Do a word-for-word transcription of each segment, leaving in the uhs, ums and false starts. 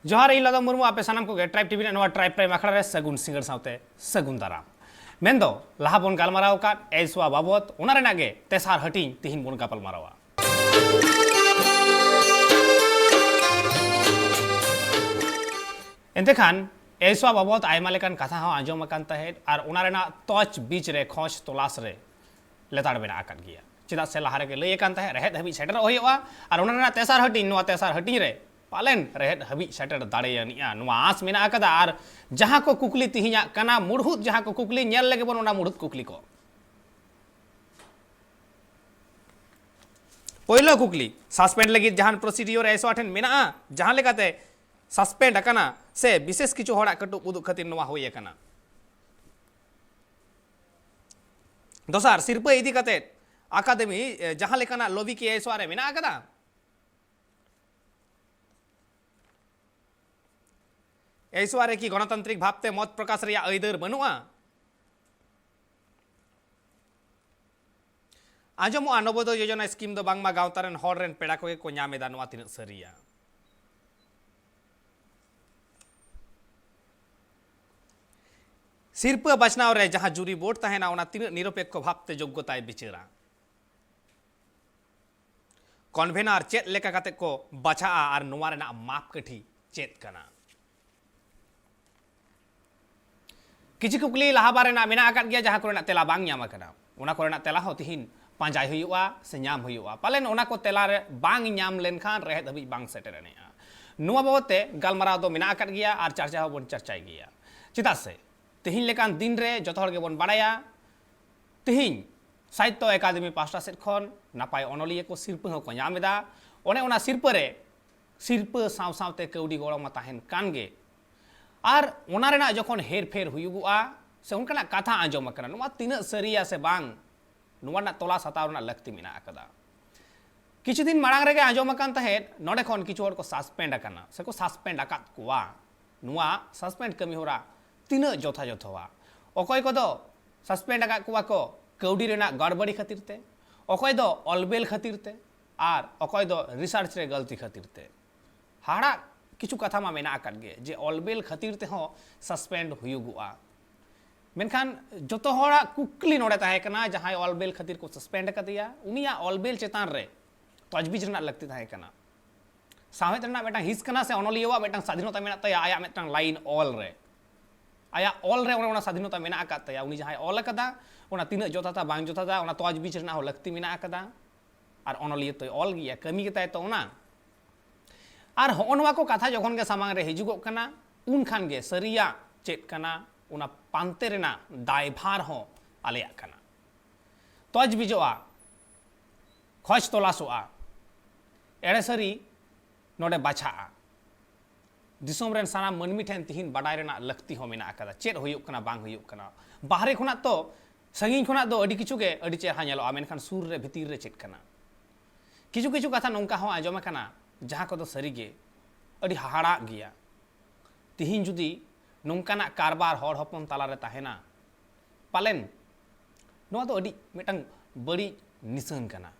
ᱡᱚᱦᱟᱨ, ᱤᱧ ᱞᱟᱫᱚᱢ ᱢᱩᱨᱢᱩ, ᱟᱯᱮ ᱥᱟᱱᱟᱢ ᱠᱚᱜᱮ ᱴᱨᱟᱭᱤᱵᱽ ᱴᱤᱵᱷᱤ ᱨᱮᱱᱟᱜ ᱱᱚᱣᱟ ᱴᱨᱟᱭᱤᱵᱽ ᱯᱨᱟᱭᱤᱢ ᱟᱠᱷᱲᱟ ᱨᱮ ᱥᱟᱹᱜᱩᱱ ᱥᱤᱸᱜᱟᱹᱲ ᱥᱟᱶᱛᱮ ᱥᱟᱹᱜᱩᱱ ᱫᱟᱨᱟᱢ᱾ ᱢᱮᱱᱫᱚ, ᱞᱟᱦᱟ ᱵᱚᱱ ᱜᱟᱞᱢᱟᱨᱟᱣ ᱟᱠᱟᱫ ᱮᱭᱥᱣᱟ ᱵᱟᱵᱚᱛ, ᱚᱱᱟ ᱨᱮᱱᱟᱜ ᱜᱮ ᱛᱮᱥᱟᱨ ᱦᱟᱹᱴᱤᱧ ᱛᱤᱦᱤᱧ ᱵᱚᱱ ᱜᱟᱯᱟᱞ ᱢᱟᱨᱟᱣᱟ᱾ ᱮᱱᱛᱮ ᱠᱷᱟᱱ, ᱮᱭᱥᱣᱟ ᱵᱟᱵᱚᱛ ᱟᱭᱢᱟ ᱞᱮᱠᱟᱱ ᱠᱟᱛᱷᱟ ᱦᱚᱸ ᱟᱸᱡᱚᱢ ᱟᱠᱟᱱ ᱛᱟᱦᱮᱸᱫ ᱟᱨ ᱚᱱᱟ ᱨᱮᱱᱟᱜ ᱛᱚᱪ ᱵᱤᱪ ᱨᱮ ᱠᱷᱚᱡᱽ ᱛᱚᱞᱟᱥ ᱨᱮ ᱞᱮᱛᱟᱲ ᱢᱮᱱᱟᱜ ᱟᱠᱟᱫ ᱜᱮᱭᱟ᱾ ᱪᱮᱫᱟᱜ ᱥᱮ ᱞᱟᱦᱟ ᱨᱮᱜᱮ ᱞᱟᱹᱭ ᱟᱠᱟᱱ ᱛᱟᱦᱮᱸᱫ, ᱨᱮᱦᱮᱫ ᱦᱟᱹᱵᱤᱡ ᱥᱮᱴᱮᱨᱚᱜ ᱦᱩᱭᱩᱜᱼᱟ ᱟᱨ ᱚᱱᱟ ᱨᱮᱱᱟᱜ ᱛᱮᱥᱟᱨ ᱦᱟᱹᱴᱤᱧ, ᱱᱚᱣᱟ ᱛᱮᱥᱟᱨ ᱦᱟᱹᱴᱤᱧ ᱨᱮ ᱯᱟᱞᱮᱱ ᱨᱮᱦᱮᱫ ᱦᱟᱹᱵᱤᱡ ᱥᱮᱴᱮᱨ ᱫᱟᱲᱮᱭᱟᱱᱤᱡᱼᱟ, ᱱᱚᱣᱟ ᱟᱸᱥ ᱢᱮᱱᱟᱜ ᱟᱠᱟᱫᱟ᱾ ᱟᱨ ᱡᱟᱦᱟᱸ ᱠᱚ ᱠᱩᱠᱞᱤ ᱛᱤᱦᱤᱧᱟᱜ ᱠᱟᱱᱟ, ᱢᱩᱲᱦᱩᱫ ᱡᱟᱦᱟᱸ ᱠᱚ ᱠᱩᱠᱞᱤ, ᱧᱮᱞ ᱞᱮᱜᱮ ᱵᱚᱱ ᱚᱱᱟ ᱢᱩᱲᱦᱩᱫ ᱠᱩᱠᱞᱤ ᱠᱚ᱾ ᱯᱳᱭᱞᱳ ᱠᱩᱠᱞᱤ, ᱥᱟᱥᱯᱮᱱᱰ ᱞᱟᱹᱜᱤᱫ ᱡᱟᱦᱟᱱ ᱯᱨᱚᱥᱤᱰᱤᱭᱳᱨ ᱮᱭᱥᱣᱟ ᱴᱷᱮᱱ ᱢᱮᱱᱟᱜᱼᱟ, ᱡᱟᱦᱟᱸ ᱞᱮᱠᱟᱛᱮ ᱥᱟᱥᱯᱮᱱᱰ ᱟᱠᱟᱱᱟ ᱥᱮ ᱵᱤᱥᱮᱥ ᱠᱤᱪᱷᱩ ᱦᱚᱲᱟᱜ ᱠᱟᱹᱴᱩᱵ ᱩᱫᱩᱜ ᱠᱷᱟᱹᱛᱤᱨ ᱱᱚᱣᱟ ᱦᱩᱭ ᱟᱠᱟᱱᱟ? ᱫᱚᱥᱟᱨ, ᱥᱤᱨᱯᱟᱹ ᱤᱫᱤ ᱠᱟᱛᱮ ᱟᱠᱟᱫᱮᱢᱤ, ᱮ, ᱡᱟᱦᱟᱸ ᱞᱮᱠᱟᱱᱟᱜ ᱞᱚᱵᱤ ᱠᱤ ᱮᱭᱥᱣᱟ ᱨᱮ ᱢᱮᱱᱟᱜ ᱟᱠᱟᱫᱟ? ᱮᱭᱥᱣᱟ ᱨᱮ ᱠᱤ ᱜᱚᱱᱚᱛᱟᱱᱛᱨᱤᱠ ᱵᱷᱟᱵᱽᱛᱮ ᱢᱚᱛ ᱯᱨᱚᱠᱟᱥ ᱨᱮᱭᱟᱜ ᱟᱹᱭᱫᱟᱹᱨ ᱵᱟᱹᱱᱩᱜᱼᱟ? ᱟᱸᱡᱚᱢᱚᱜᱼᱟ, ᱱᱚᱵᱳᱫᱚᱭ ᱡᱳᱡᱚᱱᱟ ᱥᱠᱤᱢ ᱫᱚ ᱵᱟᱝᱢᱟ ᱜᱟᱶᱛᱟ ᱨᱮᱱ ᱦᱚᱲ ᱨᱮᱱ ᱯᱮᱲᱟ ᱠᱚᱜᱮ ᱠᱚ ᱧᱟᱢ ᱮᱫᱟ, ᱱᱚᱣᱟ ᱛᱤᱱᱟᱹᱜ ᱥᱟᱹᱨᱤᱭᱟ? ᱥᱤᱨᱯᱟᱹ ᱵᱟᱪᱷᱱᱟᱣ ᱨᱮ ᱡᱟᱦᱟᱸ ᱡᱩᱨᱤ ᱵᱳᱨᱰ ᱛᱟᱦᱮᱱᱟ, ᱚᱱᱟ ᱛᱤᱱᱟᱹᱜ ᱱᱤᱨᱚᱯᱮᱠᱠᱷᱚ ᱵᱷᱟᱵᱽᱛᱮ ᱡᱳᱜᱽᱜᱚᱛᱟᱭ ᱵᱤᱪᱟᱹᱨᱟ? ᱠᱚᱱᱵᱷᱮᱱᱟᱨ ᱪᱮᱫ ᱞᱮᱠᱟ ᱠᱟᱛᱮ ᱠᱚ ᱵᱟᱪᱷᱟᱜᱼᱟ ᱟᱨ ᱱᱚᱣᱟ ᱨᱮᱱᱟᱜ ᱢᱟᱯᱠᱟᱴᱷᱤ ᱪᱮᱫ ᱠᱟᱱᱟ? ᱠᱤᱪᱷᱩ ᱠᱩᱠᱞᱤ ᱞᱟᱦᱟ ᱵᱟᱨ ᱨᱮᱱᱟᱜ ᱢᱮᱱᱟᱜ ᱟᱠᱟᱫ ᱜᱮᱭᱟ, ᱡᱟᱦᱟᱸ ᱠᱚᱨᱮᱱᱟᱜ ᱛᱮᱞᱟ ᱵᱟᱝ ᱧᱟᱢ ᱟᱠᱟᱱᱟ, ᱚᱱᱟ ᱠᱚᱨᱮᱱᱟᱜ ᱛᱮᱞᱟ ᱦᱚᱸ ᱛᱤᱦᱤᱧ ᱯᱟᱸᱡᱟᱭ ᱦᱩᱭᱩᱜᱼᱟ ᱥᱮ ᱧᱟᱢ ᱦᱩᱭᱩᱜᱼᱟ᱾ ᱯᱟᱞᱮᱱ ᱚᱱᱟ ᱠᱚ ᱛᱮᱞᱟ ᱨᱮ ᱵᱟᱝ ᱧᱟᱢ ᱞᱮᱱᱠᱷᱟᱱ ᱨᱮᱦᱮᱫ ᱦᱟᱹᱵᱤᱡ ᱵᱟᱝ ᱥᱮᱴᱮᱨ ᱟᱱᱤᱡᱼᱟ᱾ ᱱᱚᱣᱟ ᱵᱟᱵᱚᱫ ᱛᱮ ᱜᱟᱞᱢᱟᱨᱟᱣ ᱫᱚ ᱢᱮᱱᱟᱜ ᱟᱠᱟᱫ ᱜᱮᱭᱟ ᱟᱨ ᱪᱟᱨᱪᱟ ᱦᱚᱸᱵᱚᱱ ᱪᱟᱨᱪᱟᱭ ᱜᱮᱭᱟ᱾ ᱪᱮᱫᱟᱜ ᱥᱮ ᱛᱤᱦᱤᱧ ᱞᱮᱠᱟᱱ ᱫᱤᱱ ᱨᱮ ᱡᱚᱛᱚ ᱦᱚᱲ ᱜᱮᱵᱚᱱ ᱵᱟᱲᱟᱭᱟ, ᱛᱤᱦᱤᱧ ᱥᱟᱦᱤᱛᱛᱚ ᱮᱠᱟᱰᱮᱢᱤ ᱯᱟᱦᱴᱟ ᱥᱮᱫ ᱠᱷᱚᱱ ᱱᱟᱯᱟᱭ ᱚᱱᱚᱞᱤᱭᱟᱹ ᱠᱚ ᱥᱤᱨᱯᱟᱹ ᱦᱚᱸᱠᱚ ᱧᱟᱢ ᱮᱫᱟ᱾ ᱚᱱᱮ ᱚᱱᱟ ᱥᱤᱨᱯᱟᱹ ᱨᱮ, ᱥᱤᱨᱯᱟᱹ ᱥᱟᱶ ᱥᱟᱶᱛᱮ ᱠᱟᱹᱣᱰᱤ ᱜᱚᱲᱚ ᱢᱟ ᱛᱟᱦᱮᱱ ᱠᱟᱱ ᱜᱮ, ᱟᱨ ᱚᱱᱟ ᱨᱮᱱᱟᱜ ᱡᱚᱠᱷᱚᱱ ᱦᱮᱨᱯᱷᱮᱨ ᱦᱩᱭᱩᱜᱚᱜᱼᱟ ᱥᱮ ᱚᱱᱠᱟᱱᱟᱜ ᱠᱟᱛᱷᱟ ᱟᱸᱡᱚᱢ ᱟᱠᱟᱱᱟ, ᱱᱚᱣᱟ ᱛᱤᱱᱟᱹᱜ ᱥᱟᱹᱨᱤᱭᱟ ᱥᱮ ᱵᱟᱝ, ᱱᱚᱣᱟ ᱨᱮᱱᱟᱜ ᱛᱚᱞᱟᱥ ᱦᱟᱛᱟᱣ ᱨᱮᱱᱟᱜ ᱞᱟᱹᱠᱛᱤ ᱢᱮᱱᱟᱜ ᱟᱠᱟᱫᱟ᱾ ᱠᱤᱪᱷᱩ ᱫᱤᱱ ᱢᱟᱲᱟᱝ ᱨᱮᱜᱮ ᱟᱸᱡᱚᱢ ᱟᱠᱟᱱ ᱛᱟᱦᱮᱸᱫ, ᱱᱚᱰᱮ ᱠᱷᱚᱱ ᱠᱤᱪᱷᱩ ᱦᱚᱲ ᱠᱚ ᱥᱟᱥᱯᱮᱱᱰ ᱟᱠᱟᱱᱟ ᱥᱮᱠᱚ ᱥᱟᱥᱯᱮᱱᱰ ᱟᱠᱟᱫ ᱠᱚᱣᱟ᱾ ᱱᱚᱣᱟ ᱥᱟᱥᱯᱮᱱᱰ ᱠᱟᱹᱢᱤ ᱦᱚᱨᱟ ᱛᱤᱱᱟᱹᱜ ᱡᱚᱛᱷᱟᱡᱚᱛᱷᱚᱣᱟ? ᱚᱠᱚᱭ ᱠᱚᱫᱚ ᱥᱟᱥᱯᱮᱱᱰ ᱟᱠᱟᱫ ᱠᱚᱣᱟ ᱠᱚ ᱠᱟᱹᱣᱰᱤ ᱨᱮᱱᱟᱜ ᱜᱟᱲᱵᱟᱲᱤ ᱠᱷᱟᱹᱛᱤᱨ ᱛᱮ, ᱚᱠᱚᱭ ᱫᱚ ᱚᱞᱵᱮᱞ ᱠᱷᱟᱹᱛᱤᱨ ᱛᱮ, ᱟᱨ ᱚᱠᱚᱭ ᱫᱚ ᱨᱤᱥᱟᱨᱪ ᱨᱮ ᱜᱟᱹᱞᱛᱤ ᱠᱷᱟᱹᱛᱤᱨ ᱛᱮ᱾ ᱦᱟᱦᱟᱲᱟᱜ ᱠᱤᱪᱷᱩ ᱠᱟᱛᱷᱟ ᱢᱟ ᱢᱮᱱᱟᱜ ᱟᱠᱟᱫ ᱜᱮ ᱡᱮ ᱚᱞᱵᱮᱞ ᱠᱷᱟᱹᱛᱤᱨ ᱛᱮᱦᱚᱸ ᱥᱟᱥᱯᱮᱱᱰ ᱦᱩᱭᱩᱜᱚᱜᱼᱟ᱾ ᱢᱮᱱᱠᱷᱟᱱ ᱡᱚᱛᱚ ᱦᱚᱲᱟᱜ ᱠᱩᱠᱞᱤ ᱱᱚᱰᱮ ᱛᱟᱦᱮᱸ ᱠᱟᱱᱟ, ᱡᱟᱦᱟᱸᱭ ᱚᱞᱵᱮᱞ ᱠᱷᱟᱹᱛᱤᱨ ᱠᱚ ᱥᱟᱥᱯᱮᱱᱰ ᱟᱠᱟᱫᱮᱭᱟ, ᱩᱱᱤᱭᱟᱜ ᱚᱞᱵᱮᱞ ᱪᱮᱛᱟᱱ ᱨᱮ ᱛᱚᱡᱽᱵᱤᱡᱽ ᱨᱮᱱᱟᱜ ᱞᱟᱹᱠᱛᱤ ᱛᱟᱦᱮᱸ ᱠᱟᱱᱟ᱾ ᱥᱟᱶᱦᱮᱫ ᱨᱮᱱᱟᱜ ᱢᱤᱫᱴᱟᱝ ᱦᱤᱸᱥ ᱠᱟᱱᱟ ᱥᱮ ᱚᱱᱚᱞᱤᱭᱟᱹᱣᱟᱜ ᱢᱤᱫᱴᱟᱝ ᱥᱟᱫᱷᱤᱱᱚᱛᱟ ᱢᱮᱱᱟᱜ ᱛᱟᱭᱟ, ᱟᱭᱟᱜ ᱢᱤᱫᱴᱟᱝ ᱞᱟᱭᱤᱱ ᱚᱞ ᱨᱮ, ᱟᱭᱟᱜ ᱚᱞ ᱨᱮ ᱚᱱᱟ, ᱚᱱᱟ ᱥᱟᱫᱷᱤᱱᱚᱛᱟ ᱢᱮᱱᱟᱜ ᱟᱠᱟᱫ ᱛᱟᱭᱟ᱾ ᱩᱱᱤ ᱡᱟᱦᱟᱸᱭ ᱚᱞ ᱟᱠᱟᱫᱟ, ᱚᱱᱟ ᱛᱤᱱᱟᱹᱜ ᱡᱚᱛᱷᱟᱛᱟ ᱵᱟᱝ ᱡᱚᱛᱷᱟᱛᱟ, ᱚᱱᱟ ᱛᱚᱡᱽᱵᱤᱡᱽ ᱨᱮᱱᱟᱜ ᱦᱚᱸ ᱞᱟᱹᱠᱛᱤ ᱢᱮᱱᱟᱜ ᱟᱠᱟᱫᱟ᱾ ᱟᱨ ᱚᱱᱚᱞᱤᱭᱟᱹ ᱛᱚᱭ ᱚᱞ ᱜᱮᱭᱟ, ᱠᱟᱹᱢᱤ ᱜᱮᱛᱟᱭ ᱛᱚ ᱚᱱᱟ᱾ ᱟᱨ ᱦᱚᱸᱜᱼᱚ ᱱᱚᱣᱟ ᱠᱚ ᱠᱟᱛᱷᱟ ᱡᱚᱠᱷᱚᱱ ᱜᱮ ᱥᱟᱢᱟᱝ ᱨᱮ ᱦᱤᱡᱩᱜᱚᱜ ᱠᱟᱱᱟ, ᱩᱱ ᱠᱷᱟᱱ ᱜᱮ ᱥᱟᱹᱨᱤᱭᱟᱜ ᱪᱮᱫ ᱠᱟᱱᱟ, ᱚᱱᱟ ᱯᱟᱱᱛᱮ ᱨᱮᱱᱟᱜ ᱫᱟᱭᱵᱷᱟᱨ ᱦᱚᱸ ᱟᱞᱮᱭᱟᱜ ᱠᱟᱱᱟ᱾ ᱛᱚᱡᱽᱵᱤᱡᱚᱜᱼᱟ, ᱠᱷᱚᱡᱽ ᱛᱚᱞᱟᱥᱚᱜᱼᱟ, ᱮᱲᱮ ᱥᱟᱹᱨᱤ ᱱᱚᱰᱮ ᱵᱟᱪᱷᱟᱜᱼᱟ᱾ ᱫᱤᱥᱚᱢ ᱨᱮᱱ ᱥᱟᱱᱟᱢ ᱢᱟᱹᱱᱢᱤ ᱴᱷᱮᱱ ᱛᱤᱦᱤᱧ ᱵᱟᱰᱟᱭ ᱨᱮᱱᱟᱜ ᱞᱟᱹᱠᱛᱤ ᱦᱚᱸ ᱢᱮᱱᱟᱜ ᱟᱠᱟᱫᱟ, ᱪᱮᱫ ᱦᱩᱭᱩᱜ ᱠᱟᱱᱟ, ᱵᱟᱝ ᱦᱩᱭᱩᱜ ᱠᱟᱱᱟ᱾ ᱵᱟᱦᱨᱮ ᱠᱷᱚᱱᱟᱜ ᱛᱚ, ᱥᱟᱺᱜᱤᱧ ᱠᱷᱚᱱᱟᱜ ᱫᱚ ᱟᱹᱰᱤ ᱠᱤᱪᱷᱩ ᱜᱮ ᱟᱹᱰᱤ ᱪᱮᱦᱨᱟ ᱧᱮᱞᱚᱜᱼᱟ, ᱢᱮᱱᱠᱷᱟᱱ ᱥᱩᱨ ᱨᱮ, ᱵᱷᱤᱛᱤᱨ ᱨᱮ ᱪᱮᱫ ᱠᱟᱱᱟ? ᱠᱤᱪᱷᱩ ᱠᱤᱪᱷᱩ ᱠᱟᱛᱷᱟ ᱱᱚᱝᱠᱟ ᱦᱚᱸ ᱟᱸᱡᱚᱢ ᱟᱠᱟᱱᱟ, ᱡᱟᱦᱟᱸ ᱠᱚᱫᱚ ᱥᱟᱹᱨᱤᱜᱮ ᱟᱹᱰᱤ ᱦᱟᱦᱟᱲᱟᱜ ᱜᱮᱭᱟ᱾ ᱛᱤᱦᱤᱧ ᱡᱩᱫᱤ ᱱᱚᱝᱠᱟᱱᱟᱜ ᱠᱟᱨᱵᱟᱨ ᱦᱚᱲ ᱦᱚᱯᱚᱱ ᱛᱟᱞᱟᱨᱮ ᱛᱟᱦᱮᱱᱟ, ᱯᱟᱞᱮᱱ ᱱᱚᱣᱟ ᱫᱚ ᱟᱹᱰᱤ ᱢᱤᱫᱴᱟᱝ ᱵᱟᱹᱲᱤᱡ ᱱᱤᱥᱟᱹᱱ ᱠᱟᱱᱟ᱾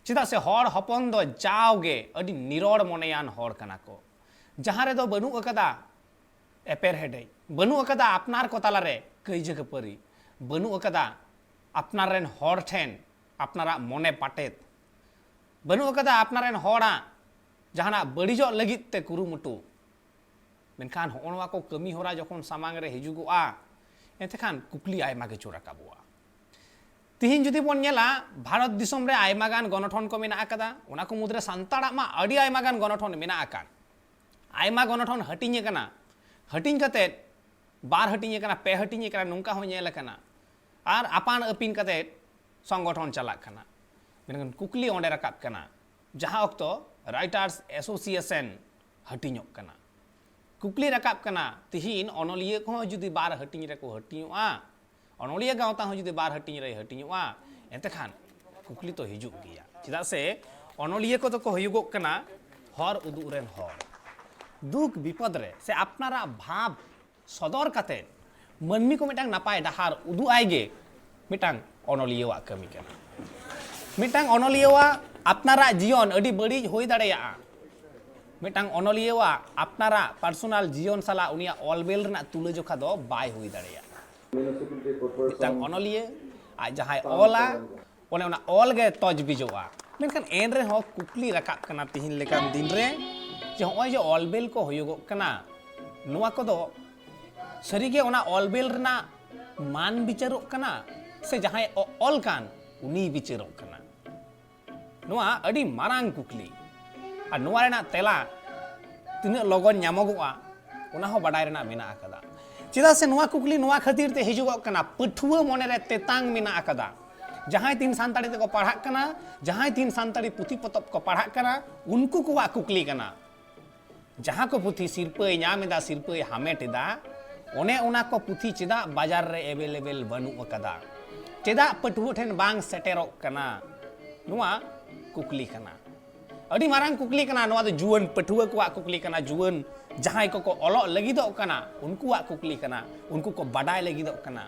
ᱪᱮᱫᱟᱜ ᱥᱮ ᱦᱚᱲ ᱦᱚᱯᱚᱱ ᱫᱚ ᱡᱟᱣᱜᱮ ᱟᱹᱰᱤ ᱱᱤᱨᱚᱲ ᱢᱚᱱᱮᱭᱟᱱ ᱦᱚᱲ ᱠᱟᱱᱟ ᱠᱚ, ᱡᱟᱦᱟᱸ ᱨᱮᱫᱚ ᱵᱟᱹᱱᱩᱜ ᱟᱠᱟᱫᱟ ᱮᱯᱮᱨᱦᱮᱰᱮᱡ, ᱵᱟᱹᱱᱩᱜ ᱟᱠᱟᱫᱟ ᱟᱯᱱᱟᱨ ᱠᱚ ᱛᱟᱞᱟᱨᱮ ᱠᱟᱹᱭᱡᱟᱹ ᱠᱷᱟᱹᱯᱟᱹᱨᱤ, ᱵᱟᱹᱱᱩᱜ ᱟᱠᱟᱫᱟ ᱟᱯᱱᱟᱨ ᱨᱮᱱ ᱦᱚᱲ ᱴᱷᱮᱱ ᱟᱯᱱᱟᱨᱟᱜ ᱢᱚᱱᱮ ᱯᱟᱴᱮᱫ, ᱵᱟᱹᱱᱩᱜ ᱟᱠᱟᱫᱟ ᱟᱯᱱᱟᱨ ᱨᱮᱱ ᱦᱚᱲᱟᱜ ᱡᱟᱦᱟᱱᱟᱜ ᱵᱟᱹᱲᱤᱡᱚᱜ ᱞᱟᱹᱜᱤᱫ ᱛᱮ ᱠᱩᱨᱩᱢᱩᱴᱩ᱾ ᱢᱮᱱᱠᱷᱟᱱ ᱦᱚᱸᱜᱼᱚ ᱱᱚᱣᱟ ᱠᱚ ᱠᱟᱹᱢᱤ ᱦᱚᱨᱟ ᱡᱚᱠᱷᱚᱱ ᱥᱟᱢᱟᱝ ᱨᱮ ᱦᱤᱡᱩᱜᱚᱜᱼᱟ, ᱮᱱᱛᱮᱠᱷᱟᱱ ᱠᱩᱠᱞᱤ ᱟᱭᱢᱟ ᱠᱤᱪᱷᱩ ᱨᱟᱠᱟᱵᱚᱜᱼᱟ᱾ ᱛᱤᱦᱤᱧ ᱡᱩᱫᱤ ᱵᱚᱱ ᱧᱮᱞᱟ, ᱵᱷᱟᱨᱚᱛ ᱫᱤᱥᱚᱢ ᱨᱮ ᱟᱭᱢᱟ ᱜᱟᱱ ᱜᱚᱱᱚᱴᱷᱚᱱ ᱠᱚ ᱢᱮᱱᱟᱜ ᱟᱠᱟᱫᱟ, ᱚᱱᱟ ᱠᱚ ᱢᱩᱫᱽᱨᱮ ᱥᱟᱱᱛᱟᱲᱟᱜ ᱢᱟ ᱟᱹᱰᱤ ᱟᱭᱢᱟ ᱜᱟᱱ ᱜᱚᱱᱚᱴᱷᱚᱱ ᱢᱮᱱᱟᱜ ᱟᱠᱟᱫ᱾ ᱟᱭᱢᱟ ᱜᱚᱱᱚᱴᱷᱚᱱ ᱦᱟᱹᱴᱤᱧ ᱟᱠᱟᱱᱟ, ᱦᱟᱹᱴᱤᱧ ᱠᱟᱛᱮᱫ ᱵᱟᱨ ᱦᱟᱹᱴᱤᱧ ᱟᱠᱟᱱᱟ, ᱯᱮ ᱦᱟᱹᱴᱤᱧ ᱟᱠᱟᱱᱟ, ᱱᱚᱝᱠᱟ ᱦᱚᱸ ᱧᱮᱞ ᱟᱠᱟᱱᱟ᱾ ᱟᱨ ᱟᱯᱟᱱ ᱟᱹᱯᱤᱱ ᱠᱟᱛᱮᱫ ᱥᱚᱝᱜᱚᱴᱷᱚᱱ ᱪᱟᱞᱟᱜ ᱠᱟᱱᱟ᱾ ᱢᱮᱱᱠᱷᱟᱱ ᱠᱩᱠᱞᱤ ᱚᱸᱰᱮ ᱨᱟᱠᱟᱵ ᱠᱟᱱᱟ, ᱡᱟᱦᱟᱸ ᱚᱠᱛᱚ ᱨᱟᱭᱴᱟᱨᱥ ᱮᱥᱳᱥᱤᱭᱮᱥᱚᱱ ᱦᱟᱹᱴᱤᱧᱚᱜ ᱠᱟᱱᱟ, ᱠᱩᱠᱞᱤ ᱨᱟᱠᱟᱵ ᱠᱟᱱᱟ, ᱛᱤᱦᱤᱧ ᱚᱱᱚᱞᱤᱭᱟᱹ ᱠᱚᱦᱚᱸ ᱡᱩᱫᱤ ᱵᱟᱨ ᱦᱟᱹᱴᱤᱧ ᱨᱮᱠᱚ ᱦᱟᱹᱴᱤᱧᱚᱜᱼᱟ, ᱚᱱᱚᱞᱤᱭᱟᱹ ᱜᱟᱶᱛᱟ ᱦᱚᱸ ᱡᱩᱫᱤ ᱵᱟᱨ ᱦᱟᱹᱴᱤᱧ ᱨᱮᱭ ᱦᱟᱹᱴᱤᱧᱚᱜᱼᱟ, ᱮᱱᱛᱮᱠᱷᱟᱱ ᱠᱩᱠᱞᱤ ᱛᱚ ᱦᱤᱡᱩᱜ ᱜᱮᱭᱟ᱾ ᱪᱮᱫᱟᱜ ᱥᱮ ᱚᱱᱚᱞᱤᱭᱟᱹ ᱠᱚᱫᱚ ᱠᱚ ᱦᱩᱭᱩᱜᱚᱜ ᱠᱟᱱᱟ ᱦᱚᱨ ᱩᱫᱩᱜ ᱨᱮᱱ ᱦᱚᱲ᱾ ᱫᱩᱠ ᱵᱤᱯᱚᱫ ᱨᱮ ᱥᱮ ᱟᱯᱱᱟᱨᱟᱜ ᱵᱷᱟᱵᱽ ᱥᱚᱫᱚᱨ ᱠᱟᱛᱮ ᱢᱟᱹᱱᱢᱤ ᱠᱚ ᱢᱤᱫᱴᱟᱝ ᱱᱟᱯᱟᱭ ᱰᱟᱦᱟᱨ ᱩᱫᱩᱜ ᱟᱭ ᱜᱮ ᱢᱤᱫᱴᱟᱝ ᱚᱱᱚᱞᱤᱭᱟᱹᱣᱟᱜ ᱠᱟᱹᱢᱤ ᱠᱟᱱᱟ᱾ ᱢᱤᱫᱴᱟᱝ ᱚᱱᱚᱞᱤᱭᱟᱹᱣᱟᱜ ᱟᱯᱱᱟᱨᱟᱜ ᱡᱤᱭᱚᱱ ᱟᱹᱰᱤ ᱵᱟᱹᱲᱤᱡ ᱦᱩᱭ ᱫᱟᱲᱮᱭᱟᱜᱼᱟ, ᱢᱤᱫᱴᱟᱝ ᱚᱱᱚᱞᱤᱭᱟᱹᱣᱟᱜ ᱟᱯᱱᱟᱨᱟᱜ ᱯᱟᱨᱥᱳᱱᱟᱞ ᱡᱤᱭᱚᱱ ᱥᱟᱞᱟᱜ ᱩᱱᱤᱭᱟᱜ ᱚᱞ ᱵᱮᱞ ᱨᱮᱱᱟᱜ ᱛᱩᱞᱟᱹᱡᱚᱠᱷᱟ ᱫᱚ ᱵᱟᱭ ᱦᱩᱭ ᱫᱟᱲᱮᱭᱟᱜᱼᱟ᱾ ᱢᱤᱫᱴᱟᱝ ᱚᱱᱚᱞᱤᱭᱟᱹ ᱟᱡ ᱡᱟᱦᱟᱸᱭ ᱚᱞᱟ, ᱚᱱᱮ ᱚᱱᱟ ᱚᱞ ᱜᱮ ᱛᱚᱡᱽᱵᱤᱡᱚᱜᱼᱟ᱾ ᱢᱮᱱᱠᱷᱟᱱ ᱮᱱ ᱨᱮᱦᱚᱸ ᱠᱩᱠᱞᱤ ᱨᱟᱠᱟᱵ ᱠᱟᱱᱟ ᱛᱤᱦᱤᱧ ᱞᱮᱠᱟᱱ ᱫᱤᱱ ᱨᱮ, ᱡᱮ ᱦᱚᱸᱜᱼᱚᱭ ᱡᱮ ᱚᱞ ᱵᱮᱞ ᱠᱚ ᱦᱩᱭᱩᱜᱚᱜ ᱠᱟᱱᱟ, ᱱᱚᱣᱟ ᱠᱚᱫᱚ ᱥᱟᱹᱨᱤᱜᱮ ᱚᱱᱟ ᱚᱞ ᱵᱮᱞ ᱨᱮᱱᱟᱜ ᱢᱟᱱ ᱵᱤᱪᱟᱹᱨᱚᱜ ᱠᱟᱱᱟ, ᱥᱮ ᱡᱟᱦᱟᱸᱭ ᱚ-, ᱚᱞ ᱠᱟᱱ ᱩᱱᱤᱭ ᱵᱤᱪᱟᱹᱨᱚᱜ ᱠᱟᱱᱟ? ᱱᱚᱣᱟ ᱟᱹᱰᱤ ᱢᱟᱨᱟᱝ ᱠᱩᱠᱞᱤ᱾ ᱟᱨ ᱱᱚᱣᱟ ᱨᱮᱱᱟᱜ ᱛᱮᱞᱟ ᱛᱤᱱᱟᱹᱜ ᱞᱚᱜᱚᱱ ᱧᱟᱢᱚᱜᱚᱜᱼᱟ, ᱚᱱᱟ ᱦᱚᱸ ᱵᱟᱰᱟᱭ ᱨᱮᱱᱟᱜ ᱢᱮᱱᱟᱜ ᱟᱠᱟᱫᱟ᱾ ᱪᱮᱫᱟᱜ ᱥᱮ ᱱᱚᱣᱟ ᱠᱩᱠᱞᱤ ᱱᱚᱣᱟ ᱠᱷᱟᱹᱛᱤᱨ ᱛᱮ ᱦᱤᱡᱩᱜᱚᱜ ᱠᱟᱱᱟ, ᱯᱟᱹᱴᱷᱩᱣᱟᱹ ᱢᱚᱱᱮᱨᱮ ᱛᱮᱛᱟᱝ ᱢᱮᱱᱟᱜ ᱟᱠᱟᱫᱟ᱾ ᱡᱟᱦᱟᱸᱭ ᱛᱤᱱ ᱥᱟᱱᱛᱟᱲᱤ ᱛᱮᱠᱚ ᱯᱟᱲᱦᱟᱜ ᱠᱟᱱᱟ, ᱡᱟᱦᱟᱸᱭ ᱛᱤᱱ ᱥᱟᱱᱛᱟᱲᱤ ᱯᱩᱛᱷᱤ ᱯᱚᱛᱚᱵ ᱠᱚ ᱯᱟᱲᱦᱟᱜ ᱠᱟᱱᱟ, ᱩᱱᱠᱩ ᱠᱚᱣᱟᱜ ᱠᱩᱠᱞᱤ ᱠᱟᱱᱟ᱾ ᱡᱟᱦᱟᱸ ᱠᱚ ᱯᱩᱛᱷᱤ ᱥᱤᱨᱯᱟᱹᱭ ᱧᱟᱢ ᱮᱫᱟ, ᱥᱤᱨᱯᱟᱹᱭ ᱦᱟᱢᱮᱴ ᱮᱫᱟ, ᱚᱱᱮ ᱚᱱᱟ ᱠᱚ ᱯᱩᱛᱷᱤ ᱪᱮᱫᱟᱜ ᱵᱟᱡᱟᱨ ᱨᱮ ᱮᱵᱮᱞᱮᱵᱮᱞ ᱵᱟᱹᱱᱩᱜ ᱟᱠᱟᱫᱟ? ᱪᱮᱫᱟᱜ ᱯᱟᱹᱴᱷᱩᱣᱟᱹ ᱴᱷᱮᱱ ᱵᱟᱝ ᱥᱮᱴᱮᱨᱚᱜ ᱠᱟᱱᱟ? ᱱᱚᱣᱟ ᱠᱩᱠᱞᱤ ᱠᱟᱱᱟ᱾ ᱟᱹᱰᱤ ᱢᱟᱨᱟᱝ ᱠᱩᱠᱞᱤ ᱠᱟᱱᱟ ᱱᱚᱣᱟ ᱫᱚ᱾ ᱡᱩᱣᱟᱹᱱ ᱯᱟᱹᱴᱷᱩᱣᱟᱹ ᱠᱚᱣᱟᱜ ᱠᱩᱠᱞᱤ ᱠᱟᱱᱟ, ᱡᱩᱣᱟᱹᱱ ᱡᱟᱦᱟᱸᱭ ᱠᱚᱠᱚ ᱚᱞᱚᱜ ᱞᱟᱹᱜᱤᱫᱚᱜ ᱠᱟᱱᱟ, ᱩᱱᱠᱩᱣᱟᱜ ᱠᱩᱠᱞᱤ ᱠᱟᱱᱟ, ᱩᱱᱠᱩ ᱠᱚ ᱵᱟᱰᱟᱭ ᱞᱟᱹᱜᱤᱫᱚᱜ ᱠᱟᱱᱟ᱾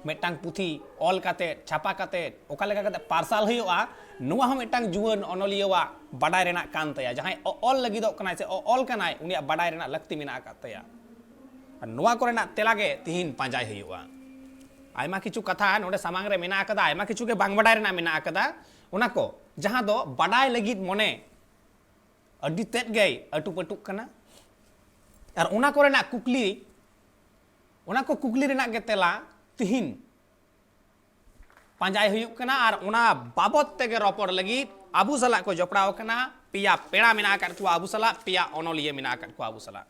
ᱢᱤᱫᱴᱟᱝ ᱯᱩᱛᱷᱤ ᱚᱞ ᱠᱟᱛᱮᱫ, ᱪᱷᱟᱯᱟ ᱠᱟᱛᱮᱫ, ᱚᱠᱟ ᱞᱮᱠᱟ ᱠᱟᱛᱮᱫ ᱯᱟᱨᱥᱟᱞ ᱦᱩᱭᱩᱜᱼᱟ, ᱱᱚᱣᱟ ᱦᱚᱸ ᱢᱤᱫᱴᱟᱝ ᱡᱩᱣᱟᱹᱱ ᱚᱱᱚᱞᱤᱭᱟᱹᱣᱟᱜ ᱵᱟᱰᱟᱭ ᱨᱮᱱᱟᱜ ᱠᱟᱱ ᱛᱟᱭᱟ᱾ ᱡᱟᱦᱟᱸᱭ ᱚ-, ᱚᱞ ᱞᱟᱹᱜᱤᱫᱚᱜ ᱠᱟᱱᱟᱭ ᱥᱮ ᱚ-, ᱚᱞ ᱠᱟᱱᱟᱭ, ᱩᱱᱤᱭᱟᱜ ᱵᱟᱰᱟᱭ ᱨᱮᱱᱟᱜ ᱞᱟᱹᱠᱛᱤ ᱢᱮᱱᱟᱜ ᱟᱠᱟᱫ ᱛᱟᱭᱟ᱾ ᱟᱨ ᱱᱚᱣᱟ ᱠᱚᱨᱮᱱᱟᱜ ᱛᱮᱞᱟ ᱜᱮ ᱛᱤᱦᱤᱧ ᱯᱟᱸᱡᱟᱭ ᱦᱩᱭᱩᱜᱼᱟ᱾ ᱟᱭᱢᱟ ᱠᱤᱪᱷᱩ ᱠᱟᱛᱷᱟ ᱱᱚᱰᱮ ᱥᱟᱢᱟᱝ ᱨᱮ ᱢᱮᱱᱟᱜ ᱟᱠᱟᱫᱟ, ᱟᱭᱢᱟ ᱠᱤᱪᱷᱩ ᱜᱮ ᱵᱟᱝ ᱵᱟᱰᱟᱭ ᱨᱮᱱᱟᱜ ᱢᱮᱱᱟᱜ ᱟᱠᱟᱫᱟ᱾ ᱚᱱᱟ ᱠᱚ ᱡᱟᱦᱟᱸ ᱫᱚ ᱵᱟᱰᱟᱭ ᱞᱟᱹᱜᱤᱫ ᱢᱚᱱᱮ ᱟᱹᱰᱤ ᱛᱮᱫ ᱜᱮᱭ ᱟᱹᱴᱩᱯᱟᱹᱴᱩᱜ ᱠᱟᱱᱟ᱾ ᱟᱨ ᱚᱱᱟ ᱠᱚᱨᱮᱱᱟᱜ ᱠᱩᱠᱞᱤ, ᱚᱱᱟ ᱠᱚ ᱠᱩᱠᱞᱤ ᱨᱮᱱᱟᱜ ᱜᱮ ᱛᱮᱞᱟ ᱛᱤᱦᱤᱧ ᱯᱟᱸᱡᱟᱭ ᱦᱩᱭᱩᱜ ᱠᱟᱱᱟ᱾ ᱟᱨ ᱚᱱᱟ ᱵᱟᱵᱚᱛ ᱛᱮᱜᱮ ᱨᱚᱯᱚᱲ ᱞᱟᱹᱜᱤᱫ ᱟᱵᱚ ᱥᱟᱞᱟᱜ ᱠᱚ ᱡᱚᱯᱲᱟᱣ ᱟᱠᱟᱱᱟ ᱯᱮᱭᱟ ᱯᱮᱲᱟ ᱢᱮᱱᱟᱜ ᱟᱠᱟᱫ ᱠᱚᱣᱟ ᱟᱵᱚ ᱥᱟᱞᱟᱜ, ᱯᱮᱭᱟ ᱚᱱᱚᱞᱤᱭᱟᱹ ᱢᱮᱱᱟᱜ ᱟᱠᱟᱫ ᱠᱚᱣᱟ ᱟᱵᱚ ᱥᱟᱞᱟᱜ᱾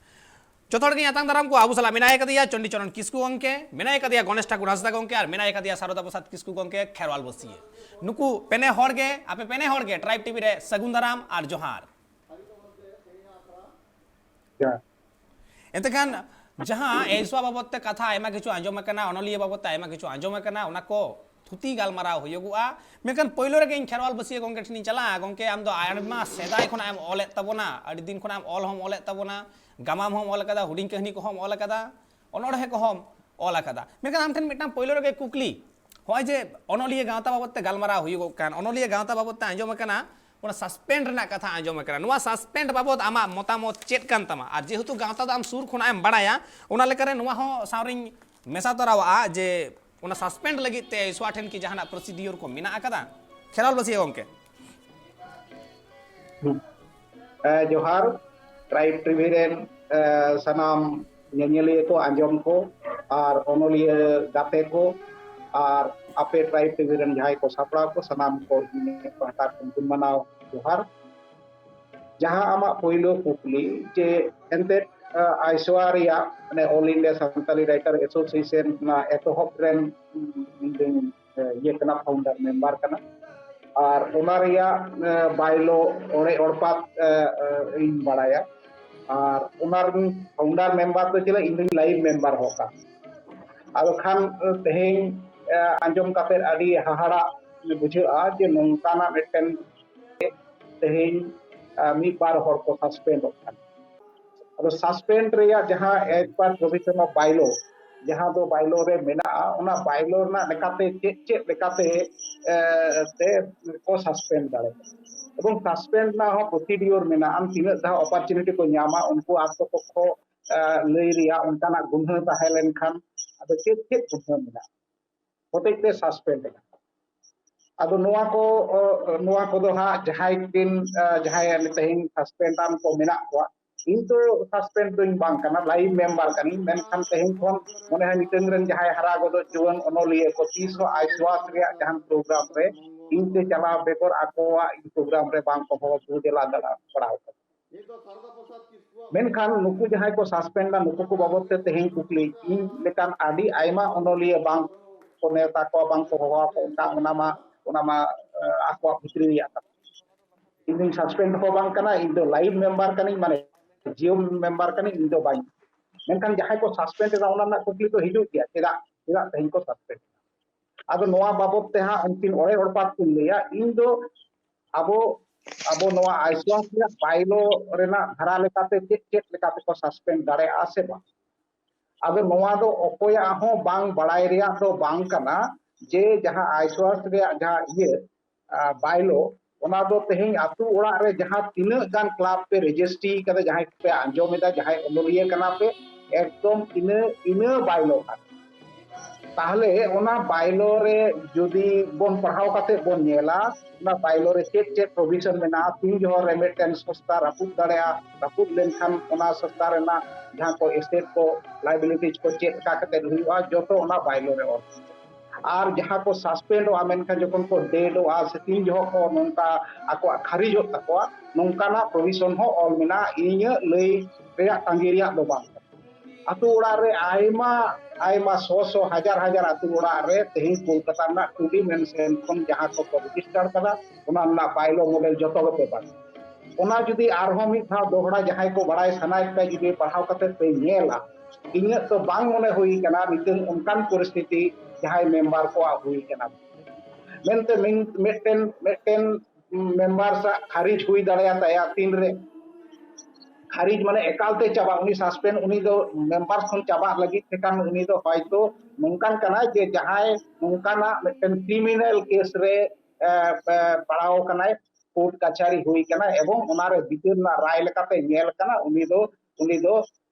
ᱡᱚᱛᱚ ᱦᱚᱲ ᱜᱮᱧ ᱟᱛᱟᱝ ᱫᱟᱨᱟᱢ ᱠᱚᱣᱟ᱾ ᱟᱵᱚ ᱥᱟᱞᱟᱜ ᱢᱮᱱᱟᱭ ᱟᱠᱟᱫᱮᱭᱟ ᱪᱚᱱᱰᱤ ᱪᱚᱨᱚᱱ ᱠᱤᱥᱠᱩ ᱜᱚᱢᱠᱮ, ᱢᱮᱱᱟᱭ ᱟᱠᱟᱫᱮᱭᱟ ᱜᱚᱱᱮᱥ ᱴᱷᱟᱠᱩᱨ ᱦᱟᱸᱥᱫᱟ ᱜᱚᱢᱠᱮ, ᱟᱨ ᱢᱮᱱᱟᱭ ᱟᱠᱟᱫᱮᱭᱟ ᱥᱟᱨᱚᱫᱟ ᱯᱨᱚᱥᱟᱫᱽ ᱠᱤᱥᱠᱩ ᱜᱚᱢᱠᱮ, ᱠᱷᱮᱨᱣᱟᱞ ᱵᱟᱹᱥᱤᱭᱟᱹ᱾ ᱱᱩᱠᱩ ᱯᱮᱱᱮ ᱦᱚᱲ ᱜᱮ, ᱟᱯᱮ ᱯᱮᱱᱮ ᱦᱚᱲ ᱜᱮ ᱴᱨᱟᱭᱤᱵᱽ ᱴᱤᱵᱷᱤ ᱨᱮ ᱥᱟᱹᱜᱩᱱ ᱫᱟᱨᱟᱢ ᱟᱨ ᱡᱚᱦᱟᱨ᱾ ᱮᱱᱛᱮ ᱠᱷᱟᱱ ᱡᱟᱦᱟᱸ ᱮᱭᱥᱣᱟ ᱵᱟᱵᱚᱛ ᱛᱮ ᱠᱟᱛᱷᱟ ᱟᱭᱢᱟ ᱠᱤᱪᱷᱩ ᱟᱸᱡᱚᱢ ᱟᱠᱟᱱᱟ, ᱚᱱᱚᱞᱤᱭᱟᱹ ᱵᱟᱵᱚᱛ ᱛᱮ ᱟᱭᱢᱟ ᱠᱤᱪᱷᱩ ᱟᱸᱡᱚᱢ ᱟᱠᱟᱱᱟ, ᱚᱱᱟ ᱠᱚ ᱛᱷᱩᱛᱤ ᱜᱟᱞᱢᱟᱨᱟᱣ ᱦᱩᱭᱩᱜᱚᱜᱼᱟ᱾ ᱢᱮᱱᱠᱷᱟᱱ ᱯᱳᱭᱞᱳ ᱨᱮᱜᱮ ᱤᱧ ᱠᱷᱮᱨᱣᱟᱞ ᱵᱟᱹᱥᱤᱭᱟᱹ ᱜᱚᱢᱠᱮ ᱴᱷᱮᱱᱤᱧ ᱪᱟᱞᱟᱜᱼᱟ᱾ ᱜᱚᱢᱠᱮ, ᱟᱢ ᱫᱚ ᱟᱭᱢᱟ ᱥᱮᱫᱟᱭ ᱠᱷᱚᱱᱟᱜ ᱮᱢ ᱚᱞᱮᱫ ᱛᱟᱵᱚᱱᱟ, ᱟᱹᱰᱤ ᱫᱤᱱ ᱠᱷᱚᱱᱟᱜ ᱮᱢ ᱚᱞ ᱦᱚᱸᱢ ᱚᱞᱮᱫ ᱛᱟᱵᱚᱱᱟ, ᱜᱟᱢᱟᱢ ᱦᱚᱸᱢ ᱚᱞ ᱟᱠᱟᱫᱟ, ᱦᱩᱰᱤᱧ ᱠᱟᱹᱦᱱᱤ ᱠᱚᱦᱚᱸᱢ ᱚᱞ ᱟᱠᱟᱫᱟ, ᱚᱱᱚᱬᱦᱮ ᱠᱚᱦᱚᱸᱢ ᱚᱞ ᱟᱠᱟᱫᱟ᱾ ᱢᱮᱱᱠᱷᱟᱱ ᱟᱢ ᱴᱷᱮᱱ ᱢᱤᱫᱴᱟᱝ ᱯᱳᱭᱞᱳ ᱨᱮᱜᱮ ᱠᱩᱠᱞᱤ, ᱦᱚᱸᱜᱼᱚᱭ ᱡᱮ ᱚᱱᱚᱞᱤᱭᱟᱹ ᱜᱟᱶᱛᱟ ᱵᱟᱵᱚᱛ ᱛᱮ ᱜᱟᱞᱢᱟᱨᱟᱣ ᱦᱩᱭᱩᱜᱚᱜ ᱠᱟᱱ, ᱚᱱᱚᱞᱤᱭᱟᱹ ᱜᱟᱶᱛᱟ ᱵᱟᱵᱚᱛ ᱛᱮ ᱟᱸᱡᱚᱢ ᱟᱠᱟᱱᱟ, ᱚᱱᱟ ᱥᱟᱥᱯᱮᱱᱰ ᱨᱮᱱᱟᱜ ᱠᱟᱛᱷᱟ ᱟᱸᱡᱚᱢ ᱟᱠᱟᱱᱟ᱾ ᱱᱚᱣᱟ ᱥᱟᱥᱯᱮᱱᱰ ᱵᱟᱵᱚᱫ ᱟᱢᱟᱜ ᱢᱚᱛᱟᱢᱚᱛ ᱪᱮᱫ ᱠᱟᱱ ᱛᱟᱢᱟ? ᱟᱨ ᱡᱮᱦᱮᱛᱩ ᱜᱟᱶᱛᱟ ᱫᱚ ᱟᱢ ᱥᱩᱨ ᱠᱷᱚᱱᱟᱜ ᱮᱢ ᱵᱟᱲᱟᱭᱟ, ᱚᱱᱟ ᱞᱮᱠᱟᱨᱮ ᱱᱚᱣᱟ ᱦᱚᱸ ᱥᱟᱶᱨᱤᱧ ᱢᱮᱥᱟ ᱛᱚᱨᱟᱣᱟᱜᱼᱟ ᱡᱮ ᱚᱱᱟ ᱥᱟᱥᱯᱮᱱᱰ ᱞᱟᱹᱜᱤᱫ ᱛᱮ ᱟᱭᱥᱳᱣᱟ ᱴᱷᱮᱱ ᱠᱤ ᱡᱟᱦᱟᱱᱟᱜ ᱯᱨᱚᱥᱤᱰᱤᱭᱳᱨ ᱠᱚ ᱢᱮᱱᱟᱜ ᱟᱠᱟᱫᱟ? ᱠᱷᱮᱨᱣᱟᱞ ᱵᱟᱹᱥᱤᱭᱟᱹ ᱜᱚᱢᱠᱮ᱾ ᱦᱩᱸ᱾ ᱮ, ᱡᱚᱦᱟᱨ, ᱴᱨᱟᱭᱤᱵᱽ ᱴᱤᱵᱷᱤ ᱨᱮᱱ, ᱮ, ᱥᱟᱱᱟᱢ ᱧᱮᱧᱮᱞᱤᱭᱟᱹ ᱠᱚ, ᱟᱸᱡᱚᱢ ᱠᱚ, ᱟᱨ ᱚᱱᱚᱞᱤᱭᱟᱹ ᱜᱟᱛᱮ ᱠᱚ, ᱟᱨ ᱟᱯᱮ ᱴᱨᱟᱭᱤᱵᱽ ᱴᱤᱵᱷᱤ ᱨᱮᱱ ᱡᱟᱦᱟᱸᱭ ᱠᱚ ᱥᱟᱯᱲᱟᱣ ᱠᱚ, ᱥᱟᱱᱟᱢ ᱠᱚ ᱤᱧ ᱯᱟᱦᱴᱟ ᱠᱷᱚᱱ ᱜᱩᱱ ᱢᱟᱱᱟᱣ ᱡᱚᱦᱟᱨ᱾ ᱡᱟᱦᱟᱸ ᱟᱢᱟᱜ ᱯᱳᱭᱞᱳ ᱠᱩᱠᱞᱤ ᱡᱮ ᱮᱱᱛᱮᱫ, ᱟ, ᱟᱭᱥᱳᱣᱟ ᱨᱮᱭᱟᱜ, ᱢᱟᱱᱮ, All India Santali Writer Association ᱚᱱᱟ ᱮᱛᱚᱦᱚᱵ ᱨᱮᱱ, ᱩᱸ, ᱤᱧ ᱫᱩᱧ, ᱮ, ᱤᱭᱟᱹ ᱠᱟᱱᱟ, ᱯᱷᱟᱣᱩᱱᱰᱟᱨ ᱢᱮᱢᱵᱟᱨ ᱠᱟᱱᱟ᱾ ᱟᱨ ᱚᱱᱟ ᱨᱮᱭᱟᱜ, ᱮ, ᱵᱟᱭᱞᱳ ᱚᱲᱮ ᱚᱲᱯᱟᱛ, ᱮ, ᱮ, ᱤᱧ ᱵᱟᱲᱟᱭᱟ᱾ ᱟᱨ ᱚᱱᱟ ᱨᱮᱱ ᱯᱷᱟᱣᱩᱱᱰᱟᱨ ᱢᱮᱢᱵᱟᱨ ᱫᱚ ᱪᱮᱫᱟᱜ ᱤᱧ ᱫᱩᱧ ᱞᱟᱭᱤᱵᱷ ᱢᱮᱢᱵᱟᱨ ᱦᱚᱸ ᱠᱟᱱᱟ᱾ ᱟᱫᱚ ᱠᱷᱟᱱ, ᱮ, ᱛᱮᱦᱮᱧ, ᱮ, ᱟᱸᱡᱚᱢ ᱠᱟᱛᱮ ᱟᱹᱰᱤ ᱦᱟᱦᱟᱲᱟᱜ ᱵᱩᱡᱷᱟᱹᱜᱼᱟ ᱡᱮ ᱱᱚᱝᱠᱟᱱᱟᱜ ᱢᱤᱫᱴᱮᱱ ᱛᱮᱦᱮᱧ, ᱟ, ᱢᱤᱫ ᱵᱟᱨ ᱦᱚᱲ ᱠᱚ ᱥᱟᱥᱯᱮᱱᱰᱚᱜ ᱠᱟᱱᱟ᱾ ᱟᱫᱚ ᱥᱟᱥᱯᱮᱱᱰ ᱨᱮᱭᱟᱜ ᱡᱟᱦᱟᱸ as per provision of bylaw, ᱡᱟᱦᱟᱸ ᱫᱚ ᱵᱟᱭᱞᱳ ᱨᱮ ᱢᱮᱱᱟᱜᱼᱟ, ᱚᱱᱟ ᱵᱟᱭᱞᱳ ᱨᱮᱱᱟᱜ ᱞᱮᱠᱟᱛᱮ ᱪᱮᱫ ᱪᱮᱫ ᱞᱮᱠᱟᱛᱮ, ᱮ, ᱛᱮ ᱠᱚ ᱥᱟᱥᱯᱮᱱᱰ ᱫᱟᱲᱮᱭᱟᱜᱼᱟ᱾ ᱮᱵᱚᱝ ᱥᱟᱥᱯᱮᱱᱰ ᱨᱮᱱᱟᱜ ᱦᱚᱸ ᱯᱨᱚᱥᱤᱰᱤᱭᱳᱨ ᱢᱮᱱᱟᱜᱼᱟ, ᱛᱤᱱᱟᱹᱜ ᱫᱷᱟᱣ ᱚᱯᱚᱨᱪᱩᱱᱤᱴᱤ ᱠᱚ ᱧᱟᱢᱟ, ᱩᱱᱠᱩ ᱟᱛᱛᱚ ᱯᱚᱠᱠᱷᱚ, ᱮ, ᱞᱟᱹᱭ ᱨᱮᱭᱟᱜ ᱚᱱᱠᱟᱱᱟᱜ ᱜᱩᱱᱦᱟᱹ ᱛᱟᱦᱮᱸ ᱞᱮᱱᱠᱷᱟᱱ, ᱟᱫᱚ ᱪᱮᱫ ᱪᱮᱫ ᱜᱩᱱᱦᱟᱹ ᱢᱮᱱᱟᱜᱼᱟ ᱦᱚᱛᱮᱡ ᱛᱮ ᱥᱟᱥᱯᱮᱱᱰ ᱮᱱᱟ᱾ ᱟᱫᱚ ᱱᱚᱣᱟ ᱠᱚ, ᱚ, ᱱᱚᱣᱟ ᱠᱚᱫᱚ ᱦᱟᱸᱜ ᱡᱟᱦᱟᱸᱭ ᱠᱤᱱ, ᱟ, ᱡᱟᱦᱟᱸᱭ ᱛᱮᱦᱮᱧ ᱥᱟᱥᱯᱮᱱᱰ ᱟᱱ ᱠᱚ ᱢᱮᱱᱟᱜ ᱠᱚᱣᱟ, ᱤᱧ ᱫᱚ ᱥᱟᱥᱯᱮᱱᱰ ᱫᱚᱧ ᱵᱟᱝ ᱠᱟᱱᱟ, ᱞᱟᱭᱤᱵᱷ ᱢᱮᱢᱵᱟᱨ ᱠᱟᱹᱱᱟᱹᱧ᱾ ᱢᱮᱱᱠᱷᱟᱱ ᱛᱮᱦᱮᱧ ᱠᱷᱚᱱ ᱢᱚᱱᱮ ᱦᱚᱭ ᱱᱤᱛᱟᱹᱝ ᱨᱮᱱ ᱡᱟᱦᱟᱸᱭ ᱦᱟᱨᱟ ᱜᱚᱫᱚᱜ ᱡᱩᱣᱟᱹᱱ ᱚᱱᱚᱞᱤᱭᱟᱹ ᱠᱚ ᱛᱤᱥ ᱦᱚᱸ ᱟᱭᱥᱣᱟᱥ ᱨᱮᱭᱟᱜ ᱡᱟᱦᱟᱱ ᱯᱨᱳᱜᱨᱟᱢ ᱨᱮ ᱤᱧ ᱛᱮ ᱪᱟᱞᱟᱣ ᱵᱮᱜᱚᱨ ᱟᱠᱚᱣᱟᱜ ᱯᱨᱳᱜᱨᱟᱢ ᱨᱮ ᱵᱟᱝ ᱠᱚ ᱦᱚᱦᱚ ᱫᱮᱞᱟ ᱫᱟᱲᱮ ᱵᱟᱲᱟᱣ ᱠᱟᱱᱟ᱾ ᱢᱮᱱᱠᱷᱟᱱ ᱱᱩᱠᱩ ᱡᱟᱦᱟᱸᱭ ᱠᱚ ᱥᱟᱥᱯᱮᱱᱰ ᱮᱱᱟ, ᱱᱩᱠᱩ ᱠᱚ ᱵᱟᱵᱚᱫ ᱛᱮ ᱛᱮᱦᱮᱧ ᱠᱩᱠᱞᱤ, ᱤᱧ ᱞᱮᱠᱟᱱ ᱟᱹᱰᱤ ᱟᱭᱢᱟ ᱚᱱᱚᱞᱤᱭᱟᱹ ᱵᱟᱝ ᱠᱚ ᱱᱮᱣᱛᱟ ᱠᱚᱣᱟ, ᱵᱟᱝ ᱠᱚ ᱦᱚᱦᱚ ᱟᱠᱚ, ᱚᱱᱠᱟ, ᱚᱱᱟ ᱢᱟ, ᱚᱱᱟ ᱢᱟ, ᱮ, ᱟᱠᱚᱣᱟᱜ ᱵᱷᱤᱛᱨᱤ ᱨᱮᱭᱟᱜ ᱠᱟᱛᱷᱟ᱾ ᱤᱧ ᱫᱚᱧ ᱥᱟᱥᱯᱮᱱᱰ ᱦᱚᱸ ᱵᱟᱝ ᱠᱟᱱᱟ, ᱤᱧ ᱫᱚ ᱞᱟᱭᱤᱵᱷ ᱢᱮᱢᱵᱟᱨ ᱠᱟᱹᱱᱟᱹᱧ, ᱢᱟᱱᱮ ᱡᱤᱭᱳ ᱢᱮᱢᱵᱟᱨ ᱠᱟᱹᱱᱟᱹᱧ, ᱤᱧ ᱫᱚ ᱵᱟᱹᱧ᱾ ᱢᱮᱱᱠᱷᱟᱱ ᱡᱟᱦᱟᱸᱭ ᱠᱚ ᱥᱟᱥᱯᱮᱱᱰ ᱮᱫᱟ, ᱚᱱᱟ ᱨᱮᱱᱟᱜ ᱠᱩᱠᱞᱤ ᱫᱚ ᱦᱤᱡᱩᱜ ᱜᱮᱭᱟ, ᱪᱮᱫᱟᱜ, ᱪᱮᱫᱟᱜ ᱛᱮᱦᱮᱧ ᱠᱚ ᱥᱟᱥᱯᱮᱱᱰ ᱮᱫᱟ? ᱟᱫᱚ ᱱᱚᱣᱟ ᱵᱟᱵᱚᱫ ᱛᱮ ᱦᱟᱸᱜ ᱩᱱᱠᱤᱱ ᱚᱲᱮ ᱚᱲᱯᱟᱛ ᱠᱤᱱ ᱞᱟᱹᱭᱟ᱾ ᱤᱧ ᱫᱚ ᱟᱵᱚ, ᱟᱵᱚ ᱱᱚᱣᱟ ᱟᱭᱥᱣᱟᱥ ᱨᱮᱭᱟᱜ ᱵᱟᱭᱞᱳ ᱨᱮᱱᱟᱜ ᱫᱷᱟᱨᱟ ᱞᱮᱠᱟᱛᱮ ᱪᱮᱫ, ᱪᱮᱫ ᱞᱮᱠᱟ ᱛᱮᱠᱚ ᱥᱟᱥᱯᱮᱱᱰ ᱫᱟᱲᱮᱭᱟᱜᱼᱟ ᱥᱮ ᱵᱟᱝ? ᱟᱫᱚ ᱱᱚᱣᱟ ᱫᱚ ᱚᱠᱚᱭᱟᱜ ᱦᱚᱸ ᱵᱟᱝ ᱵᱟᱲᱟᱭ ᱨᱮᱭᱟᱜ ᱫᱚ ᱵᱟᱝ ᱠᱟᱱᱟ ᱡᱮ ᱡᱟᱦᱟᱸ ᱟᱭᱥᱣᱟᱥ ᱨᱮᱭᱟᱜ ᱡᱟᱦᱟᱸ ᱤᱭᱟᱹ, ᱟ, ᱵᱟᱭᱞᱳ, ᱚᱱᱟ ᱫᱚ ᱛᱮᱦᱮᱧ ᱟᱹᱛᱩ ᱚᱲᱟᱜ ᱨᱮ ᱡᱟᱦᱟᱸ ᱛᱤᱱᱟᱹᱜ ᱜᱟᱱ ᱠᱞᱟᱵᱽ ᱯᱮ ᱨᱮᱡᱤᱥᱴᱨᱤ ᱠᱟᱫᱟ, ᱡᱟᱦᱟᱸᱭ ᱯᱮ ᱟᱸᱡᱚᱢ ᱮᱫᱟ, ᱡᱟᱦᱟᱸᱭ ᱚᱱᱚᱞᱤᱭᱟᱹ ᱠᱟᱱᱟ ᱯᱮ, ᱮᱠᱫᱚᱢ ᱤᱱᱟᱹ ᱤᱱᱟᱹ ᱵᱟᱭᱞᱚ ᱠᱟᱱᱟ᱾ ᱛᱟᱦᱞᱮ ᱚᱱᱟ ᱵᱟᱭᱞᱚ ᱨᱮ ᱡᱩᱫᱤ ᱵᱚᱱ ᱯᱟᱲᱦᱟᱣ ᱠᱟᱛᱮ ᱵᱚᱱ ᱧᱮᱞᱟ, ᱚᱱᱟ ᱵᱟᱭᱞᱚ ᱨᱮ ᱪᱮᱫ ᱪᱮᱫ ᱯᱨᱚᱵᱷᱤᱥᱚᱱ ᱢᱮᱱᱟᱜᱼᱟ, ᱛᱤᱱ ᱡᱚᱦᱚᱜ ᱨᱮ ᱢᱤᱫᱴᱮᱱ ᱥᱚᱝᱥᱛᱷᱟ ᱨᱟᱹᱯᱩᱫ ᱫᱟᱲᱮᱭᱟᱜᱼᱟ, ᱨᱟᱹᱯᱩᱫ ᱞᱮᱱᱠᱷᱟᱱ ᱚᱱᱟ ᱥᱚᱝᱥᱛᱷᱟ ᱨᱮᱱᱟᱜ ᱡᱟᱦᱟᱸ ᱠᱚ ᱮᱥᱮᱴ ᱠᱚ, ᱞᱟᱭᱵᱤᱞᱤᱴᱤᱡᱽ ᱠᱚ ᱪᱮᱫ ᱞᱮᱠᱟ ᱠᱟᱛᱮ ᱦᱩᱭᱩᱜᱼᱟ, ᱡᱚᱛᱚ ᱚᱱᱟ ᱵᱟᱭᱞᱚ ᱨᱮ ᱚᱞ᱾ ᱟᱨ ᱡᱟᱦᱟᱸ ᱠᱚ ᱥᱟᱥᱯᱮᱱᱰᱚᱜᱼᱟ, ᱢᱮᱱᱠᱷᱟᱱ ᱡᱚᱠᱷᱚᱱ ᱠᱚ ᱰᱮᱰᱚᱜᱼᱟ ᱥᱮ ᱛᱤᱱ ᱡᱚᱦᱚᱜ ᱠᱚ ᱱᱚᱝᱠᱟ ᱟᱠᱚᱣᱟᱜ ᱠᱷᱟᱨᱤᱡᱚᱜ ᱛᱟᱠᱚᱣᱟ, ᱱᱚᱝᱠᱟᱱᱟᱜ ᱯᱨᱚᱵᱷᱤᱥᱚᱱ ᱦᱚᱸ ᱚᱞ ᱢᱮᱱᱟᱜᱼᱟ᱾ ᱤᱧᱟᱹᱜ ᱞᱟᱹᱭ ᱨᱮᱭᱟᱜ ᱛᱟᱸᱜᱤ ᱨᱮᱭᱟᱜ ᱫᱚ ᱵᱟᱝ ᱠᱟᱱᱟ᱾ ᱟᱹᱛᱩ ᱚᱲᱟᱜ ᱨᱮ ᱟᱭᱢᱟ ᱟᱭᱢᱟ ᱥᱚ ᱥᱚ ᱦᱟᱡᱟᱨ ᱦᱟᱡᱟᱨ ᱟᱹᱛᱩ ᱚᱲᱟᱜ ᱨᱮ ᱛᱮᱦᱮᱧ ᱠᱳᱞᱠᱟᱛᱟ ᱨᱮᱱᱟᱜ ᱴᱩᱰᱤ ᱢᱮᱱᱥᱮᱱ ᱠᱷᱚᱱ ᱡᱟᱦᱟᱸ ᱠᱚ ᱨᱮᱡᱤᱥᱴᱟᱨ ᱠᱟᱫᱟ, ᱚᱱᱟ ᱨᱮᱱᱟᱜ ᱵᱟᱭᱞᱚ ᱢᱚᱰᱮᱞ ᱡᱚᱛᱚ ᱜᱮᱯᱮ ᱵᱟᱲᱟᱭᱟ᱾ ᱚᱱᱟ ᱡᱩᱫᱤ ᱟᱨᱦᱚᱸ ᱢᱤᱫ ᱫᱷᱟᱣ ᱫᱚᱦᱲᱟ ᱡᱟᱦᱟᱸᱭ ᱠᱚ ᱵᱟᱲᱟᱭ ᱥᱟᱱᱟᱭᱮᱫ ᱯᱮ, ᱡᱩᱫᱤ ᱯᱟᱲᱦᱟᱣ ᱠᱟᱛᱮ ᱯᱮ ᱧᱮᱞᱟ, ᱤᱧᱟᱹᱜ ᱛᱚ ᱵᱟᱝ ᱢᱚᱱᱮ ᱦᱩᱭ ᱠᱟᱱᱟ ᱱᱤᱛᱚᱝ ᱚᱱᱠᱟᱱ ᱯᱚᱨᱤᱥᱛᱷᱤᱛᱤ ᱡᱟᱦᱟᱸᱭ ᱢᱮᱢᱵᱟᱨ ᱠᱚᱣᱟᱜ ᱦᱩᱭ ᱠᱟᱱᱟ ᱢᱮᱱᱛᱮ᱾ ᱢᱤᱫ- ᱢᱤᱫᱴᱮᱱ ᱢᱤᱫᱴᱮᱱ ᱢᱮᱢᱵᱟᱨ ᱥᱟᱜ ᱠᱷᱟᱨᱤᱡ ᱦᱩᱭ ᱫᱟᱲᱮᱭᱟᱛᱟᱭᱟ ᱛᱤᱱᱨᱮ, ᱠᱷᱟᱨᱤᱡ ᱢᱟᱱᱮ ᱮᱠᱟᱞᱛᱮ ᱪᱟᱵᱟ, ᱩᱱᱤ ᱥᱟᱥᱯᱮᱱᱰ, ᱩᱱᱤ ᱫᱚ ᱢᱮᱢᱵᱟᱨ ᱠᱷᱚᱱ ᱪᱟᱵᱟᱜ ᱞᱟᱹᱜᱤᱫ ᱛᱮᱠᱷᱟᱱ ᱩᱱᱤ ᱫᱚ ᱦᱚᱭᱛᱳ ᱱᱚᱝᱠᱟᱱ ᱠᱟᱱᱟᱭ ᱡᱮ ᱡᱟᱦᱟᱸᱭ ᱱᱚᱝᱠᱟᱱᱟᱜ ᱢᱤᱫᱴᱮᱱ ᱠᱨᱤᱢᱤᱱᱟᱞ ᱠᱮᱥ ᱨᱮ ᱮ, ᱮ, ᱯᱟᱲᱟᱣ ᱠᱟᱱᱟᱭ, ᱠᱳᱨᱴ ᱠᱟᱪᱷᱟᱨᱤ ᱦᱩᱭ ᱠᱟᱱᱟ ᱮᱵᱚᱝ ᱚᱱᱟᱨᱮ ᱵᱤᱪᱟᱹᱨ ᱨᱮᱱᱟᱜ ᱨᱟᱭ ᱞᱮᱠᱟᱛᱮ ᱧᱮᱞ ᱠᱟᱱᱟ, ᱩᱱᱤ ᱫᱚ ᱩᱱᱤ ᱫᱚ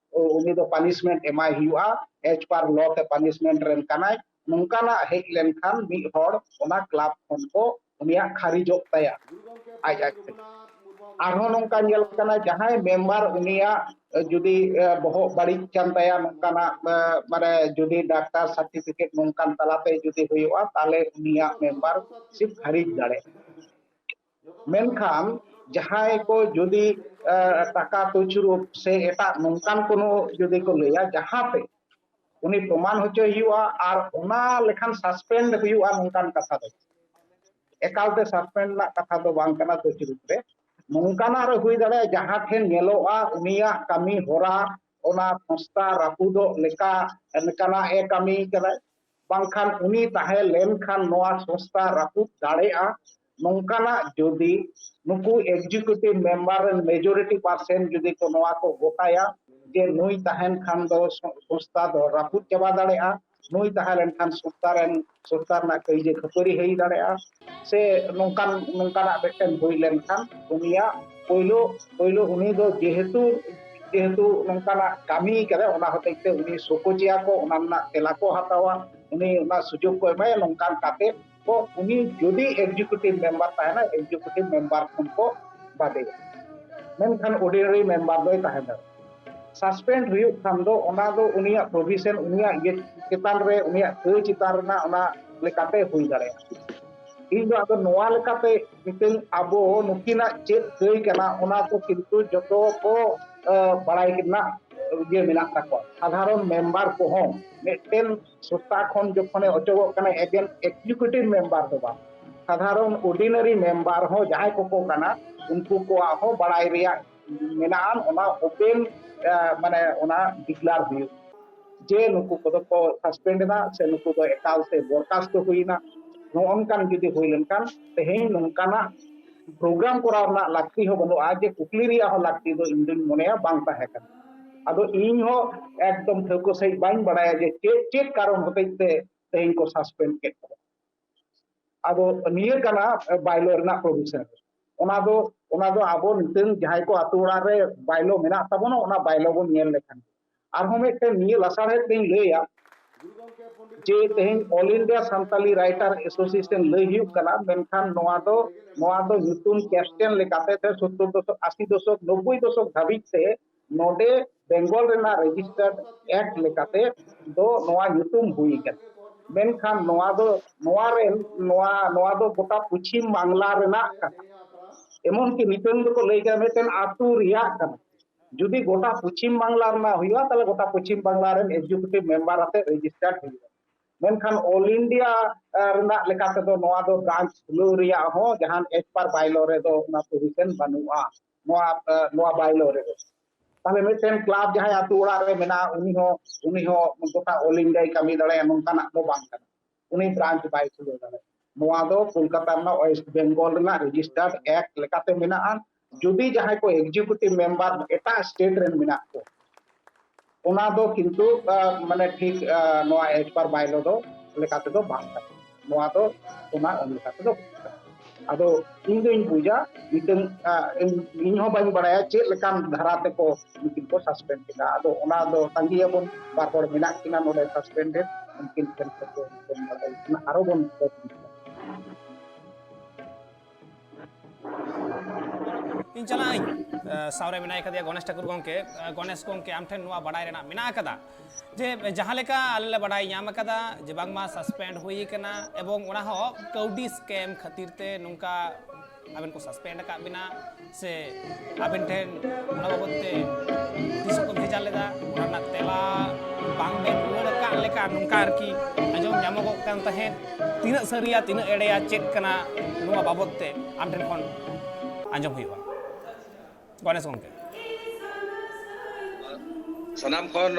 ᱩᱱᱤ ᱫᱚ ᱯᱟᱱᱤᱥᱢᱮᱱᱴ ᱮᱢᱟᱭ ᱦᱩᱭᱩᱜᱼᱟ, ᱮᱡ ᱯᱟᱨ ᱞᱚ ᱛᱮ ᱯᱟᱱᱤᱥᱢᱮᱱᱴ ᱨᱮᱱ ᱠᱟᱱᱟᱭ᱾ ᱱᱚᱝᱠᱟᱱᱟᱜ ᱦᱮᱡ ᱞᱮᱱᱠᱷᱟᱱ ᱢᱤᱫ ᱦᱚᱲ ᱚᱱᱟ ᱠᱞᱟᱵᱽ ᱠᱷᱚᱱ ᱠᱚ ᱩᱱᱤᱭᱟᱜ ᱠᱷᱟᱨᱤᱡᱚᱜ ᱛᱟᱭᱟ ᱟᱡ ᱟᱡ ᱛᱮ᱾ ᱟᱨᱦᱚᱸ ᱱᱚᱝᱠᱟ ᱧᱮᱞ ᱠᱟᱱᱟ, ᱡᱟᱦᱟᱸᱭ ᱢᱮᱢᱵᱟᱨ ᱩᱱᱤᱭᱟᱜ ᱡᱩᱫᱤ ᱮ, ᱵᱚᱦᱚᱜ ᱵᱟᱹᱲᱤᱡ ᱠᱟᱱ ᱛᱟᱭᱟ, ᱱᱚᱝᱠᱟᱱᱟᱜ ᱮ, ᱢᱟᱱᱮ ᱡᱩᱫᱤ ᱰᱟᱠᱛᱟᱨ ᱥᱟᱨᱴᱤᱯᱷᱤᱠᱮᱴ ᱱᱚᱝᱠᱟᱱ ᱛᱟᱞᱟᱛᱮ ᱡᱩᱫᱤ ᱦᱩᱭᱩᱜᱼᱟ, ᱛᱟᱦᱞᱮ ᱩᱱᱤᱭᱟᱜ ᱢᱮᱢᱵᱟᱨᱥᱤᱯ ᱠᱷᱟᱨᱤᱡ ᱫᱟᱲᱮᱭᱟᱜᱼᱟ᱾ ᱢᱮᱱᱠᱷᱟᱱ ᱡᱟᱦᱟᱸᱭ ᱠᱚ ᱡᱩᱫᱤ ᱮ, ᱴᱟᱠᱟ ᱛᱩᱪᱨᱩᱯ ᱥᱮ ᱮᱴᱟᱜ ᱱᱚᱝᱠᱟᱱ ᱠᱳᱱᱳ ᱡᱩᱫᱤ ᱠᱚ ᱞᱟᱹᱭᱟ, ᱡᱟᱦᱟᱸᱛᱮ ᱩᱱᱤ ᱯᱨᱚᱢᱟᱱ ᱦᱚᱪᱚᱭ ᱦᱩᱭᱩᱜᱼᱟ ᱟᱨ ᱚᱱᱟ ᱞᱮᱠᱷᱟᱱ ᱥᱟᱥᱯᱮᱱᱰ ᱦᱩᱭᱩᱜᱼᱟ, ᱱᱚᱝᱠᱟᱱ ᱠᱟᱛᱷᱟ ᱫᱚ ᱮᱠᱟᱞᱛᱮ ᱥᱟᱥᱯᱮᱱᱰ ᱨᱮᱱᱟᱜ ᱠᱟᱛᱷᱟ ᱫᱚ ᱵᱟᱝ ᱠᱟᱱᱟ ᱛᱩᱪᱨᱩᱯ ᱨᱮ᱾ ᱱᱚᱝᱠᱟᱱᱟᱜ ᱨᱮ ᱦᱩᱭ ᱫᱟᱲᱮᱭᱟᱜᱼᱟ ᱡᱟᱦᱟᱸ ᱴᱷᱮᱱ ᱧᱮᱞᱚᱜᱼᱟ ᱩᱱᱤᱭᱟᱜ ᱠᱟᱹᱢᱤ ᱦᱚᱨᱟ ᱚᱱᱟ ᱥᱚᱝᱥᱛᱷᱟ ᱨᱟᱹᱯᱩᱫᱚᱜ ᱞᱮᱠᱟ ᱞᱮᱠᱟᱱᱟᱜ ᱮ ᱠᱟᱹᱢᱤ ᱠᱟᱱᱟᱭ, ᱵᱟᱝᱠᱷᱟᱱ ᱩᱱᱤ ᱛᱟᱦᱮᱸ ᱞᱮᱱᱠᱷᱟᱱ ᱱᱚᱣᱟ ᱥᱚᱝᱥᱛᱷᱟ ᱨᱟᱹᱯᱩᱫ ᱫᱟᱲᱮᱭᱟᱜᱼᱟ᱾ ᱱᱚᱝᱠᱟᱱᱟᱜ ᱡᱩᱫᱤ ᱱᱩᱠᱩ ᱮᱠᱡᱤᱠᱤᱭᱩᱴᱤᱵᱷ ᱢᱮᱢᱵᱟᱨ ᱨᱮᱱ ᱢᱮᱡᱚᱨᱤᱴᱤ ᱯᱟᱨᱥᱮᱱᱴ ᱡᱩᱫᱤ ᱠᱚ ᱱᱚᱣᱟ ᱠᱚ ᱜᱚᱴᱟᱭᱟ ᱡᱮ ᱱᱩᱭ ᱛᱟᱦᱮᱱ ᱠᱷᱟᱱ ᱫᱚ ᱥᱚ-, ᱥᱚᱝᱥᱛᱷᱟ ᱫᱚ ᱨᱟᱹᱯᱩᱫ ᱪᱟᱵᱟ ᱫᱟᱲᱮᱭᱟᱜᱼᱟ, ᱱᱩᱭ ᱛᱟᱦᱮᱸ ᱞᱮᱱᱠᱷᱟᱱ ᱥᱩᱨᱛᱟ ᱨᱮᱱ, ᱥᱩᱨᱛᱟ ᱨᱮᱱᱟᱜ ᱠᱟᱹᱭᱡᱟᱹ ᱠᱷᱟᱹᱯᱟᱹᱨᱤ ᱦᱩᱭ ᱫᱟᱲᱮᱭᱟᱜᱼᱟ᱾ ᱥᱮ ᱱᱚᱝᱠᱟᱱ, ᱱᱚᱝᱠᱟᱱᱟᱜ ᱢᱤᱫᱴᱮᱱ ᱦᱩᱭ ᱞᱮᱱᱠᱷᱟᱱ ᱩᱱᱤᱭᱟᱜ ᱯᱳᱭᱞᱳ, ᱯᱳᱭᱞᱳ ᱩᱱᱤ ᱫᱚ ᱡᱮᱦᱮᱛᱩ, ᱡᱮᱦᱮᱛᱩ ᱱᱚᱝᱠᱟᱱᱟᱜ ᱠᱟᱹᱢᱤ ᱠᱟᱫᱟ, ᱚᱱᱟ ᱦᱚᱛᱮᱡ ᱛᱮ ᱩᱱᱤ ᱥᱚᱠᱚᱡᱮᱭᱟ ᱠᱚ, ᱚᱱᱟ ᱨᱮᱱᱟᱜ ᱛᱮᱞᱟ ᱠᱚ ᱦᱟᱛᱟᱣᱟ, ᱩᱱᱤ ᱚᱱᱟ ᱥᱩᱡᱳᱜᱽ ᱠᱚ ᱮᱢᱟᱭᱟ᱾ ᱱᱚᱝᱠᱟᱱ ᱠᱟᱛᱮ ᱠᱚ ᱩᱱᱤ ᱡᱩᱫᱤ executive member ᱛᱟᱦᱮᱱᱟ, executive member ᱠᱷᱚᱱ ᱠᱚ ᱵᱟᱫᱮᱭᱟ, ᱢᱮᱱᱠᱷᱟᱱ ordinary member ᱫᱚᱭ ᱛᱟᱦᱮᱸ ᱫᱟᱲᱮᱭᱟᱜᱼᱟ᱾ Suspend ᱦᱩᱭᱩᱜ ᱠᱷᱟᱱ ᱫᱚ ᱚᱱᱟ ᱫᱚ ᱩᱱᱤᱭᱟᱜ provision, ᱩᱱᱤᱭᱟᱜ ᱤᱭᱟᱹ ᱪᱮᱛᱟᱱ ᱨᱮ, ᱩᱱᱤᱭᱟᱜ ᱠᱟᱹᱭ ᱪᱮᱛᱟᱱ ᱨᱮᱱᱟᱜ ᱚᱱᱟ ᱞᱮᱠᱟᱛᱮ ᱦᱩᱭ ᱫᱟᱲᱮᱭᱟᱜᱼᱟ᱾ ᱤᱧ ᱫᱚ ᱟᱫᱚ ᱱᱚᱣᱟ ᱞᱮᱠᱟᱛᱮ ᱢᱤᱫᱴᱟᱝ ᱟᱵᱚ ᱱᱩᱠᱤᱱᱟᱜ ᱪᱮᱫ ᱠᱟᱹᱭ ᱠᱟᱱᱟ, ᱚᱱᱟ ᱫᱚ ᱠᱤᱱᱛᱩ ᱡᱚᱛᱚ ᱠᱚ, ᱟᱸ, ᱵᱟᱲᱟᱭ ᱨᱮᱱᱟᱜ ᱤᱭᱟᱹ ᱢᱮᱱᱟᱜ ᱛᱟᱠᱚᱣᱟ᱾ ᱥᱟᱫᱷᱟᱨᱚᱱ member ᱠᱚᱦᱚᱸ ᱢᱤᱫᱴᱮᱱ ᱥᱚᱛᱛᱟ ᱠᱷᱚᱱ ᱡᱚᱠᱷᱚᱱᱮ ᱚᱪᱚᱜᱚᱜ ᱠᱟᱱᱟ, ᱮᱠᱮᱱ executive member ᱫᱚ ᱵᱟᱝ, ᱥᱟᱫᱷᱟᱨᱚᱱ ordinary member ᱦᱚᱸ ᱡᱟᱦᱟᱸᱭ ᱠᱚᱠᱚ ᱠᱟᱱᱟ, ᱩᱱᱠᱩ ᱠᱚᱣᱟᱜ ᱦᱚᱸ ᱵᱟᱲᱟᱭ ᱨᱮᱭᱟᱜ ᱢᱮᱱᱟᱜᱼᱟ᱾ ᱚᱱᱟ open, ᱟᱸ, ᱢᱟᱱᱮ ᱚᱱᱟ declare ᱦᱩᱭᱩᱜ ᱡᱮ ᱱᱩᱠᱩ ᱠᱚᱫᱚ ᱠᱚ suspend ᱮᱱᱟ ᱥᱮ ᱱᱩᱠᱩ ᱫᱚ ᱮᱠᱟᱞ ᱛᱮ ᱵᱚᱨᱠᱟᱥᱛᱚ ᱦᱩᱭᱱᱟ᱾ ᱱᱚᱜᱼᱚ ᱱᱚᱝᱠᱟᱱ ᱡᱩᱫᱤ ᱦᱩᱭ ᱞᱮᱱᱠᱷᱟᱱ ᱛᱮᱦᱮᱧ ᱱᱚᱝᱠᱟᱱᱟᱜ program ᱠᱚᱨᱟᱣ ᱨᱮᱱᱟᱜ ᱞᱟᱹᱠᱛᱤ ᱦᱚᱸ ᱵᱟᱹᱱᱩᱜᱼᱟ, ᱡᱮ ᱠᱩᱠᱞᱤ ᱨᱮᱭᱟᱜ ᱦᱚᱸ ᱞᱟᱹᱠᱛᱤ ᱫᱚ ᱤᱧ ᱫᱩᱧ ᱢᱚᱱᱮᱭᱟ ᱵᱟᱝ ᱛᱟᱦᱮᱸ ᱠᱟᱱᱟ᱾ ᱟᱫᱚ ᱤᱧ ᱦᱚᱸ ᱮᱠᱫᱚᱢ ᱴᱷᱟᱹᱣᱠᱟᱹ ᱥᱟᱺᱦᱤᱡ ᱵᱟᱹᱧ ᱵᱟᱲᱟᱭᱟ ᱡᱮ ᱪᱮᱫ, ᱪᱮᱫ ᱠᱟᱨᱚᱱ ᱦᱚᱛᱮᱡ ᱛᱮ ᱛᱮᱦᱮᱧ ᱠᱚ suspend ᱠᱮᱫ ᱠᱚᱣᱟ᱾ ᱟᱫᱚ ᱱᱤᱭᱟᱹ ᱠᱟᱱᱟ bylaw ᱨᱮᱱᱟᱜ provision᱾ ᱚᱱᱟ ᱫᱚ, ᱚᱱᱟ ᱫᱚ ᱟᱵᱚ ᱱᱤᱛᱚᱝ ᱡᱟᱦᱟᱸᱭ ᱠᱚ ᱟᱹᱛᱩ ᱚᱲᱟᱜ ᱨᱮ bylaw ᱢᱮᱱᱟᱜ ᱛᱟᱵᱚᱱᱟ, ᱚᱱᱟ bylaw ᱵᱚᱱ ᱧᱮᱞ ᱞᱮᱠᱷᱟᱱ᱾ ᱟᱨᱦᱚᱸ ᱢᱤᱫᱴᱮᱱ ᱱᱤᱭᱟᱹ ᱞᱟᱥᱟᱲᱦᱮᱫ ᱛᱤᱧ ᱞᱟᱹᱭᱟ ᱡᱮ ᱛᱮᱦᱮᱧ All India Santali Writer Association ᱞᱟᱹᱭ ᱦᱩᱭᱩᱜ ᱠᱟᱱᱟ, ᱢᱮᱱᱠᱷᱟᱱ ᱱᱚᱣᱟ ᱫᱚ, ᱱᱚᱣᱟ ᱫᱚ ᱧᱩᱛᱩᱢ caption ᱞᱮᱠᱟᱛᱮ ᱥᱮ ᱥᱚᱛᱛᱚᱨ ᱫᱚᱥᱚᱠ, ᱟᱥᱤ ᱫᱚᱥᱚᱠ, ᱱᱚᱵᱵᱳᱭ ᱫᱚᱥᱚᱠ ᱫᱷᱟᱹᱵᱤᱡ ᱛᱮ ᱱᱚᱰᱮ ᱵᱮᱝᱜᱚᱞ ᱨᱮᱱᱟᱜ registered act ᱞᱮᱠᱟᱛᱮ ᱫᱚ ᱱᱚᱣᱟ ᱧᱩᱛᱩᱢ ᱦᱩᱭ ᱠᱟᱱᱟ᱾ ᱢᱮᱱᱠᱷᱟᱱ ᱱᱚᱣᱟ ᱫᱚ, ᱱᱚᱣᱟ ᱨᱮ, ᱱᱚᱣᱟ, ᱱᱚᱣᱟ ᱫᱚ ᱜᱚᱴᱟ ᱯᱚᱪᱷᱤᱢ ᱵᱟᱝᱞᱟ ᱨᱮᱱᱟᱜ ᱠᱟᱱᱟ᱾ ᱮᱢᱚᱱ ᱠᱤ ᱱᱤᱛᱚᱝ ᱫᱚᱠᱚ ᱞᱟᱹᱭ ᱠᱟᱱᱟ ᱢᱤᱫᱴᱮᱱ ᱟᱹᱛᱩ ᱨᱮᱭᱟᱜ ᱠᱟᱱᱟ᱾ ᱡᱩᱫᱤ ᱜᱚᱴᱟ ᱯᱚᱪᱷᱤᱢ ᱵᱟᱝᱞᱟ ᱨᱮᱱᱟᱜ ᱦᱩᱭᱩᱜᱼᱟ, ᱛᱟᱦᱞᱮ ᱜᱚᱴᱟ ᱯᱚᱪᱷᱤᱢ ᱵᱟᱝᱞᱟ ᱨᱮᱱ executive member ᱟᱛᱮ registered ᱦᱩᱭᱩᱜᱼᱟ᱾ ᱢᱮᱱᱠᱷᱟᱱ All India, ᱟᱸ, ᱨᱮᱱᱟᱜ ᱞᱮᱠᱟ ᱛᱮᱫᱚ ᱱᱚᱣᱟ ᱫᱚ branch ᱠᱷᱩᱞᱟᱹᱣ ᱨᱮᱭᱟᱜ ᱦᱚᱸ ᱡᱟᱦᱟᱱ as per bylaw ᱨᱮᱫᱚ ᱚᱱᱟ provision ᱵᱟᱹᱱᱩᱜᱼᱟ᱾ ᱱᱚᱣᱟ, ᱟᱸ, ᱱᱚᱣᱟ bylaw ᱨᱮᱫᱚ᱾ ᱛᱟᱦᱞᱮ ᱢᱤᱫᱴᱮᱱ club ᱡᱟᱦᱟᱸᱭ ᱟᱹᱛᱩ ᱚᱲᱟᱜ ᱨᱮ ᱢᱮᱱᱟᱜᱼᱟ, ᱩᱱᱤ ᱦᱚᱸ, ᱩᱱᱤ ᱦᱚᱸ ᱜᱚᱴᱟ All India ᱠᱟᱹᱢᱤ ᱫᱟᱲᱮᱭᱟᱜᱼᱟ, ᱱᱚᱝᱠᱟᱱᱟᱜ ᱫᱚ ᱵᱟᱝ ᱠᱟᱱᱟ᱾ ᱩᱱᱤ branch ᱵᱟᱭ ᱠᱷᱩᱞᱟᱹᱣ ᱫᱟᱲᱮᱭᱟᱜᱼᱟ᱾ ᱱᱚᱣᱟ ᱫᱚ ᱠᱳᱞᱠᱟᱛᱟ ᱨᱮᱱᱟᱜ West Bengal ᱨᱮᱱᱟᱜ registered act ᱞᱮᱠᱟᱛᱮ ᱢᱮᱱᱟᱜᱼᱟ᱾ ᱡᱩᱫᱤ ᱡᱟᱦᱟᱸᱭ ᱠᱚ executive member ᱮᱴᱟᱜ state ᱨᱮᱱ ᱢᱮᱱᱟᱜ ᱠᱚ, ᱚᱱᱟ ᱫᱚ ᱠᱤᱱᱛᱩ ᱢᱟᱱᱮ ᱴᱷᱤᱠ ᱱᱚᱣᱟ ᱮᱡᱽ ᱯᱟᱨ ᱵᱟᱭᱞᱚ ᱫᱚ ᱞᱮᱠᱟ ᱛᱮᱫᱚ ᱵᱟᱝ ᱠᱟᱱᱟ᱾ ᱱᱚᱣᱟ ᱫᱚ ᱚᱱᱟ ᱚᱱᱩᱥᱟᱨ ᱛᱮᱫᱚ ᱵᱟᱝ ᱠᱟᱱᱟ᱾ ᱟᱫᱚ ᱤᱧ ᱫᱩᱧ ᱵᱩᱡᱟ ᱢᱤᱫᱴᱟᱝ ᱤᱧ ᱦᱚᱸ ᱵᱟᱹᱧ ᱵᱟᱲᱟᱭᱟ ᱪᱮᱫ ᱞᱮᱠᱟᱱ ᱫᱷᱟᱨᱟ ᱛᱮᱠᱚ ᱩᱱᱠᱤᱱ ᱠᱚ ᱥᱟᱥᱯᱮᱱᱰ ᱠᱮᱫᱟ᱾ ᱟᱫᱚ ᱚᱱᱟ ᱫᱚ ᱛᱟᱸᱜᱤᱭᱟᱵᱚᱱ, ᱵᱟᱨ ᱦᱚᱲ ᱢᱮᱱᱟᱜ ᱠᱤᱱᱟ ᱱᱚᱰᱮ ᱥᱟᱥᱯᱮᱱᱰᱮᱰ, ᱩᱱᱠᱤᱱ ᱴᱷᱮᱱ ᱠᱷᱚᱱ ᱫᱚ ᱵᱚᱱ ᱵᱟᱰᱟᱭ ᱠᱟᱱᱟ, ᱟᱨᱚ ᱵᱚᱱ ᱤᱧ ᱪᱟᱞᱟᱜ ᱟᱹᱧ᱾ ᱥᱟᱶᱨᱮ ᱢᱮᱱᱟᱭ ᱠᱟᱫᱮᱭᱟ ᱜᱚᱱᱮᱥ ᱴᱷᱟᱹᱠᱩᱨ ᱜᱚᱢᱠᱮ᱾ ᱜᱚᱱᱮᱥ ᱜᱚᱢᱠᱮ, ᱟᱢ ᱴᱷᱮᱱ ᱱᱚᱣᱟ ᱵᱟᱰᱟᱭ ᱨᱮᱱᱟᱜ ᱢᱮᱱᱟᱜ ᱟᱠᱟᱫᱟ ᱡᱮ ᱡᱟᱦᱟᱸ ᱞᱮᱠᱟ ᱟᱞᱮ ᱞᱮ ᱵᱟᱰᱟᱭ ᱧᱟᱢ ᱟᱠᱟᱫᱟ ᱡᱮ ᱵᱟᱝᱢᱟ ᱥᱟᱥᱯᱮᱱᱰ ᱦᱩᱭ ᱟᱠᱟᱱᱟ ᱮᱵᱚᱝ ᱚᱱᱟ ᱦᱚᱸ ᱠᱟᱹᱣᱰᱤ ᱥᱠᱮᱢ ᱠᱷᱟᱹᱛᱤᱨ ᱛᱮ ᱱᱚᱝᱠᱟ ᱟᱵᱮᱱ ᱠᱚ ᱥᱟᱥᱯᱮᱱᱰ ᱟᱠᱟᱫ ᱵᱮᱱᱟ ᱥᱮ ᱟᱵᱮᱱ ᱴᱷᱮᱱ ᱚᱱᱟ ᱵᱟᱵᱚᱫ ᱛᱮ ᱱᱳᱴᱤᱥ ᱠᱚ ᱵᱷᱮᱡᱟ ᱞᱮᱫᱟ, ᱚᱱᱟ ᱨᱮᱱᱟᱜ ᱛᱮᱞᱟ ᱵᱟᱝ ᱵᱮᱱ ᱨᱩᱣᱟᱹᱲ ᱟᱠᱟᱫ ᱞᱮᱠᱟ ᱱᱚᱝᱠᱟ ᱟᱨᱠᱤ ᱟᱸᱡᱚᱢ ᱧᱟᱢᱚᱜᱚᱜ ᱠᱟᱱ ᱛᱟᱦᱮᱸᱫ᱾ ᱛᱤᱱᱟᱹᱜ ᱥᱟᱹᱨᱤᱭᱟ, ᱛᱤᱱᱟᱹᱜ ᱮᱲᱮᱭᱟ, ᱪᱮᱫ ᱠᱟᱱᱟ, ᱱᱚᱣᱟ ᱵᱟᱵᱚᱫ ᱛᱮ ᱟᱢ ᱴᱷᱮᱱ ᱠᱷᱚᱱ ᱟᱸᱡᱚᱢ ᱦᱩᱭᱩᱜᱼᱟ᱾ ᱜᱚᱱᱮᱥ ᱜᱚᱢᱠᱮ᱾ ᱥᱟᱱᱟᱢ ᱠᱷᱚᱱ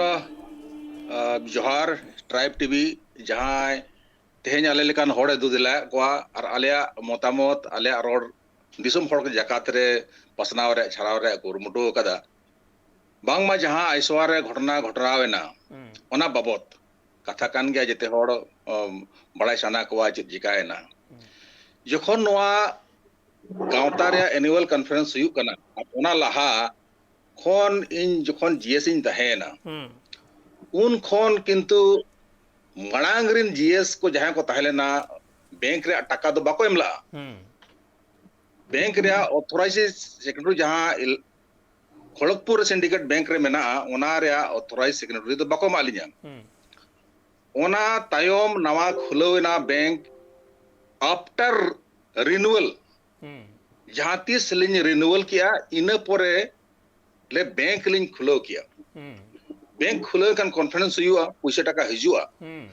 ᱡᱚᱦᱟᱨ ᱴᱨᱟᱭᱤᱵᱽ ᱴᱤᱵᱷᱤ, ᱡᱟᱦᱟᱸᱭ ᱛᱮᱦᱮᱧ ᱟᱞᱮ ᱞᱮᱠᱟᱱ ᱦᱚᱲᱮ ᱫᱩ ᱫᱮᱞᱟᱭᱮᱫ ᱠᱚᱣᱟ ᱟᱨ ᱟᱞᱮᱭᱟᱜ ᱢᱚᱛᱟᱢᱚᱛ, ᱟᱞᱮᱭᱟᱜ ᱨᱚᱲ ᱫᱤᱥᱚᱢ ᱦᱚᱲ ᱠᱚ ᱡᱟᱠᱟᱛ ᱨᱮ ᱯᱟᱥᱱᱟᱣ ᱨᱮᱭᱟᱜ, ᱪᱷᱟᱲᱟᱣ ᱨᱮᱭᱟᱜ ᱠᱩᱨᱩᱢᱩᱴᱩ ᱟᱠᱟᱫᱟ᱾ ᱵᱟᱝᱢᱟ ᱡᱟᱦᱟᱸ ᱟᱭᱥᱳᱣᱟ ᱨᱮ ᱜᱷᱚᱴᱚᱱᱟ ᱜᱷᱚᱴᱟᱣ ᱮᱱᱟ, ᱦᱩᱸ᱾ ᱚᱱᱟ ᱵᱟᱵᱚᱛ ᱠᱟᱛᱷᱟ ᱠᱟᱱ ᱜᱮᱭᱟ, ᱡᱮᱛᱮ ᱦᱚᱲ, ᱚᱢ, ᱵᱟᱲᱟᱭ ᱥᱟᱱᱟ ᱠᱚᱣᱟ ᱪᱮᱫ ᱪᱤᱠᱟᱭᱮᱱᱟ᱾ ᱦᱩᱸ᱾ ᱡᱚᱠᱷᱚᱱ ᱱᱚᱣᱟ ᱜᱟᱶᱛᱟ ᱨᱮᱭᱟᱜ ᱮᱱᱩᱣᱟᱞ ᱠᱚᱱᱯᱷᱟᱨᱮᱱᱥ ᱦᱩᱭᱩᱜ ᱠᱟᱱᱟ, ᱚᱱᱟ ᱞᱟᱦᱟ ᱠᱷᱚᱱ ᱤᱧ ᱡᱚᱠᱷᱚᱱ ᱡᱤ ᱮᱥ ᱤᱧ ᱛᱟᱦᱮᱸᱭᱮᱱᱟ, ᱦᱩᱸ᱾ ᱩᱱ ᱠᱷᱚᱱ ᱠᱤᱱᱛᱩ ᱢᱟᱲᱟᱝ ᱨᱤᱱ ᱡᱤ ᱮᱥ ᱠᱚ ᱡᱟᱦᱟᱸᱭ ᱠᱚ ᱛᱟᱦᱮᱸ ᱞᱮᱱᱟ, ᱵᱮᱝᱠ ᱨᱮᱭᱟᱜ ᱴᱟᱠᱟ ᱫᱚ ᱵᱟᱠᱚ ᱮᱢ ᱞᱟᱜᱼᱟ᱾ ᱦᱩᱸ᱾ ᱵᱮᱝᱠ ᱨᱮᱭᱟᱜ ᱚᱛᱷᱚᱨᱟᱭᱤᱡᱽ ᱥᱮᱠᱨᱮᱴᱟᱨᱤ ᱡᱟᱦᱟᱸ ᱤᱞ-, ᱠᱷᱚᱲᱚᱜᱽᱯᱩᱨ ᱨᱮ ᱥᱤᱱᱰᱤᱠᱮᱴ ᱵᱮᱝᱠ ᱨᱮ ᱢᱮᱱᱟᱜᱼᱟ, ᱚᱱᱟ ᱨᱮᱭᱟᱜ ᱚᱛᱷᱚᱨᱟᱭᱤᱡᱽ ᱥᱮᱠᱨᱮᱴᱟᱨᱤ ᱫᱚ ᱵᱟᱠᱚ ᱮᱢᱟᱜ ᱞᱤᱧᱟ᱾ ᱦᱩᱸ᱾ ᱚᱱᱟ ᱛᱟᱭᱚᱢ ᱱᱟᱣᱟ ᱠᱷᱩᱞᱟᱹᱣ ᱮᱱᱟ ᱵᱮᱝᱠ, after renewal, ᱦᱩᱸ᱾ ᱡᱟᱦᱟᱸ ᱛᱤᱥ ᱞᱤᱧ ᱨᱤᱱᱩᱣᱟᱞ ᱠᱮᱜᱼᱟ, ᱤᱱᱟᱹ ᱯᱚᱨᱮ ᱞᱮ ᱵᱮᱝᱠ ᱞᱤᱧ ᱠᱷᱩᱞᱟᱹᱣ ᱠᱮᱜᱼᱟ᱾ ᱦᱩᱸ᱾ ᱵᱮᱝᱠ ᱠᱷᱩᱞᱟᱹᱣ ᱠᱷᱟᱱ ᱠᱚᱱᱯᱷᱤᱰᱮᱱᱥ ᱦᱩᱭᱩᱜᱼᱟ, ᱯᱩᱭᱥᱟᱹ ᱴᱟᱠᱟ ᱦᱤᱡᱩᱜᱼᱟ᱾ ᱦᱩᱸ᱾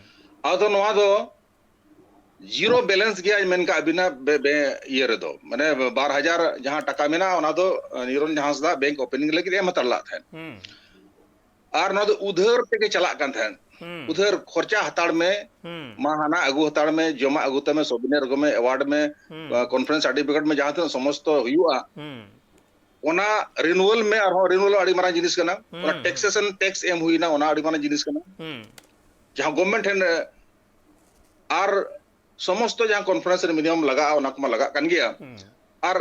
ᱟᱫᱚ ᱱᱚᱣᱟ ᱫᱚ ᱡᱤᱨᱳ ᱵᱮᱞᱮᱱᱥ ᱜᱮᱭᱟ ᱢᱮᱱ ᱠᱟᱜ ᱵᱤᱱᱟ ᱵᱮ-, ᱵᱮ-, ᱤᱭᱟᱹ ᱨᱮᱫᱚ, ᱢᱟᱱᱮ ᱵᱟᱨ ᱦᱟᱡᱟᱨ ᱡᱟᱦᱟᱸ ᱴᱟᱠᱟ ᱢᱮᱱᱟᱜᱼᱟ, ᱚᱱᱟ ᱫᱚ, ᱟᱸ, ᱱᱤᱨᱚᱱ ᱡᱟᱦᱟᱸᱥᱫᱟ ᱵᱮᱝᱠ ᱳᱯᱮᱱᱤᱝ ᱞᱟᱹᱜᱤᱫ ᱮᱢ ᱦᱟᱛᱟᱲ ᱞᱟᱜ ᱛᱟᱦᱮᱸᱫ᱾ ᱦᱩᱸ᱾ ᱟᱨ ᱱᱚᱣᱟ ᱫᱚ ᱩᱫᱷᱟᱹᱨ ᱛᱮᱜᱮ ᱪᱟᱞᱟᱜ ᱠᱟᱱ ᱛᱟᱦᱮᱸᱫ᱾ ᱦᱩᱸ᱾ ᱩᱫᱷᱟᱹᱨ ᱠᱷᱚᱨᱪᱟ ᱦᱟᱛᱟᱲ ᱢᱮ, ᱦᱩᱸ᱾ ᱢᱟ ᱦᱟᱱᱟ ᱟᱹᱜᱩ ᱦᱟᱛᱟᱲ ᱢᱮ, ᱡᱚᱢᱟᱜ ᱟᱹᱜᱩ ᱛᱟᱢᱮ, ᱥᱚᱵᱤᱱᱮᱨ ᱟᱹᱜᱩ ᱢᱮ, ᱮᱣᱟᱨᱰ ᱢᱮ, ᱦᱩᱸ᱾ ᱟᱸ, ᱠᱚᱱᱯᱷᱟᱨᱮᱱᱥ ᱥᱟᱨᱴᱤᱯᱷᱤᱠᱮᱴ ᱢᱮ, ᱡᱟᱦᱟᱸ ᱛᱤᱱᱟᱹᱜ ᱥᱚᱢᱚᱥᱛᱚ ᱦᱩᱭᱩᱜᱼᱟ, ᱦᱩᱸ᱾ ᱚᱱᱟ ᱨᱤᱱᱩᱣᱟᱞ ᱢᱮ, ᱟᱨᱦᱚᱸ ᱨᱤᱱᱩᱣᱟᱞ ᱟᱹᱰᱤ ᱢᱟᱨᱟᱝ ᱡᱤᱱᱤᱥ ᱠᱟᱱᱟ᱾ ᱚᱱᱟ ᱦᱩᱸ, ᱴᱮᱠᱥᱮᱥᱚᱱ ᱴᱮᱠᱥ ᱮᱢ ᱦᱩᱭᱱᱟ, ᱚᱱᱟ ᱟᱹᱰᱤ ᱢᱟᱨᱟᱝ ᱡᱤᱱᱤᱥ ᱠᱟᱱᱟ᱾ ᱦᱩᱸ, ᱡᱟᱦᱟᱸ ᱜᱚᱵᱷᱢᱮᱱᱴ ᱴᱷᱮᱱ, ᱟᱨ ᱥᱚᱢᱚᱥᱛᱚ ᱡᱟᱦᱟᱸ ᱠᱚᱱᱯᱷᱟᱨᱮᱱᱥ ᱨᱮ ᱢᱤᱱᱤᱢᱟᱢ ᱞᱟᱜᱟᱜᱼᱟ, ᱚᱱᱟ ᱠᱚᱢᱟ ᱞᱟᱜᱟᱜ ᱠᱟᱱ ᱜᱮᱭᱟ᱾ ᱦᱩᱸ, ᱟᱨ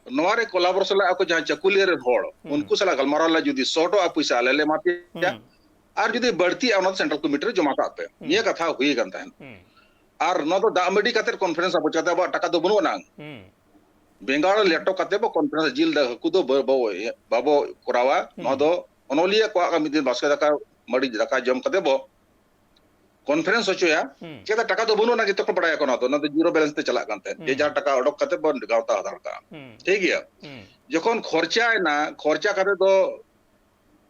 ᱱᱚᱣᱟ ᱨᱮ ᱠᱚᱞᱟᱵᱚᱨᱮᱥᱚᱱ ᱞᱟᱜᱟᱜ ᱟᱠᱚ ᱡᱟᱦᱟᱸ ᱪᱟᱹᱠᱩᱞᱤᱭᱟᱹ ᱨᱮᱱ ᱦᱚᱲ, ᱦᱩᱸ, ᱩᱱᱠᱩ ᱥᱟᱞᱟᱜ ᱜᱟᱞᱢᱟᱨᱟᱣ ᱞᱟᱹᱜᱤᱫ ᱡᱩᱫᱤ ᱥᱚᱴᱚᱜᱼᱟ ᱯᱚᱭᱥᱟ, ᱟᱞᱮ ᱞᱮ ᱮᱢᱟ ᱯᱮᱭᱟ᱾ ᱦᱩᱸ, ᱟᱨ ᱡᱩᱫᱤ ᱵᱟᱹᱲᱛᱤᱜᱼᱟ, ᱚᱱᱟ ᱫᱚ ᱥᱮᱱᱴᱨᱟᱞ ᱠᱚᱢᱤᱴᱤ ᱨᱮ ᱡᱚᱢᱟ ᱠᱟᱜ ᱯᱮ᱾ ᱦᱩᱸ, ᱱᱤᱭᱟᱹ ᱠᱟᱛᱷᱟ ᱦᱩᱭ ᱟᱠᱟᱱ ᱛᱟᱦᱮᱸᱫ᱾ ᱦᱩᱸ, ᱟᱨ ᱱᱚᱣᱟ ᱫᱚ ᱫᱟᱜ ᱢᱟᱹᱰᱤ ᱠᱟᱛᱮ ᱠᱚᱱᱯᱷᱟᱨᱮᱱᱥ ᱟᱵᱚ ᱪᱤᱠᱟᱹᱛᱮ, ᱟᱵᱚᱣᱟᱜ ᱴᱟᱠᱟ ᱫᱚ ᱵᱟᱹᱱᱩᱜ ᱟᱱᱟᱝ᱾ ᱦᱩᱸ, ᱵᱮᱸᱜᱟᱲ ᱞᱮᱴᱚ ᱠᱟᱛᱮ ᱵᱚ ᱠᱚᱱᱯᱷᱟᱨᱮᱱᱥ, ᱡᱤᱞ ᱦᱟᱹᱠᱩ ᱫᱚ ᱵᱟ-, ᱵᱟᱵᱚ, ᱵᱟᱵᱚ ᱠᱚᱨᱟᱣᱟ᱾ ᱱᱚᱣᱟ ᱦᱩᱸ, ᱫᱚ ᱚᱱᱚᱞᱤᱭᱟᱹ ᱠᱚᱣᱟᱜ ᱢᱤᱫ ᱫᱤᱱ ᱵᱟᱥᱠᱮ ᱫᱟᱠᱟ, ᱢᱟᱹᱰᱤ ᱫᱟᱠᱟ ᱡᱚᱢ ᱠᱟᱛᱮ ᱵᱚ ᱠᱚᱱᱯᱷᱟᱨᱮᱱᱥ ᱦᱚᱪᱚᱭᱟ᱾ ᱦᱩᱸ, ᱪᱮᱫᱟᱜ ᱴᱟᱠᱟ ᱫᱚ ᱵᱟᱹᱱᱩᱜ ᱟᱱᱟ, ᱡᱚᱛᱚ ᱠᱚ ᱵᱟᱲᱟᱭᱟ, ᱚᱱᱟ ᱫᱚ, ᱚᱱᱟ ᱫᱚ ᱡᱤᱨᱳ ᱵᱮᱞᱮᱱᱥ ᱛᱮ ᱪᱟᱞᱟᱜ ᱠᱟᱱ ᱛᱟᱦᱮᱸᱫ᱾ ᱡᱮ ᱦᱩᱸ, ᱡᱟᱦᱟᱸ ᱴᱟᱠᱟ ᱚᱰᱚᱠ ᱠᱟᱛᱮ ᱵᱚᱱ ᱜᱟᱶᱛᱟ ᱦᱟᱛᱟᱲ ᱠᱟᱜᱼᱟ᱾ ᱦᱩᱸ, ᱴᱷᱤᱠ ᱜᱮᱭᱟ᱾ ᱦᱩᱸ, ᱡᱚᱠᱷᱚᱱ ᱠᱷᱚᱨᱪᱟᱭᱮᱱᱟ, ᱠᱷᱚᱨᱪᱟ ᱠᱟᱛᱮ ᱫᱚ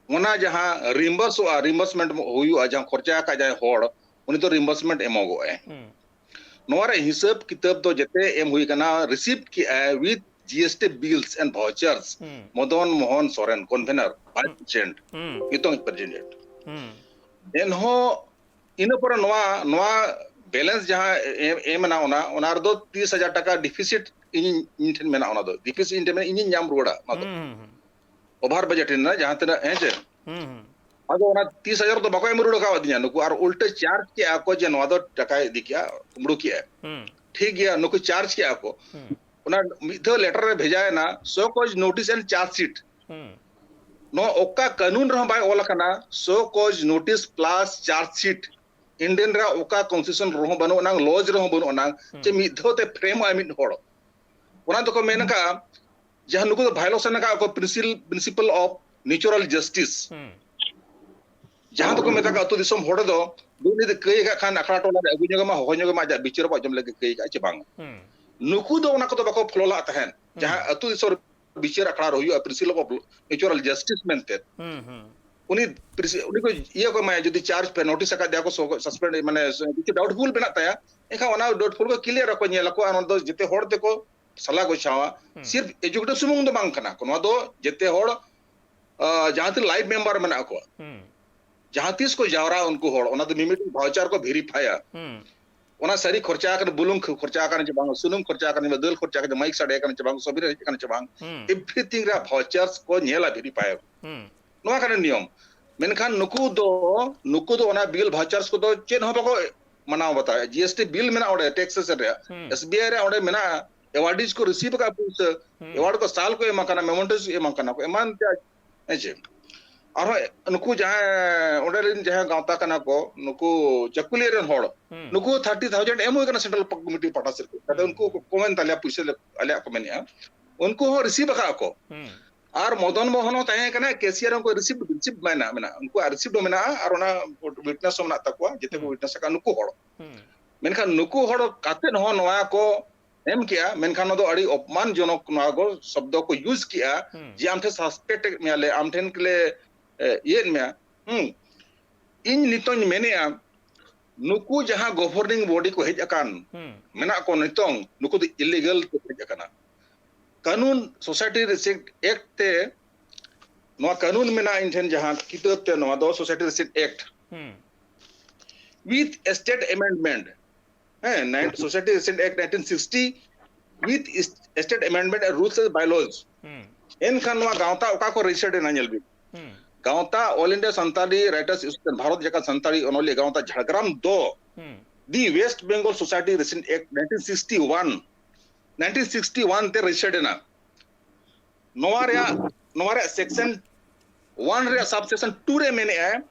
ᱚᱱᱟ ᱡᱟᱦᱟᱸ ᱨᱤᱢᱵᱟᱨᱥᱚᱜᱼᱟ, ᱨᱤᱢᱵᱟᱨᱥᱢᱮᱱᱴ ᱦᱩᱭᱩᱜᱼᱟ, ᱡᱟᱦᱟᱸ ᱠᱷᱚᱨᱪᱟ ᱟᱠᱟᱫ ᱡᱟᱦᱟᱸᱭ ᱦᱚᱲ, ᱩᱱᱤ ᱫᱚ ᱨᱤᱢᱵᱟᱨᱥᱢᱮᱱᱴ ᱮᱢᱚᱜᱚᱜᱼᱟᱭ᱾ ᱦᱩᱸ, ᱱᱚᱣᱟ ᱨᱮ ᱦᱤᱥᱟᱹᱵ ᱠᱤᱛᱟᱹᱵ ᱫᱚ ᱡᱮᱛᱮ ᱮᱢ ᱦᱩᱭ ᱟᱠᱟᱱᱟ, ᱨᱤᱥᱤᱯᱴ ᱠᱮᱜᱼᱟᱭ with G S T bills and vouchers, ᱦᱩᱸ, Madan Mohan Soren, convener, vice president, ᱦᱩᱸ, ᱱᱤᱛᱚᱝ ᱯᱨᱮᱥᱤᱰᱮᱱᱴ᱾ ᱦᱩᱸ, ᱮᱱᱦᱚᱸ ᱤᱱᱟᱹ ᱯᱚᱨᱮ ᱱᱚᱣᱟ, ᱱᱚᱣᱟ ᱵᱮᱞᱮᱱᱥ ᱡᱟᱦᱟᱸ ᱮᱢ, ᱮᱢ ᱮᱱᱟ, ᱚᱱᱟ, ᱚᱱᱟ ᱨᱮᱫᱚ ᱛᱤᱥ ᱦᱟᱡᱟᱨ ᱴᱟᱠᱟ ᱰᱤᱯᱷᱤᱥᱤᱴ ᱤᱧ, ᱤᱧ ᱴᱷᱮᱱ ᱢᱮᱱᱟᱜᱼᱟ, ᱚᱱᱟ ᱫᱚ ᱰᱤᱯᱷᱤᱥᱤᱴ ᱤᱧ ᱴᱷᱮᱱ ᱢᱮᱱᱟᱜᱼᱟ, ᱤᱧᱤᱧ ᱧᱟᱢ ᱨᱩᱣᱟᱹᱲᱟ ᱚᱱᱟ ᱫᱚ᱾ ᱦᱩᱸ, ᱦᱩᱸ, ᱦᱩᱸ, ᱳᱵᱷᱟᱨ ᱵᱟᱡᱮᱴ ᱨᱮᱱᱟᱜ ᱡᱟᱦᱟᱸ ᱛᱤᱱᱟᱹᱜ, ᱦᱮᱸ ᱪᱮ? ᱦᱩᱸ, ᱦᱩᱸ, ᱟᱫᱚ ᱚᱱᱟ ᱛᱤᱥ ᱦᱟᱡᱟᱨ ᱫᱚ ᱵᱟᱠᱚ ᱮᱢ ᱨᱩᱣᱟᱹᱲ ᱠᱟᱣᱫᱤᱧᱟ ᱱᱩᱠᱩ, ᱟᱨ ᱩᱞᱴᱟᱹ ᱪᱟᱨᱡᱽ ᱠᱮᱜᱼᱟ ᱠᱚ ᱡᱮ ᱱᱚᱣᱟ ᱫᱚ ᱴᱟᱠᱟᱭ ᱤᱫᱤ ᱠᱮᱜᱼᱟ, ᱠᱩᱢᱵᱽᱲᱩ ᱠᱮᱜᱼᱟᱭ᱾ ᱦᱩᱸ, ᱴᱷᱤᱠ ᱜᱮᱭᱟ, ᱱᱩᱠᱩ ᱪᱟᱨᱡᱽ ᱠᱮᱜᱼᱟ ᱠᱚ᱾ ᱦᱩᱸ, ᱚᱱᱟ ᱢᱤᱫ ᱫᱷᱟᱣ ᱞᱮᱴᱟᱨ ᱨᱮ ᱵᱷᱮᱡᱟᱭᱮᱱᱟ, show cause notice and charge sheet᱾ ᱦᱩᱸ, ᱱᱚᱣᱟ ᱚᱠᱟ ᱠᱟᱹᱱᱩᱱ ᱨᱮᱦᱚᱸ ᱵᱟᱭ ᱚᱞ ᱟᱠᱟᱱᱟ, show cause notice plus charge sheet᱾ Indian ᱨᱮ ᱚᱠᱟ ᱠᱚᱱᱥᱴᱤᱴᱭᱩᱥᱚᱱ ᱨᱮᱦᱚᱸ ᱵᱟᱹᱱᱩᱜ ᱟᱱᱟᱝ, ᱞᱚᱡᱽ ᱨᱮᱦᱚᱸ ᱵᱟᱹᱱᱩᱜ ᱟᱱᱟᱝ, ᱦᱩᱸ, ᱡᱮ ᱢᱤᱫ ᱫᱷᱟᱣ ᱛᱮ ᱯᱷᱨᱮᱢᱚᱜᱼᱟᱭ ᱢᱤᱫ ᱦᱚᱲ᱾ ᱚᱱᱟ ᱫᱚᱠᱚ ᱢᱮᱱ ᱟᱠᱟᱫᱼᱟ, ᱡᱟᱦᱟᱸ ᱱᱩᱠᱩ ᱫᱚ ᱵᱷᱟᱭᱳᱞᱮᱥᱚᱱ ᱟᱠᱟᱫ ᱠᱚ principle, principle of natural justice᱾ ᱦᱩᱸ, ᱡᱟᱦᱟᱸ ᱫᱚᱠᱚ ᱢᱮᱛᱟᱜ ᱠᱟᱱ ᱟᱹᱛᱩ ᱫᱤᱥᱚᱢ ᱦᱚᱲ ᱫᱚ, ᱩᱱᱤ ᱫᱚ ᱠᱟᱹᱭ ᱟᱠᱟᱫ ᱠᱷᱟᱱ ᱟᱠᱷᱲᱟ ᱴᱚᱞᱟ ᱨᱮ ᱟᱹᱜᱩ ᱧᱚᱜ ᱢᱟ, ᱦᱚᱦᱚ ᱧᱚᱜ ᱢᱟ, ᱟᱡᱟᱜ ᱵᱤᱪᱟᱹᱨ ᱵᱟᱭ ᱡᱚᱢ ᱞᱟᱹᱜᱤᱫ ᱠᱟᱹᱭ ᱟᱠᱟᱫ ᱪᱮ ᱵᱟᱝ᱾ ᱦᱩᱸ, ᱱᱩᱠᱩ ᱫᱚ ᱚᱱᱟ ᱠᱚᱫᱚ ᱵᱟᱠᱚ ᱯᱷᱚᱞᱳ ᱞᱟᱜ ᱛᱟᱦᱮᱸᱫ᱾ ᱦᱩᱸ, ᱡᱟᱦᱟᱸ ᱟᱹᱛᱩ ᱫᱤᱥᱚᱢ ᱨᱮ ᱵᱤᱪᱟᱹᱨ ᱟᱠᱷᱲᱟ ᱨᱮ ᱦᱩᱭᱩᱜᱼᱟ, principle of natural justice ᱢᱮᱱᱛᱮ᱾ ᱦᱩᱸ, ᱦᱩᱸ, ᱩᱱᱤ ᱯᱨᱤᱥᱤ-, ᱩᱱᱤ ᱠᱚ ᱤᱭᱟᱹ ᱠᱚ ᱮᱢᱟᱭᱟ, ᱡᱩᱫᱤ ᱪᱟᱨᱡᱽ ᱯᱮ, ᱱᱳᱴᱤᱥ ᱟᱠᱟᱫ ᱫᱮᱭᱟ ᱠᱚ, ᱥᱟᱥᱯᱮᱱᱰ, ᱢᱟᱱᱮ ᱠᱤᱪᱷᱩ ᱰᱟᱣᱩᱴᱯᱷᱩᱞ ᱢᱮᱱᱟᱜ ᱛᱟᱭᱟ, ᱮᱱᱠᱷᱟᱱ ᱚᱱᱟ ᱰᱟᱣᱩᱴᱯᱷᱩᱞ ᱠᱚ ᱠᱞᱤᱭᱟᱨ ᱟᱠᱚ, ᱧᱮᱞ ᱟᱠᱚ, ᱟᱨ ᱚᱱᱟ ᱫᱚ ᱡᱮᱛᱮ ᱦᱚᱲ ᱛᱮᱠᱚ ᱥᱟᱞᱟ ᱜᱚᱪᱷᱟᱣᱟ᱾ ᱦᱩᱸ, ᱥᱤᱨᱯ ᱮᱡᱩᱠᱮᱴᱤᱵᱷ ᱥᱩᱢᱩᱝ ᱫᱚ ᱵᱟᱝ ᱠᱟᱱᱟ, ᱱᱚᱣᱟ ᱫᱚ ᱡᱮᱛᱮ ᱦᱚᱲ, ᱟᱸ, ᱡᱟᱦᱟᱸ ᱛᱤᱱᱟᱹᱜ ᱞᱟᱭᱤᱵᱷ ᱢᱮᱢᱵᱟᱨ ᱢᱮᱱᱟᱜ ᱠᱚᱣᱟ, ᱦᱩᱸ, ᱡᱟᱦᱟᱸ ᱛᱤᱥ ᱠᱚ ᱡᱟᱣᱨᱟᱜᱼᱟ ᱩᱱᱠᱩ ᱦᱚᱲ, ᱚᱱᱟ ᱫᱚ ᱢᱤᱢᱤᱫᱴᱤᱡ ᱵᱷᱟᱣᱪᱟᱨ ᱠᱚ ᱵᱷᱮᱨᱤᱯᱷᱟᱭᱟ᱾ ᱦᱩᱸ, ᱚᱱᱟ ᱥᱟᱹᱨᱤ ᱠᱷᱚᱨᱪᱟ ᱟᱠᱟᱱᱟ, ᱵᱩᱞᱩᱝ ᱠᱷᱚᱨᱪᱟ ᱟᱠᱟᱱᱟ ᱪᱮ ᱵᱟᱝ, ᱥᱩᱱᱩᱢ ᱠᱷᱚᱨᱪᱟ ᱟᱠᱟᱱᱟ ᱪᱮ ᱵᱟᱝ, ᱫᱟᱹᱞ ᱠᱷᱚᱨᱪᱟ ᱟᱠᱟᱱᱟ ᱪᱮ ᱵᱟᱝ, ᱥᱚᱵᱤᱱ ᱦᱮᱡ ᱟᱠᱟᱱᱟ ᱪᱮ ᱵᱟᱝ, ᱦᱩᱸ᱾ Everything ᱨᱮᱭᱟᱜ vouchers ᱠᱚ ᱧᱮᱞᱟ, verify᱾ ᱦᱩᱸ᱾ ᱱᱚᱣᱟ ᱠᱟᱱᱟ ᱱᱤᱭᱚᱢ᱾ ᱢᱮᱱᱠᱷᱟᱱ ᱱᱩᱠᱩ ᱫᱚ, ᱱᱩᱠᱩ ᱫᱚ ᱚᱱᱟ bill vouchers ᱠᱚᱫᱚ ᱪᱮᱫ ᱦᱚᱸ ᱵᱟᱠᱚ ᱢᱟᱱᱟᱣ ᱵᱟᱛᱟᱣᱟ᱾ G S T bill ᱢᱮᱱᱟᱜᱼᱟ ᱚᱸᱰᱮ, taxation ᱨᱮᱭᱟᱜ᱾ ᱦᱩᱸ᱾ S B I ᱨᱮ ᱚᱸᱰᱮ ᱢᱮᱱᱟᱜᱼᱟ, awardees ᱠᱚ receive ᱟᱠᱟᱫ ᱯᱩᱭᱥᱟᱹ, ᱦᱩᱸ᱾ Award ᱠᱚ ᱥᱟᱞ ᱠᱚ ᱮᱢᱟ ᱠᱟᱱᱟ, mementos ᱮᱢᱟ ᱠᱟᱱᱟ ᱠᱚ, ᱮᱢᱟᱱ ᱛᱮᱭᱟᱜ, ᱦᱮᱸ ᱪᱮ? ᱟᱨᱦᱚᱸ ᱱᱩᱠᱩ ᱡᱟᱦᱟᱸᱭ ᱚᱸᱰᱮ ᱨᱮᱱ ᱡᱟᱦᱟᱸᱭ ᱜᱟᱶᱛᱟ ᱠᱟᱱᱟ ᱠᱚ, ᱱᱩᱠᱩ ᱪᱟᱹᱠᱩᱞᱤᱭᱟᱹ ᱨᱮᱱ ᱦᱚᱲ, ᱦᱩᱸ᱾ ᱱᱩᱠᱩ thirty thousand ᱮᱢ ᱦᱩᱭ ᱠᱟᱱᱟ central committee ᱯᱟᱦᱴᱟ ᱥᱮᱫ ᱠᱷᱚᱱ᱾ ᱠᱟᱛᱮ ᱦᱩᱸ᱾ ᱩᱱᱠᱩ ᱠᱚ ᱠᱚᱢᱮᱱ ᱛᱟᱞᱮᱭᱟ, ᱯᱩᱭᱥᱟᱹ ᱞᱮ, ᱟᱞᱮᱭᱟᱜ ᱠᱚ ᱢᱮᱱᱮᱜᱼᱟ, ᱩᱱᱠᱩ ᱦᱚᱸ receive ᱟᱠᱟᱫ ᱠᱚ᱾ ᱦᱩᱸ᱾ ᱟᱨ ᱢᱚᱫᱚᱱ ᱢᱳᱦᱚᱱ ᱦᱚᱸ ᱛᱟᱦᱮᱸ ᱠᱟᱱᱟ, cashier ᱦᱚᱸ ᱠᱚ receive, receive ᱢᱮᱱᱟᱜᱼᱟ, ᱢᱮᱱᱟᱜᱼᱟ᱾ ᱩᱱᱠᱩᱣᱟᱜ receipt ᱦᱚᱸ ᱢᱮᱱᱟᱜᱼᱟ ᱟᱨ ᱚᱱᱟ witness ᱦᱚᱸ ᱢᱮᱱᱟᱜ ᱛᱟᱠᱚᱣᱟ, ᱡᱮᱛᱮ ᱠᱚ ᱦᱩᱸ᱾ Witness ᱟᱠᱟᱫ ᱱᱩᱠᱩ ᱦᱚᱲ᱾ ᱦᱩᱸ᱾ ᱢᱮᱱᱠᱷᱟᱱ ᱱᱩᱠᱩ ᱦᱚᱲ ᱠᱟᱛᱮᱫ ᱦᱚᱸ ᱱᱚᱣᱟ ᱠᱚ ᱮᱢ ᱠᱮᱜᱼᱟ, ᱢᱮᱱᱠᱷᱟᱱ ᱱᱚᱣᱟ ᱫᱚ ᱟᱹᱰᱤ ᱚᱯᱢᱟᱱᱡᱚᱱᱚᱠ, ᱱᱚᱣᱟ ᱠᱚ ᱥᱚᱵᱫᱚ ᱠᱚ use ᱠᱮᱜᱼᱟ ᱦᱩᱸ᱾ ᱡᱮ ᱟᱢ ᱴᱷᱮᱱ suspect ᱮᱫ ᱢᱮᱭᱟ ᱞᱮ, ᱟᱢ ᱴᱷᱮᱱ ᱞᱮ, ᱮ, ᱤᱭᱟᱹᱭᱮᱫ ᱢᱮᱭᱟ᱾ ᱦᱩᱸ᱾ ᱤᱧ ᱱᱤᱛᱚᱧ ᱢᱮᱱᱮᱜᱼᱟ, ᱱᱩᱠᱩ ᱡᱟᱦᱟᱸ governing body ᱠᱚ ᱦᱮᱡ ᱟᱠᱟᱱ, ᱦᱩᱸ᱾ ᱢᱮᱱᱟᱜ ᱠᱚ ᱱᱤᱛᱚᱝ, ᱱᱩᱠᱩ ᱫᱚ illegal ᱛᱮ ᱦᱮᱡ ᱟᱠᱟᱱᱟ᱾ ᱠᱟᱹᱱᱩᱱ, Society Receipt Act ᱛᱮ, ᱱᱚᱣᱟ ᱠᱟᱹᱱᱩᱱ ᱢᱮᱱᱟᱜᱼᱟ ᱤᱧ ᱴᱷᱮᱱ, ᱡᱟᱦᱟᱸ ᱠᱤᱛᱟᱹᱵ ᱛᱮ, ᱱᱚᱣᱟ ᱫᱚ Society Receipt Act ᱦᱩᱸ᱾ With state amendment, ᱦᱮᱸ, nine-, Society Receipt Act nineteen sixty with is-, state amendment and rules and bylaws᱾ ᱦᱩᱸ᱾ ᱮᱱᱠᱷᱟᱱ ᱱᱚᱣᱟ ᱜᱟᱶᱛᱟ ᱚᱠᱟ ᱠᱚ registered ᱮᱱᱟ, ᱧᱮᱞ ᱵᱤᱱ᱾ ᱦᱩᱸ᱾ ᱜᱟᱶᱛᱟ All India Santali Writers Association, Bharat ᱡᱟᱠᱟᱛ ᱥᱟᱱᱛᱟᱲᱤ ᱚᱱᱚᱞᱤᱭᱟᱹ ᱜᱟᱶᱛᱟ ᱡᱷᱟᱲᱜᱨᱟᱢ ᱫᱚ ᱦᱩᱸ᱾ The West Bengal Society Receipt Act nineteen sixty-one, nineteen sixty-one ᱛᱮ registered ᱮᱱᱟ᱾ ᱱᱚᱣᱟ ᱨᱮᱭᱟᱜ, ᱱᱚᱣᱟ ᱨᱮᱭᱟᱜ section one ᱨᱮᱭᱟᱜ subsection two ᱨᱮ ᱢᱮᱱᱮᱜᱼᱟᱭ,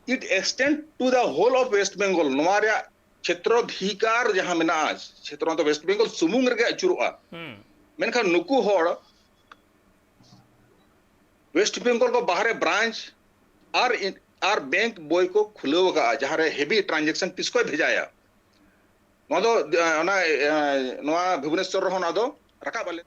"It extend to the whole of West Bengal." ᱱᱚᱣᱟ ᱨᱮᱭᱟᱜ ᱪᱷᱮᱛᱨᱚᱫᱷᱤᱠᱟᱨ ᱡᱟᱦᱟᱸ ᱢᱮᱱᱟᱜᱼᱟ, ᱪᱷᱮᱛᱨᱚ ᱫᱚ West Bengal ᱥᱩᱢᱩᱝ ᱨᱮᱜᱮ ᱟᱹᱪᱩᱨᱚᱜᱼᱟ᱾ ᱦᱩᱸ᱾ ᱢᱮᱱᱠᱷᱟᱱ ᱱᱩᱠᱩ ᱦᱚᱲ West Bengal ᱠᱚ ᱵᱟᱦᱨᱮ branch ᱟᱨ ᱤᱱ-, ᱟᱨ bank ᱵᱳᱭ ᱠᱚ ᱠᱷᱩᱞᱟᱹᱣ ᱟᱠᱟᱫᱼᱟ, ᱡᱟᱦᱟᱸ ᱨᱮ heavy transaction ᱛᱤᱥ ᱠᱚᱭ ᱵᱷᱮᱡᱟᱭᱟ᱾ ᱱᱚᱣᱟ ᱫᱚ, ᱮ, ᱚᱱᱟ, ᱮ, ᱱᱚᱣᱟ ᱵᱷᱩᱵᱽᱱᱮᱥᱚᱨ ᱨᱮᱦᱚᱸ ᱱᱚᱣᱟ ᱫᱚ ᱨᱟᱠᱟᱵ ᱟᱞᱮ᱾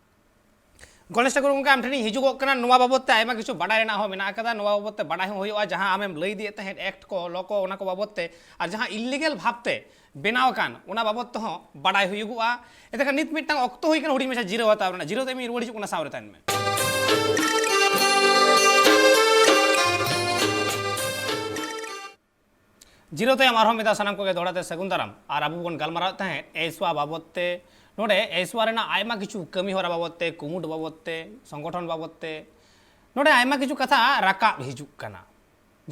ᱜᱚᱱᱮᱥ ᱴᱷᱟᱠᱩᱨ ᱜᱚᱢᱠᱮ, ᱟᱢ ᱴᱷᱮᱱᱤᱧ ᱦᱤᱡᱩᱜᱚᱜ ᱠᱟᱱᱟ᱾ ᱱᱚᱣᱟ ᱵᱟᱵᱚᱫ ᱛᱮ ᱟᱭᱢᱟ ᱠᱤᱪᱷᱩ ᱵᱟᱰᱟᱭ ᱨᱮᱱᱟᱜ ᱦᱚᱸ ᱢᱮᱱᱟᱜ ᱟᱠᱟᱫᱟ᱾ ᱱᱚᱣᱟ ᱵᱟᱵᱚᱫ ᱛᱮ ᱵᱟᱰᱟᱭ ᱦᱚᱸ ᱦᱩᱭᱩᱜᱼᱟ, ᱡᱟᱦᱟᱸ ᱟᱢᱮᱢ ᱞᱟᱹᱭ ᱤᱫᱤᱭᱮᱫ ᱛᱟᱦᱮᱸᱫ, act ᱠᱚ, law ᱠᱚ, ᱚᱱᱟ ᱠᱚ ᱵᱟᱵᱚᱫ ᱛᱮ, ᱟᱨ ᱡᱟᱦᱟᱸ illegal ᱵᱷᱟᱵᱽ ᱛᱮ ᱵᱮᱱᱟᱣ ᱟᱠᱟᱱ, ᱚᱱᱟ ᱵᱟᱵᱚᱫ ᱛᱮᱦᱚᱸ ᱵᱟᱰᱟᱭ ᱦᱩᱭᱩᱜᱚᱜᱼᱟ᱾ ᱮᱱᱛᱮᱠᱷᱟᱱ ᱱᱤᱛ ᱢᱤᱫᱴᱟᱝ ᱚᱠᱛᱚ ᱦᱩᱭ ᱠᱟᱱᱟ ᱦᱩᱰᱤᱧ ᱢᱟᱪᱷᱟ ᱡᱤᱨᱟᱹᱣ ᱦᱟᱛᱟᱣ ᱨᱮᱱᱟᱜ᱾ ᱡᱤᱨᱟᱹᱣ ᱛᱮ ᱤᱧ ᱨᱩᱣᱟᱹᱲ ᱦᱤᱡᱩᱜ ᱠᱟᱱᱟ, ᱥᱟᱶ ᱨᱮ ᱛᱟᱦᱮᱱ ᱢᱮ᱾ ᱡᱤᱨᱟᱹᱣ ᱛᱟᱭᱚᱢ ᱟᱨᱦᱚᱸ ᱢᱤᱫ ᱫᱷᱟᱣ ᱥᱟᱱᱟᱢ ᱠᱚᱜᱮ ᱫᱚᱦᱲᱟ ᱛᱮ ᱥᱟᱹᱜᱩᱱ ᱫᱟᱨᱟᱢ᱾ ᱟᱨ ᱟᱵᱚ ᱵᱚᱱ ᱜᱟᱞᱢᱟᱨᱟᱣᱮᱫ ᱛᱟᱦᱮᱸᱫ ᱮᱥᱣᱟ ᱵᱟᱵᱚᱛ ᱛᱮ, ᱱᱚᱰᱮ ᱮᱥᱣᱟ ᱨᱮᱱᱟᱜ ᱟᱭᱢᱟ ᱠᱤᱪᱷᱩ ᱠᱟᱹᱢᱤ ᱦᱚᱨᱟ ᱵᱟᱵᱚᱛ ᱛᱮ, ᱠᱩᱢᱩᱴ ᱵᱟᱵᱚᱛ ᱛᱮ, ᱥᱚᱝᱜᱚᱴᱷᱚᱱ ᱵᱟᱵᱚᱛ ᱛᱮ᱾ ᱱᱚᱰᱮ ᱟᱭᱢᱟ ᱠᱤᱪᱷᱩ ᱠᱟᱛᱷᱟ ᱨᱟᱠᱟᱵ ᱦᱤᱡᱩᱜ ᱠᱟᱱᱟ᱾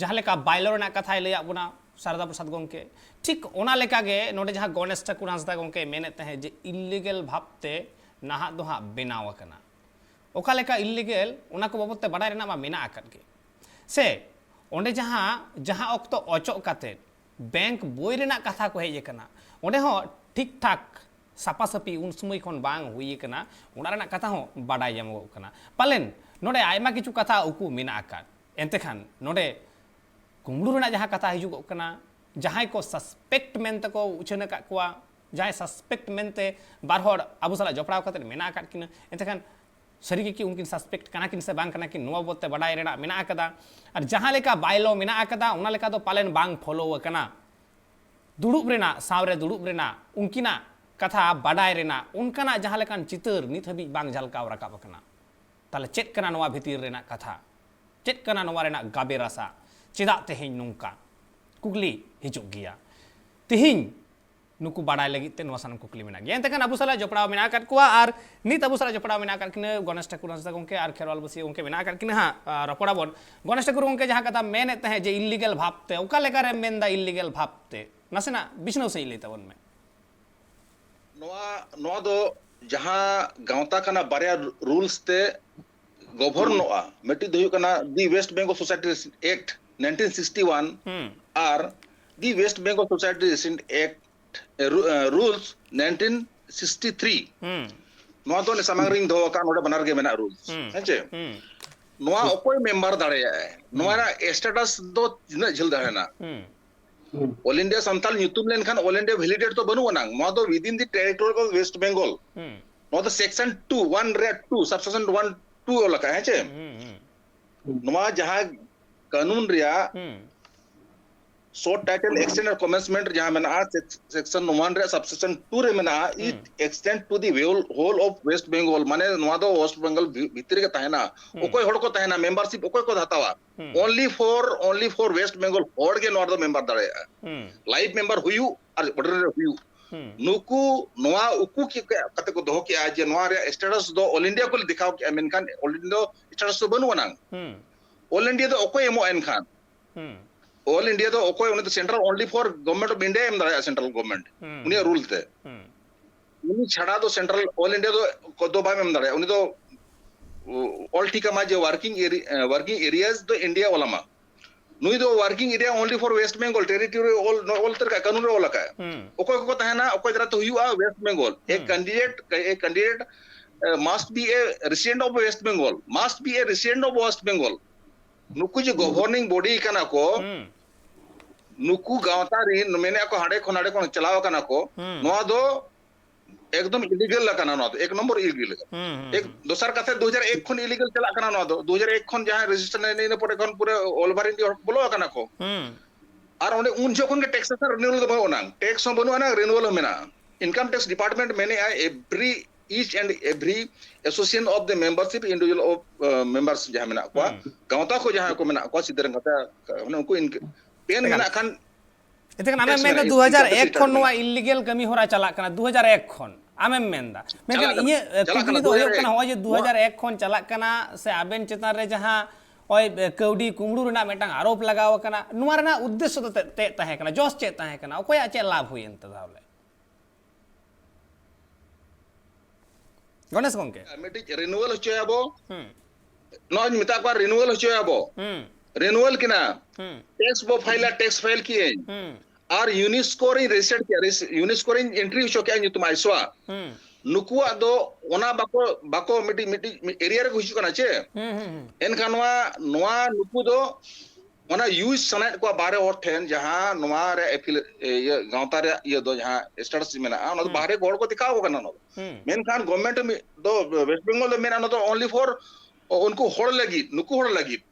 ᱡᱟᱦᱟᱸ ᱞᱮᱠᱟ ᱵᱟᱭᱞᱚ ᱨᱮᱱᱟᱜ ᱠᱟᱛᱷᱟᱭ ᱞᱟᱹᱭᱟᱫ ᱵᱚᱱᱟ ᱥᱟᱨᱚᱫᱟ ᱯᱨᱚᱥᱟᱫᱽ ᱜᱚᱢᱠᱮ, ᱴᱷᱤᱠ ᱚᱱᱟ ᱞᱮᱠᱟᱜᱮ ᱱᱚᱰᱮ ᱡᱟᱦᱟᱸ ᱜᱚᱱᱮᱥ ᱴᱷᱟᱠᱩᱨ ᱦᱟᱸᱥᱫᱟ ᱜᱚᱢᱠᱮ ᱢᱮᱱᱮᱫ ᱛᱟᱦᱮᱸᱫ ᱡᱮ ᱤᱞᱤᱜᱮᱞ ᱵᱷᱟᱵᱽᱛᱮ ᱱᱟᱦᱟᱜ ᱫᱚ ᱦᱟᱸᱜ ᱵᱮᱱᱟᱣ ᱟᱠᱟᱱᱟ᱾ ᱚᱠᱟ ᱞᱮᱠᱟ ᱤᱞᱤᱜᱮᱞ, ᱚᱱᱟ ᱠᱚ ᱵᱟᱵᱚᱛ ᱛᱮ ᱵᱟᱰᱟᱭ ᱨᱮᱱᱟᱜ ᱢᱟ ᱢᱮᱱᱟᱜ ᱟᱠᱟᱫ ᱜᱮ᱾ ᱥᱮ ᱚᱸᱰᱮ ᱡᱟᱦᱟᱸ, ᱡᱟᱦᱟᱸ ᱚᱠᱛᱚ ᱚᱪᱚᱜ ᱠᱟᱛᱮ ᱵᱮᱝᱠ ᱵᱳᱭ ᱨᱮᱱᱟᱜ ᱠᱟᱛᱷᱟ ᱠᱚ ᱦᱮᱡ ᱟᱠᱟᱱᱟ, ᱚᱸᱰᱮ ᱦᱚᱸ ᱴᱷᱤᱠ ᱴᱷᱟᱠ ᱥᱟᱯᱟᱥᱟᱯᱤ ᱩᱱ ᱥᱚᱢᱚᱭ ᱠᱷᱚᱱ ᱵᱟᱝ ᱦᱩᱭ ᱟᱠᱟᱱᱟ, ᱚᱱᱟ ᱨᱮᱱᱟᱜ ᱠᱟᱛᱷᱟ ᱦᱚᱸ ᱵᱟᱰᱟᱭ ᱧᱟᱢᱚᱜᱚᱜ ᱠᱟᱱᱟ᱾ ᱯᱟᱞᱮᱱ ᱱᱚᱰᱮ ᱟᱭᱢᱟ ᱠᱤᱪᱷᱩ ᱠᱟᱛᱷᱟ ᱩᱠᱩ ᱢᱮᱱᱟᱜ ᱟᱠᱟᱫ᱾ ᱮᱱᱛᱮ ᱠᱷᱟᱱ ᱱᱚᱰᱮ ᱠᱩᱢᱵᱽᱲᱩ ᱨᱮᱱᱟᱜ ᱡᱟᱦᱟᱸ ᱠᱟᱛᱷᱟ ᱦᱤᱡᱩᱜᱚᱜ ᱠᱟᱱᱟ, ᱡᱟᱦᱟᱸᱭ ᱠᱚ ᱥᱟᱥᱯᱮᱠᱴ ᱢᱮᱱᱛᱮ ᱠᱚ ᱩᱪᱷᱟᱹᱱ ᱟᱠᱟᱫ ᱠᱚᱣᱟ, ᱡᱟᱦᱟᱸᱭ ᱥᱟᱥᱯᱮᱠᱴ ᱢᱮᱱᱛᱮ ᱵᱟᱨ ᱦᱚᱲ ᱟᱵᱚ ᱥᱟᱞᱟᱜ ᱡᱚᱯᱲᱟᱣ ᱠᱟᱛᱮ ᱢᱮᱱᱟᱜ ᱟᱠᱟᱫ ᱠᱤᱱᱟ, ᱮᱱᱛᱮ ᱠᱷᱟᱱ ᱥᱟᱹᱨᱤ ᱜᱮ ᱠᱤ ᱩᱱᱠᱤᱱ ᱥᱟᱥᱯᱮᱠᱴ ᱠᱟᱱᱟ ᱠᱤᱱ ᱥᱮ ᱵᱟᱝ ᱠᱟᱱᱟ ᱠᱤᱱ, ᱱᱚᱣᱟ ᱵᱟᱵᱚᱛ ᱛᱮ ᱵᱟᱰᱟᱭ ᱨᱮᱱᱟᱜ ᱢᱮᱱᱟᱜ ᱟᱠᱟᱫᱟ᱾ ᱟᱨ ᱡᱟᱦᱟᱸ ᱞᱮᱠᱟ ᱵᱟᱭᱞᱚ ᱢᱮᱱᱟᱜ ᱟᱠᱟᱫᱟ, ᱚᱱᱟ ᱞᱮᱠᱟ ᱫᱚ ᱯᱟᱞᱮᱱ ᱵᱟᱝ ᱯᱷᱚᱞᱳ ᱟᱠᱟᱱᱟ᱾ ᱫᱩᱲᱩᱵ ᱨᱮᱱᱟᱜ, ᱥᱟᱶᱨᱮ ᱫᱩᱲᱩᱵ ᱨᱮᱱᱟᱜ, ᱩᱱᱠᱤᱱᱟᱜ ᱠᱟᱛᱷᱟ ᱵᱟᱰᱟᱭ ᱨᱮᱱᱟᱜ ᱚᱱᱠᱟᱱᱟᱜ ᱡᱟᱦᱟᱸ ᱞᱮᱠᱟᱱ ᱪᱤᱛᱟᱹᱨ ᱱᱤᱛ ᱦᱟᱹᱵᱤᱡ ᱵᱟᱝ ᱡᱷᱟᱞᱠᱟᱣ ᱨᱟᱠᱟᱵ ᱟᱠᱟᱱᱟ᱾ ᱛᱟᱦᱞᱮ ᱪᱮᱫ ᱠᱟᱱᱟ ᱱᱚᱣᱟ ᱵᱷᱤᱛᱤᱨ ᱨᱮᱱᱟᱜ ᱠᱟᱛᱷᱟ? ᱪᱮᱫ ᱠᱟᱱᱟ ᱱᱚᱣᱟ ᱨᱮᱱᱟᱜ ᱜᱟᱵᱮ ᱨᱟᱥᱟ? ᱪᱮᱫᱟᱜ ᱛᱮᱦᱮᱧ ᱱᱚᱝᱠᱟ? ᱠᱩᱠᱞᱤ ᱦᱤᱡᱩᱜ ᱜᱮᱭᱟ᱾ ᱛᱮᱦᱮᱧ ᱱᱩᱠᱩ ᱵᱟᱰᱟᱭ ᱞᱟᱹᱜᱤᱫ ᱛᱮ ᱱᱚᱣᱟ ᱥᱟᱱᱟᱢ ᱠᱩᱠᱞᱤ ᱢᱮᱱᱟᱜ ᱜᱮᱭᱟ᱾ ᱮᱱᱛᱮ ᱠᱷᱟᱱ ᱟᱵᱚ ᱥᱟᱞᱟᱜ ᱡᱚᱯᱲᱟᱣ ᱢᱮᱱᱟᱜ ᱟᱠᱟᱫ ᱠᱚᱣᱟ, ᱟᱨ ᱱᱤᱛ ᱟᱵᱚ ᱥᱟᱞᱟᱜ ᱡᱚᱯᱲᱟᱣ ᱢᱮᱱᱟᱜ ᱟᱠᱟᱫ ᱠᱤᱱᱟᱹ ᱜᱚᱱᱮᱥ ᱴᱷᱟᱠᱩᱨ ᱦᱟᱸᱥᱫᱟ ᱜᱚᱢᱠᱮ ᱟᱨ ᱠᱷᱮᱨᱣᱟᱞ ᱵᱟᱹᱥᱤᱭᱟᱹ ᱜᱚᱢᱠᱮ ᱢᱮᱱᱟᱜ ᱟᱠᱟᱫ ᱠᱤᱱᱟᱹ ᱦᱟᱸᱜ᱾ ᱟᱨ ᱨᱚᱯᱚᱲ ᱟᱵᱚᱱ᱾ ᱜᱚᱱᱮᱥ ᱴᱷᱟᱠᱩᱨ ᱜᱚᱢᱠᱮ, ᱡᱟᱦᱟᱸ ᱠᱟᱛᱷᱟ ᱢᱮᱱᱮᱫ ᱛᱟᱦᱮᱸᱫ ᱡᱮ ᱤᱞᱤᱜᱮᱞ ᱵᱷᱟᱵᱽᱛᱮ, ᱚᱠᱟ ᱞᱮᱠᱟᱨᱮᱢ ᱢᱮᱱᱫᱟ ᱤᱞᱤᱜᱮᱞ ᱵᱷᱟᱵᱽᱛᱮ? ᱱᱟᱥᱮᱱᱟᱜ ᱵᱤᱪᱷᱱᱟᱹᱣ ᱥᱟᱺᱦᱤᱡ ᱞᱟᱹᱭ ᱛᱟᱵᱚᱱ ᱢᱮ᱾ ᱱᱚᱣᱟ, ᱱᱚᱣᱟ ᱫᱚ ᱡᱟᱦᱟᱸ ᱜᱟᱶᱛᱟ ᱠᱟᱱᱟ, ᱵᱟᱨᱭᱟ ᱨᱩᱞᱥ ᱛᱮ ᱜᱚᱵᱷᱚᱨᱱᱚᱜᱼᱟ᱾ ᱢᱤᱫᱴᱤᱡ ᱫᱚ ᱦᱩᱭᱩᱜ ᱠᱟᱱᱟ The West Bengal Society Act nineteen sixty one ᱦᱩᱸ᱾ ᱟᱨ The West Bengal Society Act, ᱮ, ᱨᱩ-, ᱮ, Rules nineteen sixty three᱾ ᱦᱩᱸ᱾ ᱱᱚᱣᱟ ᱫᱚ ᱚᱱᱮ ᱥᱟᱢᱟᱝ ᱨᱤᱧ ᱫᱚᱦᱚ ᱟᱠᱟᱫ, ᱱᱚᱰᱮ ᱵᱟᱱᱟᱨ ᱜᱮ ᱢᱮᱱᱟᱜ, ᱨᱩᱞᱥ᱾ ᱦᱩᱸ᱾ ᱦᱮᱸ ᱪᱮ? ᱦᱩᱸ᱾ ᱱᱚᱣᱟ ᱚᱠᱚᱭ ᱢᱮᱢᱵᱟᱨ ᱫᱟᱲᱮᱭᱟᱜᱼᱟᱭ? ᱱᱚᱣᱟ ᱦᱩᱸ᱾ ᱨᱮᱱᱟᱜ ᱥᱴᱮᱴᱟᱥ ᱫᱚ ᱛᱤᱱᱟᱹᱜ ᱡᱷᱟᱹᱞ ᱛᱟᱦᱮᱱᱟ? ᱦᱩᱸ᱾ ᱚᱞ ᱤᱱᱰᱤᱭᱟ ᱥᱟᱱᱛᱟᱞ ᱧᱩᱛᱩᱢ ᱞᱮᱱᱠᱷᱟᱱ ᱚᱞ ᱤᱱᱰᱤᱭᱟ ᱵᱷᱮᱞᱤᱰᱮᱴ ᱫᱚ ᱵᱟᱹᱱᱩᱜ ᱟᱱᱟᱝ᱾ ᱱᱚᱣᱟ ᱫᱚ within the territory of West Bengal᱾ ᱦᱩᱸ᱾ ᱱᱚᱣᱟ ᱫᱚ ᱥᱮᱠᱥᱚᱱ ᱴᱩ, ᱚᱣᱟᱱ ᱨᱮ ᱴᱩ, ᱥᱟᱵ ᱥᱮᱠᱥᱚᱱ ᱚᱣᱟᱱ ᱴᱩ ᱚᱞ ᱟᱠᱟᱫ, ᱦᱮᱸ ᱪᱮ? ᱦᱩᱸ, ᱦᱩᱸ᱾ ᱱᱚᱣᱟ ᱡᱟᱦᱟᱸ ᱠᱟᱹᱱᱩᱱ ᱨᱮᱭᱟᱜ ᱦᱩᱸ᱾ short title extent and commencement ᱡᱟᱦᱟᱸ ᱢᱮᱱᱟᱜᱼᱟ, section one ᱨᱮ subsection two ᱨᱮ ᱢᱮᱱᱟᱜᱼᱟ, it extend to the whole, whole of West Bengal, ᱢᱟᱱᱮ ᱱᱚᱣᱟ ᱫᱚ West Bengal ᱵᱷᱤᱛᱨᱤ ᱨᱮ ᱛᱟᱦᱮᱱᱟ᱾ ᱚᱠᱚᱭ ᱦᱚᱲ ᱠᱚ ᱛᱟᱦᱮᱱᱟ, membership ᱚᱠᱚᱭ ᱠᱚ ᱦᱟᱛᱟᱣᱟ? Only for, only for West Bengal ᱦᱚᱲ ᱜᱮ ᱱᱚᱣᱟ ᱨᱮᱫᱚ member ᱫᱟᱲᱮᱭᱟᱜᱼᱟ᱾ Live member ᱦᱩᱭᱩᱜ ᱟᱨ ordinary ᱦᱩᱭᱩᱜ, ᱱᱩᱠᱩ ᱱᱚᱣᱟ ᱩᱠᱩ ᱠᱟᱛᱮ ᱠᱚ ᱫᱚᱦᱚ ᱠᱮᱜᱼᱟ ᱡᱮ ᱱᱚᱣᱟ ᱨᱮᱭᱟᱜ status ᱫᱚ all India ᱠᱚ ᱫᱮᱠᱷᱟᱣ ᱠᱮᱜᱼᱟ, ᱢᱮᱱᱠᱷᱟᱱ all India ᱫᱚ status ᱫᱚ ᱵᱟᱹᱱᱩᱜ ᱟᱱᱟᱝ᱾ All India ᱫᱚ ᱚᱠᱚᱭ ᱮᱢᱚᱜᱼᱟ ᱮᱱᱠᱷᱟᱱ? All India ᱫᱚ ᱚᱠᱚᱭ, ᱩᱱᱤ ᱫᱚ central only for Government of India ᱮᱢ ᱫᱟᱲᱮᱭᱟᱜᱼᱟ, central government ᱩᱱᱤᱭᱟᱜ rule ᱛᱮ᱾ ᱩᱱᱤ ᱪᱷᱟᱲᱟ ᱫᱚ central, all India ᱫᱚ ᱠᱚ ᱫᱚ ᱵᱟᱭ ᱮᱢ ᱫᱟᱲᱮᱭᱟᱜᱼᱟ᱾ ᱩᱱᱤ ᱫᱚ ᱚᱞ ᱴᱷᱤᱠᱟ ᱢᱟ ᱡᱮ working area, working areas ᱫᱚ India ᱚᱞ ᱟᱢᱟ᱾ ᱱᱩᱭ ᱫᱚ working area only for West Bengal territory ᱚᱞ, ᱚᱞ ᱩᱛᱟᱹᱨ ᱠᱟᱜᱼᱟ, ᱠᱟᱹᱱᱩᱱ ᱨᱮ ᱚᱞ ᱟᱠᱟᱫᱼᱟ᱾ ᱚᱠᱚᱭ ᱠᱚᱠᱚ ᱛᱟᱦᱮᱱᱟ, ᱚᱠᱚᱭ ᱫᱟᱨᱟᱭ ᱛᱮ ᱦᱩᱭᱩᱜᱼᱟ? West Bengal. A candidate, a candidate must be a resident of West Bengal, must be a resident of West Bengal. ᱱᱩᱠᱩ ᱡᱮ governing body ᱠᱟᱱᱟ ᱠᱚ, ᱱᱩᱠᱩ ᱜᱟᱶᱛᱟ ᱨᱤᱱ ᱢᱮᱱᱮᱫ ᱠᱚ ᱦᱟᱸᱰᱮ ᱠᱷᱚᱱ ᱱᱟᱰᱮ ᱠᱷᱚᱱ ᱪᱟᱞᱟᱣ ᱠᱟᱱᱟ ᱠᱚ, ᱱᱚᱣᱟ ᱫᱚ ᱮᱠᱫᱚᱢ illegal ᱟᱠᱟᱱᱟ, ᱱᱚᱣᱟ ᱫᱚ ᱮᱠ ᱱᱚᱢᱵᱚᱨ illegal ᱟᱠᱟᱱᱟ᱾ ᱮᱠ, ᱫᱚᱥᱟᱨ ᱠᱟᱛᱷᱟ, ᱫᱩ ᱦᱟᱡᱟᱨ ᱮᱠ ᱠᱷᱚᱱ illegal ᱪᱟᱞᱟᱜ ᱠᱟᱱᱟ ᱱᱚᱣᱟ ᱫᱚ᱾ ᱫᱩ ᱦᱟᱡᱟᱨ ᱮᱠ ᱠᱷᱚᱱ ᱡᱟᱦᱟᱸ registration ᱤᱱᱟᱹ ᱯᱚᱨᱮ ᱠᱷᱚᱱ ᱯᱩᱨᱟᱹ all over India ᱦᱚᱲ ᱵᱚᱞᱚ ᱟᱠᱟᱱᱟ ᱠᱚ᱾ ᱟᱨ ᱚᱸᱰᱮ ᱩᱱ ᱡᱚᱠᱷᱚᱱ ᱜᱮ taxation renewal ᱫᱚ ᱵᱟᱹᱱᱩᱜ ᱟᱱᱟᱝ, tax ᱦᱚᱸ ᱵᱟᱹᱱᱩᱜ ᱟᱱᱟᱝ, renewal ᱦᱚᱸ ᱢᱮᱱᱟᱜᱼᱟ᱾ Income tax department ᱢᱮᱱᱮᱫᱼᱟ, every, each and every association of the membership, individual of members ᱡᱟᱦᱟᱸ ᱢᱮᱱᱟᱜ ᱠᱚᱣᱟ, ᱜᱟᱶᱛᱟ ᱠᱚ ᱡᱟᱦᱟᱸᱭ ᱠᱚ ᱢᱮᱱᱟᱜ ᱠᱚᱣᱟ, ᱥᱤᱫᱷᱟᱹ ᱜᱟᱶᱛᱟ, ᱢᱟᱱᱮ ᱩᱱᱠᱩ ᱯᱮᱱ ᱢᱮᱱᱟᱜ ᱠᱷᱟᱱ ᱮᱱᱛᱮ ᱠᱷᱟᱱ ᱟᱢᱮᱢ ᱢᱮᱱᱫᱟ ᱫᱩ ᱦᱟᱡᱟᱨ ᱮᱠ ᱠᱷᱚᱱ ᱱᱚᱣᱟ illegal ᱠᱟᱹᱢᱤ ᱦᱚᱨᱟ ᱪᱟᱞᱟᱜ ᱠᱟᱱᱟ, ᱫᱩ ᱦᱟᱡᱟᱨ ᱮᱠ ᱠᱷᱚᱱ᱾ ᱟᱢᱮᱢ ᱢᱮᱱᱫᱟ, ᱢᱮᱱᱠᱷᱟᱱ ᱤᱧᱟᱹᱜ ᱠᱩᱠᱞᱤ ᱫᱚ ᱦᱩᱭᱩᱜ ᱠᱟᱱᱟ, ᱱᱚᱜᱼᱚᱭ ᱡᱮ ᱫᱩ ᱦᱟᱡᱟᱨ ᱮᱠ ᱠᱷᱚᱱ ᱪᱟᱞᱟᱜ ᱠᱟᱱᱟ ᱥᱮ ᱟᱵᱮᱱ ᱪᱮᱛᱟᱱ ᱨᱮ ᱡᱟᱦᱟᱸ ᱱᱚᱜᱼᱚᱭ ᱠᱟᱹᱣᱰᱤ ᱠᱩᱢᱵᱽᱲᱩ ᱨᱮᱱᱟᱜ ᱢᱤᱫᱴᱟᱝ ᱟᱨᱳᱯ ᱞᱟᱜᱟᱣ ᱟᱠᱟᱱᱟ, ᱱᱚᱣᱟ ᱨᱮᱱᱟᱜ ᱩᱫᱽᱫᱮᱥᱥᱚ ᱫᱚ ᱪᱮᱫ ᱛᱟᱦᱮᱸ ᱠᱟᱱᱟ? ᱡᱚᱥ ᱪᱮᱫ ᱛᱟᱦᱮᱸ ᱠᱟᱱᱟ? ᱚᱠᱚᱭᱟᱜ ᱪᱮᱫ ᱞᱟᱵᱷ ᱦᱩᱭᱮᱱ ᱛᱮ ᱛᱟᱦᱚᱞᱮ? ᱜᱚᱱᱮᱥ ᱜᱚᱝᱠᱮ, ᱢᱤᱫᱴᱤᱡ renewal ᱦᱚᱪᱚᱭᱟᱵᱚ᱾ ᱱᱚᱣᱟᱧ ᱢᱮᱛᱟ ᱠᱚᱣᱟ, renewal ᱦᱚᱪᱚᱭᱟᱵᱚ᱾ Renewal ᱠᱤᱱᱟ, tax ᱵᱚ file ᱟ, tax file ᱠᱤᱭᱟᱹᱧ᱾ ᱟᱨ UNESCO ᱨᱤᱧ register ᱠᱮᱜᱼᱟ, UNESCO ᱨᱤᱧ entry ᱦᱚᱪᱚ ᱠᱮᱜᱼᱟ ᱧᱩᱛᱩᱢ ᱟᱭᱥᱣᱟ᱾ ᱱᱩᱠᱩᱣᱟᱜ ᱫᱚ ᱚᱱᱟ ᱵᱟᱠᱚ, ᱵᱟᱠᱚ ᱢᱤᱫᱴᱤᱡ, ᱢᱤᱫᱴᱤᱡ area ᱨᱮᱠᱚ ᱦᱤᱡᱩᱜ ᱠᱟᱱᱟ ᱪᱮ? ᱮᱱᱠᱷᱟᱱ ᱱᱚᱣᱟ, ᱱᱚᱣᱟ ᱱᱩᱠᱩ ᱫᱚ ᱚᱱᱟ use ᱥᱟᱱᱟᱭᱮᱫ ᱠᱚᱣᱟ ᱵᱟᱦᱨᱮ ᱦᱚᱲ ᱴᱷᱮᱱ, ᱡᱟᱦᱟᱸ ᱱᱚᱣᱟ ᱨᱮ affili-, ᱤᱭᱟᱹ, ᱜᱟᱶᱛᱟ ᱨᱮᱭᱟᱜ ᱤᱭᱟᱹ ᱫᱚ ᱡᱟᱦᱟᱸ status ᱢᱮᱱᱟᱜᱼᱟ, ᱚᱱᱟ ᱫᱚ ᱵᱟᱦᱨᱮ ᱦᱚᱲ ᱠᱚ ᱫᱮᱠᱷᱟᱣ ᱟᱠᱚ ᱠᱟᱱᱟ ᱚᱱᱟ ᱫᱚ᱾ ᱢᱮᱱᱠᱷᱟᱱ government ᱫᱚ, West Bengal ᱫᱚ ᱢᱮᱱᱟ ᱚᱱᱟ ᱫᱚ only for ᱩᱱᱠᱩ ᱦᱚᱲ ᱞᱟᱹᱜᱤᱫ, ᱱᱩᱠᱩ ᱦᱚᱲ ᱞᱟᱹᱜᱤᱫ᱾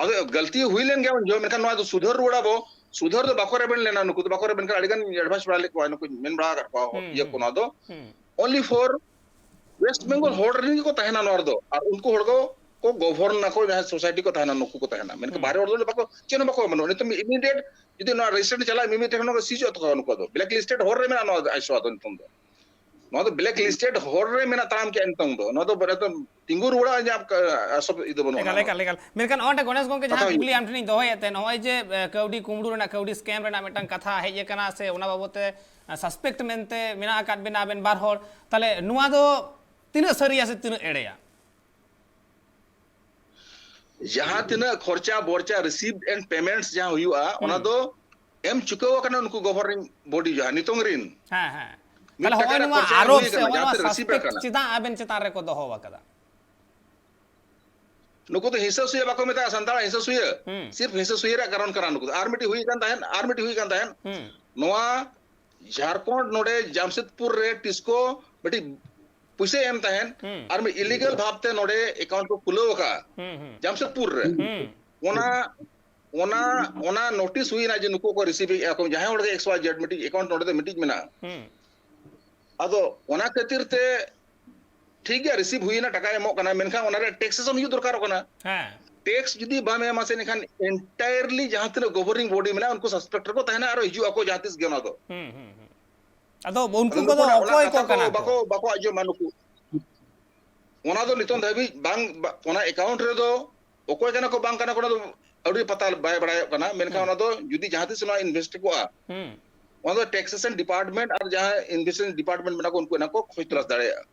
ᱟᱫᱚ ᱜᱟᱹᱞᱛᱤ ᱦᱩᱭ ᱞᱮᱱ ᱜᱮᱭᱟ ᱩᱱ ᱡᱚᱦᱚᱜ, ᱢᱮᱱᱠᱷᱟᱱ ᱱᱚᱣᱟ ᱫᱚ ᱥᱩᱫᱷᱟᱹᱨ ᱨᱩᱣᱟᱹᱲ ᱟᱵᱚ᱾ ᱥᱩᱫᱷᱟᱹᱨ ᱫᱚ ᱵᱟᱠᱚ ᱨᱮᱵᱮᱱ ᱞᱮᱱᱟ ᱱᱩᱠᱩ ᱫᱚ, ᱵᱟᱠᱚ ᱨᱮᱵᱮᱱ ᱠᱟᱱᱟ᱾ ᱟᱹᱰᱤ ᱜᱟᱱ advice ᱵᱟᱲᱟ ᱞᱮᱫ ᱠᱚᱣᱟ, ᱱᱩᱠᱩ ᱢᱮᱱ ᱵᱟᱲᱟ ᱟᱠᱟᱫ ᱠᱚᱣᱟ ᱤᱭᱟᱹ ᱠᱚ, ᱱᱚᱣᱟ ᱫᱚ only for West Bengal ᱦᱚᱲ ᱨᱮᱱ ᱜᱮᱠᱚ ᱛᱟᱦᱮᱱᱟ ᱱᱚᱣᱟ ᱨᱮᱫᱚ, ᱟᱨ ᱩᱱᱠᱩ ᱦᱚᱲ ᱠᱚ, ᱠᱚ govern ᱟᱠᱚ, ᱡᱟᱦᱟᱸ society ᱠᱚ ᱛᱟᱦᱮᱱᱟ, ᱱᱩᱠᱩ ᱠᱚ ᱛᱟᱦᱮᱱᱟ᱾ ᱢᱮᱱᱠᱷᱟᱱ ᱵᱟᱦᱨᱮ ᱦᱚᱲ ᱫᱚ ᱵᱟᱠᱚ, ᱪᱮᱫ ᱦᱚᱸ ᱵᱟᱠᱚ ᱮᱢᱟ᱾ ᱱᱤᱛᱚᱜ immediate ᱡᱩᱫᱤ ᱱᱚᱣᱟ resident ᱪᱟᱞᱟᱜ, immediate ᱠᱷᱚᱱ ᱠᱚ seize ᱚᱪᱚ ᱠᱚᱣᱟ ᱱᱩᱠᱩ ᱫᱚ᱾ Black listed ᱦᱚᱲ ᱨᱮ ᱢᱮᱱᱟᱜᱼᱟ ᱱᱚᱣᱟ ᱟᱭᱥᱚᱣᱟ ᱫᱚ ᱱᱤᱛᱚᱝ ᱫᱚ᱾ ᱱᱚᱣᱟ ᱫᱚ black listed ᱦᱚᱲ ᱨᱮ ᱢᱮᱱᱟᱜ ᱛᱟᱲᱟᱢ ᱠᱮᱜᱼᱟ ᱱᱤᱛᱚᱝ ᱫᱚ᱾ ᱱᱚᱣᱟ ᱫᱚ ᱮᱠᱫᱚᱢ ᱛᱤᱸᱜᱩ ᱨᱩᱣᱟᱹᱲᱟ ᱧᱟᱢ ᱠᱟ-, ᱟᱥᱚᱵ ᱤᱭᱟᱹ ᱫᱚ ᱵᱟᱹᱱᱩᱜᱼᱟ ᱮᱠᱟᱞ, ᱱᱚᱣᱟ ᱮᱠᱟᱞ, ᱫᱚ᱾ ᱮᱠᱟᱞ᱾ ᱢᱮᱱᱠᱷᱟᱱ ᱚᱸᱰᱮ ᱜᱚᱱᱮᱥ ᱜᱚᱢᱠᱮ ᱡᱟᱦᱟᱸ ᱠᱟᱛᱷᱟ ᱦᱩᱭᱩᱜ ᱠᱩᱠᱞᱤ ᱟᱢ ᱴᱷᱮᱱᱤᱧ ᱫᱚᱦᱚᱭᱮᱫ ᱛᱟᱦᱮᱸ, ᱱᱚᱜᱼᱚᱭ ᱡᱮ, ᱮ, ᱠᱟᱹᱣᱰᱤ ᱠᱩᱢᱵᱽᱲᱩ ᱨᱮᱱᱟᱜ, ᱠᱟᱹᱣᱰᱤ scam ᱨᱮᱱᱟᱜ ᱢᱤᱫᱴᱟᱝ ᱠᱟᱛᱷᱟ ᱦᱮᱡ ᱟᱠᱟᱱᱟ ᱥᱮ ᱚᱱᱟ ᱵᱟᱵᱚᱛ ᱛᱮ, ᱮ, suspect ᱢᱮᱱᱛᱮ ᱢᱮᱱᱟᱜ ᱟᱠᱟᱫ ᱵᱮᱱᱟ ᱟᱵᱮᱱ ᱵᱟᱨ ᱦᱚᱲ, ᱛᱟᱦᱞᱮ ᱱᱚᱣᱟ ᱫᱚ ᱛᱤᱱᱟᱹᱜ ᱥᱟᱹᱨᱤᱭᱟ ᱥᱮ ᱛᱤᱱᱟᱹᱜ ᱮᱲᱮᱭᱟ? ᱡᱟᱦᱟᱸ ᱛᱤᱱᱟᱹᱜ ᱠᱷᱚᱨᱪᱟ ᱵᱚᱨᱪᱟ, receipt and payments ᱡᱟᱦᱟᱸ ᱦᱩᱭᱩᱜᱼᱟ, ᱚᱱᱟ ᱦᱩᱸ᱾ ᱫᱚ ᱮᱢ ᱪᱩᱠᱟᱹᱣ ᱟᱠᱟᱱᱟ ᱱᱩᱠᱩ governing body ᱡᱟᱦᱟᱸ ᱱᱤᱛᱚᱝ ᱨᱤᱱ᱾ ᱦᱮᱸ, ᱦᱮᱸ᱾ ᱢᱤᱫ ᱛᱟᱦᱞᱮ ᱴᱟᱠᱟ ᱦᱚᱸᱜᱼᱚᱭ ᱨᱮᱱᱟᱜ ᱱᱚᱣᱟ ᱠᱷᱚᱨᱪᱟ ᱮᱢ ᱟᱨᱳᱯ ᱦᱩᱭ ᱥᱮ ᱟᱠᱟᱱᱟ, ᱦᱚᱸᱜᱼᱚᱭ ᱡᱟᱦᱟᱸ ᱱᱚᱣᱟ ᱛᱤᱱᱟᱹᱜ receipt suspect ᱟᱠᱟᱱᱟ᱾ ᱪᱮᱫᱟᱜ ᱟᱵᱮᱱ ᱪᱮᱛᱟᱱ ᱨᱮᱠᱚ ᱫᱚᱦᱚ ᱟᱠᱟᱫᱟ? ᱱᱩᱠᱩ ᱫᱚ ᱦᱤᱸᱥᱟᱹ ᱥᱩᱭᱟᱹ ᱵᱟᱠᱚ ᱢᱮᱛᱟᱜᱼᱟ ᱥᱟᱱᱛᱟᱲ ᱦᱤᱸᱥᱟᱹ ᱥᱩᱭᱟᱹ᱾ ᱦᱩᱸ᱾ ᱥᱤᱨᱯ ᱦᱤᱸᱥᱟᱹ ᱥᱩᱭᱟᱹ ᱨᱮᱭᱟᱜ ᱠᱟᱨᱚᱱ ᱠᱟᱱᱟ ᱱᱩᱠᱩ ᱫᱚ᱾ ᱟᱨ ᱢᱤᱫᱴᱤᱡ ᱦᱩᱭ ᱠᱟᱱ ᱛᱟᱦᱮᱸᱱ, ᱟᱨ ᱢᱤᱫᱴᱤᱡ ᱦᱩᱭ ᱠᱟᱱ ᱛᱟᱦᱮᱸᱱ᱾ ᱦᱩᱸ᱾ ᱱᱚᱣᱟ ᱡᱷᱟᱲᱠᱷᱚᱸᱰ ᱱᱚᱰᱮ ᱡᱟᱢᱥᱮᱫᱽᱯᱩᱨ ᱨᱮ ᱴᱤᱥᱠᱳ ᱢᱤᱫᱴᱤᱡ ᱯᱩᱭᱥᱟᱹ ᱮᱢ ᱛᱟᱦᱮᱸᱱ, ᱦᱩᱸ᱾ ᱟᱨ ᱢᱤᱫ illegal ᱵᱷᱟᱵᱽ ᱛᱮ ᱱᱚᱰᱮ account ᱠᱚ ᱠᱷᱩᱞᱟᱹᱣ ᱟᱠᱟᱫᱼᱟ ᱦᱩᱸ, ᱦᱩᱸ᱾ ᱡᱟᱢᱥᱮᱫᱽᱯᱩᱨ ᱨᱮ᱾ ᱦᱩᱸ᱾ ᱚᱱᱟ, ᱚᱱᱟ, ᱚᱱᱟ notice ᱦᱩᱭᱱᱟ ᱡᱮ ᱱᱩᱠᱩ ᱠᱚ receive ᱮᱫᱼᱟ ᱠᱚ, ᱡᱟᱦᱟᱸᱭ ᱦᱚᱲ ᱜᱮ X Y Z ᱢᱤᱫᱴᱤᱡ account ᱱᱚᱰᱮ ᱫᱚ ᱢᱤᱫᱴᱤᱡ ᱢᱮᱱᱟᱜᱼᱟ᱾ ᱦᱩᱸ᱾ ᱟᱫᱚ ᱚᱱᱟ ᱠᱷᱟᱹᱛᱤᱨ ᱛᱮ ᱴᱷᱤᱠ ᱜᱮᱭᱟ, receive ᱦᱩᱭᱱᱟ, ᱴᱟᱠᱟᱭ ᱮᱢᱚᱜ ᱠᱟᱱᱟ, ᱢᱮᱱᱠᱷᱟᱱ ᱚᱱᱟ ᱨᱮ taxation ᱦᱩᱭᱩᱜ ᱫᱚᱨᱠᱟᱨᱚᱜ ᱠᱟᱱᱟ᱾ ᱦᱮᱸ᱾ Tax ᱡᱩᱫᱤ ᱵᱟᱢ ᱮᱢᱟ ᱥᱮ, ᱮᱱᱠᱷᱟᱱ entirely ᱡᱟᱦᱟᱸ ᱛᱤᱱᱟᱹᱜ governing body ᱢᱮᱱᱟᱜᱼᱟ, ᱩᱱᱠᱩ suspect ᱨᱮᱠᱚ ᱛᱟᱦᱮᱸᱱᱟ, ᱟᱨᱚ ᱦᱤᱡᱩᱜ ᱟᱠᱚ ᱡᱟᱦᱟᱸ ᱛᱤᱥ ᱜᱮ ᱚᱱᱟ ᱫᱚ᱾ ᱦᱩᱸ, ᱦᱩᱸ, ᱦᱩᱸ᱾ ᱟᱫᱚ ᱩᱱᱠᱩ ᱟᱫᱚ ᱠᱚᱫᱚ ᱱᱩᱠᱩᱣᱟᱜ ᱚᱱᱟ ᱚᱠᱚᱭ ᱠᱟᱛᱷᱟ ᱠᱚ ᱠᱟᱱᱟ ᱠᱚ? ᱵᱟᱠᱚ, ᱵᱟᱠᱚ ᱟᱸᱡᱚᱢᱟ ᱱᱩᱠᱩ᱾ ᱚᱱᱟ ᱫᱚ ᱱᱤᱛᱚᱝ ᱫᱷᱟᱹᱵᱤᱡ ᱵᱟᱝ, ᱵᱟ-, ᱚᱱᱟ account ᱨᱮᱫᱚ ᱚᱠᱚᱭ ᱠᱟᱱᱟ ᱠᱚ ᱵᱟᱝ ᱠᱟᱱᱟ ᱠᱚ, ᱚᱱᱟ ᱫᱚ ᱟᱹᱣᱨᱤ ᱯᱟᱛᱟ ᱵᱟᱭ ᱵᱟᱲᱟᱭᱚᱜ ᱠᱟᱱᱟ᱾ ᱢᱮᱱᱠᱷᱟᱱ ᱦᱩᱸ᱾ ᱚᱱᱟ ᱫᱚ ᱡᱩᱫᱤ ᱡᱟᱦᱟᱸ ᱛᱤᱥ ᱱᱚᱣᱟ invest ᱠᱚᱜᱼᱟ, ᱦᱩᱸ᱾ ᱚᱱᱟ ᱫᱚ taxation department ᱟᱨ ᱡᱟᱦᱟᱸ investigation department ᱢᱮᱱᱟᱜ ᱠᱚ, ᱩᱱᱠᱩ ᱚᱱᱟ ᱠᱚ ᱠᱷᱚᱡᱽ ᱛᱚᱞᱟᱥ ᱫᱟᱲᱮᱭᱟᱜᱼᱟ᱾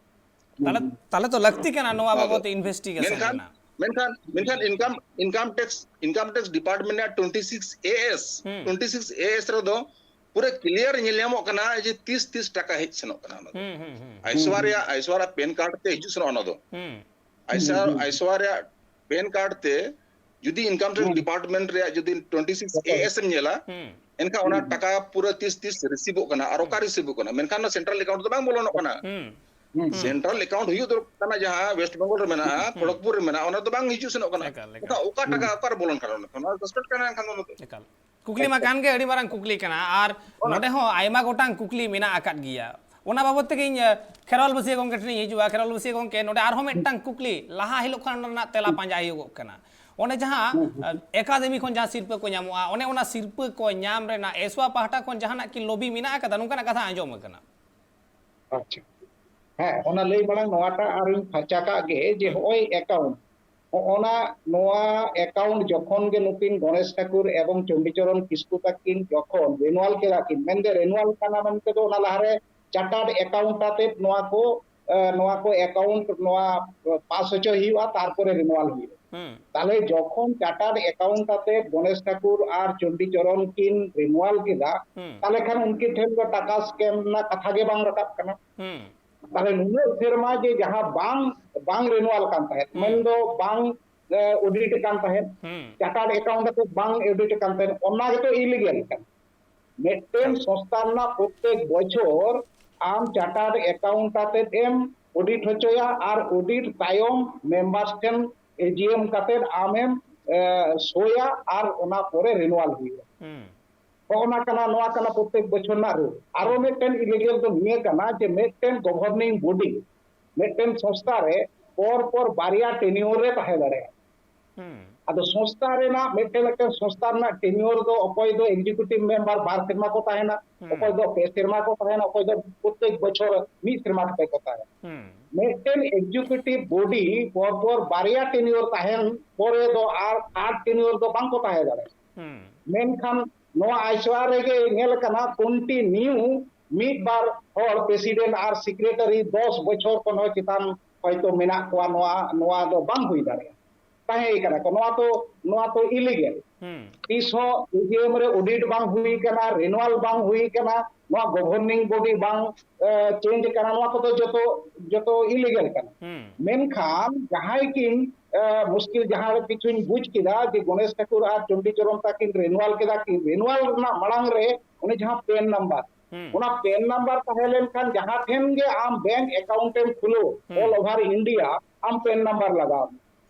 ᱛᱟᱦᱞᱮ, ᱛᱟᱦᱞᱮ ᱛᱚ ᱞᱟᱹᱠᱛᱤ ᱠᱟᱱᱟ ᱱᱚᱣᱟ ᱱᱚᱣᱟ ᱫᱚ᱾ ᱵᱟᱵᱚᱛ investigation ᱢᱮᱱᱠᱷᱟᱱ, ᱨᱮᱱᱟᱜ᱾ ᱢᱮᱱᱠᱷᱟᱱ, ᱢᱮᱱᱠᱷᱟᱱ income, income tax, income tax department ᱨᱮᱱᱟᱜ twenty six A S, ᱦᱩᱸ᱾ twenty six A S ᱨᱮᱫᱚ ᱯᱩᱨᱟᱹ clear ᱧᱮᱞ ᱧᱟᱢᱚᱜ ᱠᱟᱱᱟ ᱡᱮ ᱛᱤᱥ, ᱛᱤᱥ ᱴᱟᱠᱟ ᱦᱮᱡ ᱥᱮᱱᱚᱜ ᱠᱟᱱᱟ ᱚᱱᱟ ᱫᱚ᱾ ᱦᱩᱸ, ᱦᱩᱸ, ᱦᱩᱸ᱾ ᱟᱭᱥᱣᱟᱨᱭᱟ, ᱟᱭᱥᱣᱟᱨᱭᱟ PAN card ᱛᱮ ᱦᱤᱡᱩᱜ ᱥᱮᱱᱚᱜ ᱚᱱᱟ ᱫᱚ᱾ ᱦᱩᱸ᱾ ᱟᱭᱥᱟ-, ᱦᱩᱸ, ᱦᱩᱸ᱾ ᱟᱭᱥᱣᱟᱨᱭᱟ PAN card ᱛᱮ ᱡᱩᱫᱤ income tax ᱦᱩᱸ᱾ Department ᱨᱮᱭᱟᱜ ᱡᱩᱫᱤ twenty six A S ᱮᱢ ᱧᱮᱞᱟ, ᱦᱩᱸ᱾ ᱮᱱᱠᱷᱟᱱ ᱚᱱᱟ ᱦᱩᱸ, ᱦᱩᱸ᱾ ᱴᱟᱠᱟ ᱯᱩᱨᱟᱹ ᱛᱤᱥ, ᱛᱤᱥ receiveᱚᱜ ᱠᱟᱱᱟ ᱟᱨ ᱚᱠᱟ ᱦᱩᱸ᱾ receiveᱚᱜ ᱠᱟᱱᱟ, ᱢᱮᱱᱠᱷᱟᱱ ᱚᱱᱟ central account ᱫᱚ ᱵᱟᱝ ᱵᱚᱞᱚᱱᱚᱜ ᱠᱟᱱᱟ᱾ ᱦᱩᱸ᱾ ᱦᱩᱸ᱾ ᱥᱮᱱᱴᱨᱟᱞ ᱮᱠᱟᱣᱩᱱᱴ ᱦᱩᱭᱩᱜ ᱫᱚᱨᱠᱟᱨ ᱠᱟᱱᱟ, ᱡᱟᱦᱟᱸ ᱳᱭᱮᱥᱴ ᱵᱮᱝᱜᱚᱞ ᱨᱮ ᱢᱮᱱᱟᱜᱼᱟ, ᱦᱩᱸ᱾ ᱠᱷᱚᱲᱚᱜᱽᱯᱩᱨ ᱨᱮ ᱢᱮᱱᱟᱜᱼᱟ, ᱚᱱᱟ ᱫᱚ ᱵᱟᱝ ᱦᱤᱡᱩᱜ ᱥᱮᱱᱚᱜ ᱠᱟᱱᱟ᱾ ᱮᱠᱟᱞ, ᱮᱠᱟᱞ᱾ ᱚᱠᱟ, ᱚᱠᱟ ᱴᱟᱠᱟ ᱦᱩᱸ᱾ ᱚᱠᱟ ᱨᱮ ᱵᱚᱞᱚᱱ ᱠᱟᱱᱟ? ᱚᱱᱟ ᱫᱚ ᱥᱟᱥᱯᱮᱱᱰ ᱠᱟᱱᱟ ᱮᱱᱠᱷᱟᱱ ᱫᱚ᱾ ᱮᱠᱟᱞ᱾ ᱠᱩᱠᱞᱤ ᱢᱟ ᱠᱟᱱ ᱜᱮ, ᱟᱹᱰᱤ ᱢᱟᱨᱟᱝ ᱠᱩᱠᱞᱤ ᱠᱟᱱᱟ᱾ ᱟᱨ ᱚᱱᱟ ᱱᱚᱰᱮ ᱦᱚᱸ ᱟᱭᱢᱟ ᱜᱚᱴᱟᱝ ᱠᱩᱠᱞᱤ ᱢᱮᱱᱟᱜ ᱟᱠᱟᱫ ᱜᱮᱭᱟ᱾ ᱚᱱᱟ ᱵᱟᱵᱚᱫ ᱛᱮᱜᱮ ᱤᱧ, ᱮ, ᱠᱷᱮᱨᱣᱟᱞ ᱵᱟᱹᱥᱭᱟᱹ ᱜᱚᱢᱠᱮ ᱴᱷᱮᱱ ᱤᱧ ᱦᱤᱡᱩᱜᱼᱟ᱾ ᱠᱷᱮᱨᱣᱟᱞ ᱵᱟᱹᱥᱭᱟᱹ ᱜᱚᱢᱠᱮ, ᱱᱚᱰᱮ ᱟᱨᱦᱚᱸ ᱢᱤᱫᱴᱟᱝ ᱠᱩᱠᱞᱤ, ᱞᱟᱦᱟ ᱦᱤᱞᱳᱜ ᱠᱷᱚᱱ ᱚᱱᱟ ᱨᱮᱱᱟᱜ ᱛᱮᱞᱟ ᱯᱟᱸᱡᱟ ᱦᱩᱭᱩᱜᱚᱜ ᱠᱟᱱᱟ᱾ ᱚᱱᱮ ᱡᱟᱦᱟᱸ, ᱦᱩᱸ, ᱦᱩᱸ᱾ ᱮ, ᱮᱠᱟᱰᱮᱢᱤ ᱠᱷᱚᱱ ᱡᱟᱦᱟᱸ ᱥᱤᱨᱯᱟᱹ ᱠᱚ ᱧᱟᱢᱚᱜᱼᱟ, ᱚᱱᱮ ᱚᱱᱟ ᱥᱤᱨᱯᱟᱹ ᱠᱚ ᱧᱟᱢ ᱨᱮᱱᱟᱜ ᱮᱥᱣᱟ ᱯᱟᱦᱴᱟ ᱠᱷᱚᱱ ᱡᱟᱦᱟᱱᱟᱜ ᱠᱤ ᱞᱚᱵᱤ ᱢᱮᱱᱟᱜ ᱟᱠᱟᱫᱟ? ᱱᱚᱝᱠᱟᱱᱟᱜ ᱠᱟᱛᱷᱟ ᱟᱸᱡᱚᱢ ᱟᱠᱟᱱᱟ᱾ ᱟᱪᱪᱷᱟ᱾ ᱦᱮᱸ, ᱚᱱᱟ ᱞᱟᱹᱭ ᱢᱟᱲᱟᱝ ᱱᱚᱣᱟᱴᱟᱜ ᱟᱨᱤᱧ ᱯᱷᱟᱨᱪᱟ ᱠᱟᱜ ᱜᱮ, ᱡᱮ ᱦᱩᱸ᱾ ᱦᱚᱸᱜᱼᱚᱭ ᱮᱠᱟᱣᱩᱱᱴ, ᱦᱚᱸᱜᱼᱚᱱᱟ, ᱱᱚᱣᱟ ᱮᱠᱟᱣᱩᱱᱴ ᱡᱚᱠᱷᱚᱱ ᱜᱮ ᱱᱩᱠᱤᱱ ᱜᱚᱬᱮᱥ ᱴᱷᱟᱹᱠᱩᱨ ᱮᱵᱚᱝ ᱪᱚᱱᱰᱤᱪᱚᱨᱚᱱ ᱠᱤᱥᱠᱩ ᱛᱟᱹᱠᱤᱱ ᱡᱚᱠᱷᱚᱱ ᱨᱤᱱᱩᱣᱟᱞ ᱠᱮᱫᱟ ᱠᱤᱱ, ᱢᱮᱱᱫᱚ ᱨᱤᱱᱩᱣᱟᱞ ᱠᱟᱱᱟ ᱢᱮᱱᱛᱮ ᱫᱚ ᱚᱱᱟ ᱞᱟᱦᱟᱨᱮ ᱪᱟᱨᱴᱟᱨᱰ ᱮᱠᱟᱣᱩᱱᱴ ᱟᱛᱮᱫ ᱱᱚᱣᱟ ᱠᱚ, ᱮ, ᱱᱚᱣᱟ ᱠᱚ ᱮᱠᱟᱣᱩᱱᱴ ᱱᱚᱣᱟ ᱯᱟᱥ ᱦᱚᱪᱚᱭ ᱦᱩᱭᱩᱜᱼᱟ, ᱛᱟᱨᱯᱚᱨᱮ ᱨᱤᱱᱩᱣᱟᱞ ᱦᱩᱭᱩᱜᱼᱟ᱾ ᱦᱩᱸ᱾ ᱛᱟᱦᱞᱮ ᱡᱚᱠᱷᱚᱱ ᱪᱟᱨᱴᱟᱨᱰ ᱮᱠᱟᱣᱩᱱᱴ ᱟᱛᱮ ᱜᱚᱬᱮᱥ ᱴᱷᱟᱹᱠᱩᱨ ᱟᱨ ᱪᱚᱱᱰᱤᱪᱚᱨᱚᱱ ᱠᱤᱱ ᱨᱤᱱᱩᱣᱟᱞ ᱠᱮᱫᱟ, ᱦᱩᱸ᱾ ᱛᱟᱦᱞᱮ ᱠᱷᱟᱱ ᱩᱱᱠᱤᱱ ᱴᱷᱮᱱ ᱫᱚ ᱴᱟᱠᱟ ᱥᱠᱮᱢ ᱨᱮᱱᱟᱜ ᱠᱟᱛᱷᱟ ᱜᱮ ᱵᱟᱝ ᱨᱟᱠᱟᱵ ᱠᱟᱱᱟ᱾ ᱦᱩᱸ᱾ ᱛᱟᱦᱞᱮ ᱱᱩᱱᱟᱹᱜ ᱥᱮᱨᱢᱟ ᱡᱮ ᱡᱟᱦᱟᱸ ᱵᱟᱝ, ᱵᱟᱝ ᱨᱤᱱᱩᱣᱟᱞ ᱠᱟᱱ ᱛᱟᱦᱮᱸᱫ, ᱦᱩᱸ᱾ ᱢᱮᱱᱫᱚ ᱵᱟᱝ, ᱮ, ᱚᱰᱤᱴ ᱠᱟᱱ ᱛᱟᱦᱮᱸᱫ, ᱦᱩᱸ᱾ ᱪᱟᱨᱴᱟᱨᱰ ᱮᱠᱟᱣᱩᱱᱴ ᱟᱛᱮ ᱵᱟᱝ ᱚᱰᱤᱴ ᱠᱟᱱ ᱛᱟᱦᱮᱸᱫ, ᱚᱱᱟ ᱜᱮᱛᱚ ᱤᱞᱤᱜᱮᱞ ᱠᱟᱱᱟ᱾ ᱢᱤᱫᱴᱮᱱ ᱦᱮᱸ᱾ ᱥᱚᱝᱥᱛᱷᱟ ᱨᱮᱱᱟᱜ ᱯᱨᱚᱛᱮᱠ ᱵᱚᱪᱷᱚᱨ ᱟᱢ ᱪᱟᱨᱴᱟᱨᱰ ᱮᱠᱟᱣᱩᱱᱴ ᱟᱛᱮᱫ ᱮᱢ ᱚᱰᱤᱴ ᱦᱚᱪᱚᱭᱟ ᱟᱨ ᱚᱰᱤᱴ ᱛᱟᱭᱚᱢ ᱢᱮᱢᱵᱟᱨᱥ ᱴᱷᱮᱱ ᱮᱡᱤᱮᱢ ᱠᱟᱛᱮᱫ ᱟᱢᱮᱢ, ᱮ, ᱥᱳᱭᱟ ᱟᱨ ᱚᱱᱟ ᱯᱚᱨᱮ ᱨᱤᱱᱩᱣᱟᱞ ᱦᱩᱭᱩᱜᱼᱟ᱾ ᱦᱩᱸ᱾ ᱦᱚᱸᱜᱼᱚ ᱱᱟ ᱠᱟᱱᱟ, ᱱᱚᱣᱟ ᱠᱟᱱᱟ ᱯᱨᱚᱛᱮᱠ ᱵᱚᱪᱷᱚᱨ ᱨᱮᱱᱟᱜ ᱨᱩᱞ᱾ ᱟᱨᱚ ᱦᱩᱸ᱾ ᱢᱤᱫᱴᱮᱱ ᱤᱞᱤᱜᱮᱞ ᱫᱚ ᱱᱤᱭᱟᱹ ᱠᱟᱱᱟ ᱡᱮ ᱢᱤᱫᱴᱮᱱ ᱜᱚᱵᱷᱚᱨᱱᱤᱝ ᱵᱚᱰᱤ ᱢᱤᱫᱴᱮᱱ ᱥᱚᱝᱥᱛᱷᱟ ᱨᱮ ᱯᱚᱨ ᱯᱚᱨ ᱵᱟᱨᱭᱟ ᱴᱮᱱᱤᱭᱳᱨ ᱨᱮ ᱛᱟᱦᱮᱸ ᱫᱟᱲᱮᱭᱟᱜᱼᱟ᱾ ᱦᱩᱸ᱾ ᱟᱫᱚ ᱥᱚᱝᱥᱛᱷᱟ ᱨᱮᱱᱟᱜ ᱢᱤᱫᱴᱮᱱ, ᱢᱤᱫᱴᱮᱱ ᱥᱚᱝᱥᱛᱷᱟ ᱨᱮᱱᱟᱜ ᱴᱮᱱᱤᱭᱳᱨ ᱫᱚ ᱚᱠᱚᱭ ᱫᱚ ᱮᱠᱡᱤᱠᱤᱭᱩᱴᱤᱵᱷ ᱢᱮᱢᱵᱟᱨ ᱵᱟᱨ ᱥᱮᱨᱢᱟ ᱠᱚ ᱛᱟᱦᱮᱱᱟ, ᱦᱩᱸ᱾ ᱚᱠᱚᱭ ᱫᱚ ᱯᱮ ᱥᱮᱨᱢᱟ ᱠᱚ ᱛᱟᱦᱮᱱᱟ, ᱚᱠᱚᱭ ᱫᱚ ᱯᱨᱚᱛᱮᱠ ᱵᱚᱪᱷᱚᱨ ᱢᱤᱫ ᱥᱮᱨᱢᱟ ᱠᱟᱛᱮ ᱠᱚ ᱛᱟᱦᱮᱱᱟ᱾ ᱦᱩᱸ᱾ ᱢᱤᱫᱴᱮᱱ ᱮᱠᱡᱤᱠᱤᱭᱩᱴᱤᱵᱷ ᱵᱚᱰᱤ ᱯᱚᱨ ᱯᱚᱨ ᱵᱟᱨᱭᱟ ᱴᱮᱱᱤᱭᱳᱨ ᱛᱟᱦᱮᱱ ᱯᱚᱨᱮ ᱫᱚ ᱟᱨ ᱛᱷᱟᱨᱰ ᱴᱮᱱᱤᱭᱳᱨ ᱫᱚ ᱵᱟᱝ ᱠᱚ ᱛᱟᱦᱮᱸ ᱫᱟᱲᱮᱭᱟᱜᱼᱟ᱾ ᱦᱩᱸ᱾ ᱢᱮᱱᱠᱷᱟᱱ ᱱᱚᱣᱟ ᱟᱭᱥᱣᱟ ᱨᱮᱜᱮ ᱧᱮᱞ ᱟᱠᱟᱱᱟ, ᱠᱚᱱᱴᱤᱱᱤᱭᱩ ᱢᱤᱫ ᱵᱟᱨ ᱦᱚᱲ ᱯᱨᱮᱥᱤᱰᱮᱱᱴ ᱟᱨ ᱥᱮᱠᱨᱮᱴᱟᱨᱤ ᱫᱚᱥ ᱵᱚᱪᱷᱚᱨ ᱠᱷᱚᱱ ᱦᱚᱸ ᱪᱮᱛᱟᱱ ᱦᱚᱭᱛᱳ ᱢᱮᱱᱟᱜ ᱠᱚᱣᱟ, ᱱᱚᱣᱟ, ᱱᱚᱣᱟ ᱫᱚ ᱵᱟᱝ ᱦᱩᱭ ᱫᱟᱲᱮᱭᱟᱜᱼᱟ, ᱛᱟᱦᱮᱸ ᱠᱟᱱᱟ ᱠᱚ, ᱱᱚᱣᱟ ᱛᱚ, ᱱᱚᱣᱟ ᱛᱚ ᱤᱞᱤᱜᱮᱞ᱾ ᱦᱩᱸ᱾ ᱛᱤᱥ ᱦᱚᱸ ᱮᱡᱤᱮᱢ ᱨᱮ ᱚᱰᱤᱴ ᱵᱟᱝ ᱦᱩᱭ ᱠᱟᱱᱟ, ᱨᱤᱱᱩᱣᱟᱞ ᱵᱟᱝ ᱦᱩᱭ ᱠᱟᱱᱟ, ᱱᱚᱣᱟ ᱜᱚᱵᱷᱚᱨᱱᱤᱝ ᱵᱚᱰᱤ ᱵᱟᱝ, ᱮ, ᱪᱮᱧᱡᱽ ᱠᱟᱱᱟ, ᱱᱚᱣᱟ ᱠᱚᱫᱚ ᱡᱚᱛᱚ, ᱡᱚᱛᱚ ᱤᱞᱤᱜᱮᱞ ᱠᱟᱱᱟ᱾ ᱦᱩᱸ᱾ ᱢᱮᱱᱠᱷᱟᱱ ᱡᱟᱦᱟᱸᱭ ᱠᱤᱱ, ᱮ, ᱢᱩᱥᱠᱤᱞ ᱡᱟᱦᱟᱸ ᱠᱤᱪᱷᱩᱧ ᱵᱩᱡᱽ ᱠᱮᱫᱟ ᱡᱮ ᱜᱚᱱᱮᱥ ᱴᱷᱟᱹᱠᱩᱨ ᱟᱨ ᱪᱚᱱᱰᱤᱪᱚᱨᱚᱱ ᱛᱟᱹᱠᱤᱱ ᱨᱤᱱᱩᱣᱟᱞ ᱠᱮᱫᱟ ᱠᱤᱱ, ᱨᱤᱱᱩᱣᱟᱞ ᱨᱮᱱᱟᱜ ᱢᱟᱲᱟᱝ ᱨᱮ ᱩᱱᱤ ᱡᱟᱦᱟᱸ ᱯᱮᱱ ᱱᱟᱢᱵᱟᱨ, ᱦᱩᱸ᱾ ᱚᱱᱟ ᱯᱮᱱ ᱱᱟᱢᱵᱟᱨ ᱛᱟᱦᱮᱸ ᱞᱮᱱᱠᱷᱟᱱ ᱡᱟᱦᱟᱸ ᱴᱷᱮᱱ ᱜᱮ ᱟᱢ ᱵᱮᱝᱠ ᱮᱠᱟᱣᱩᱱᱴ ᱮᱢ ᱠᱷᱩᱞᱟᱹᱣ, ᱦᱩᱸ᱾ All over India, ᱟᱢ ᱯᱮᱱ ᱱᱟᱢᱵᱟᱨ ᱞᱟᱜᱟᱣ ᱢᱮ᱾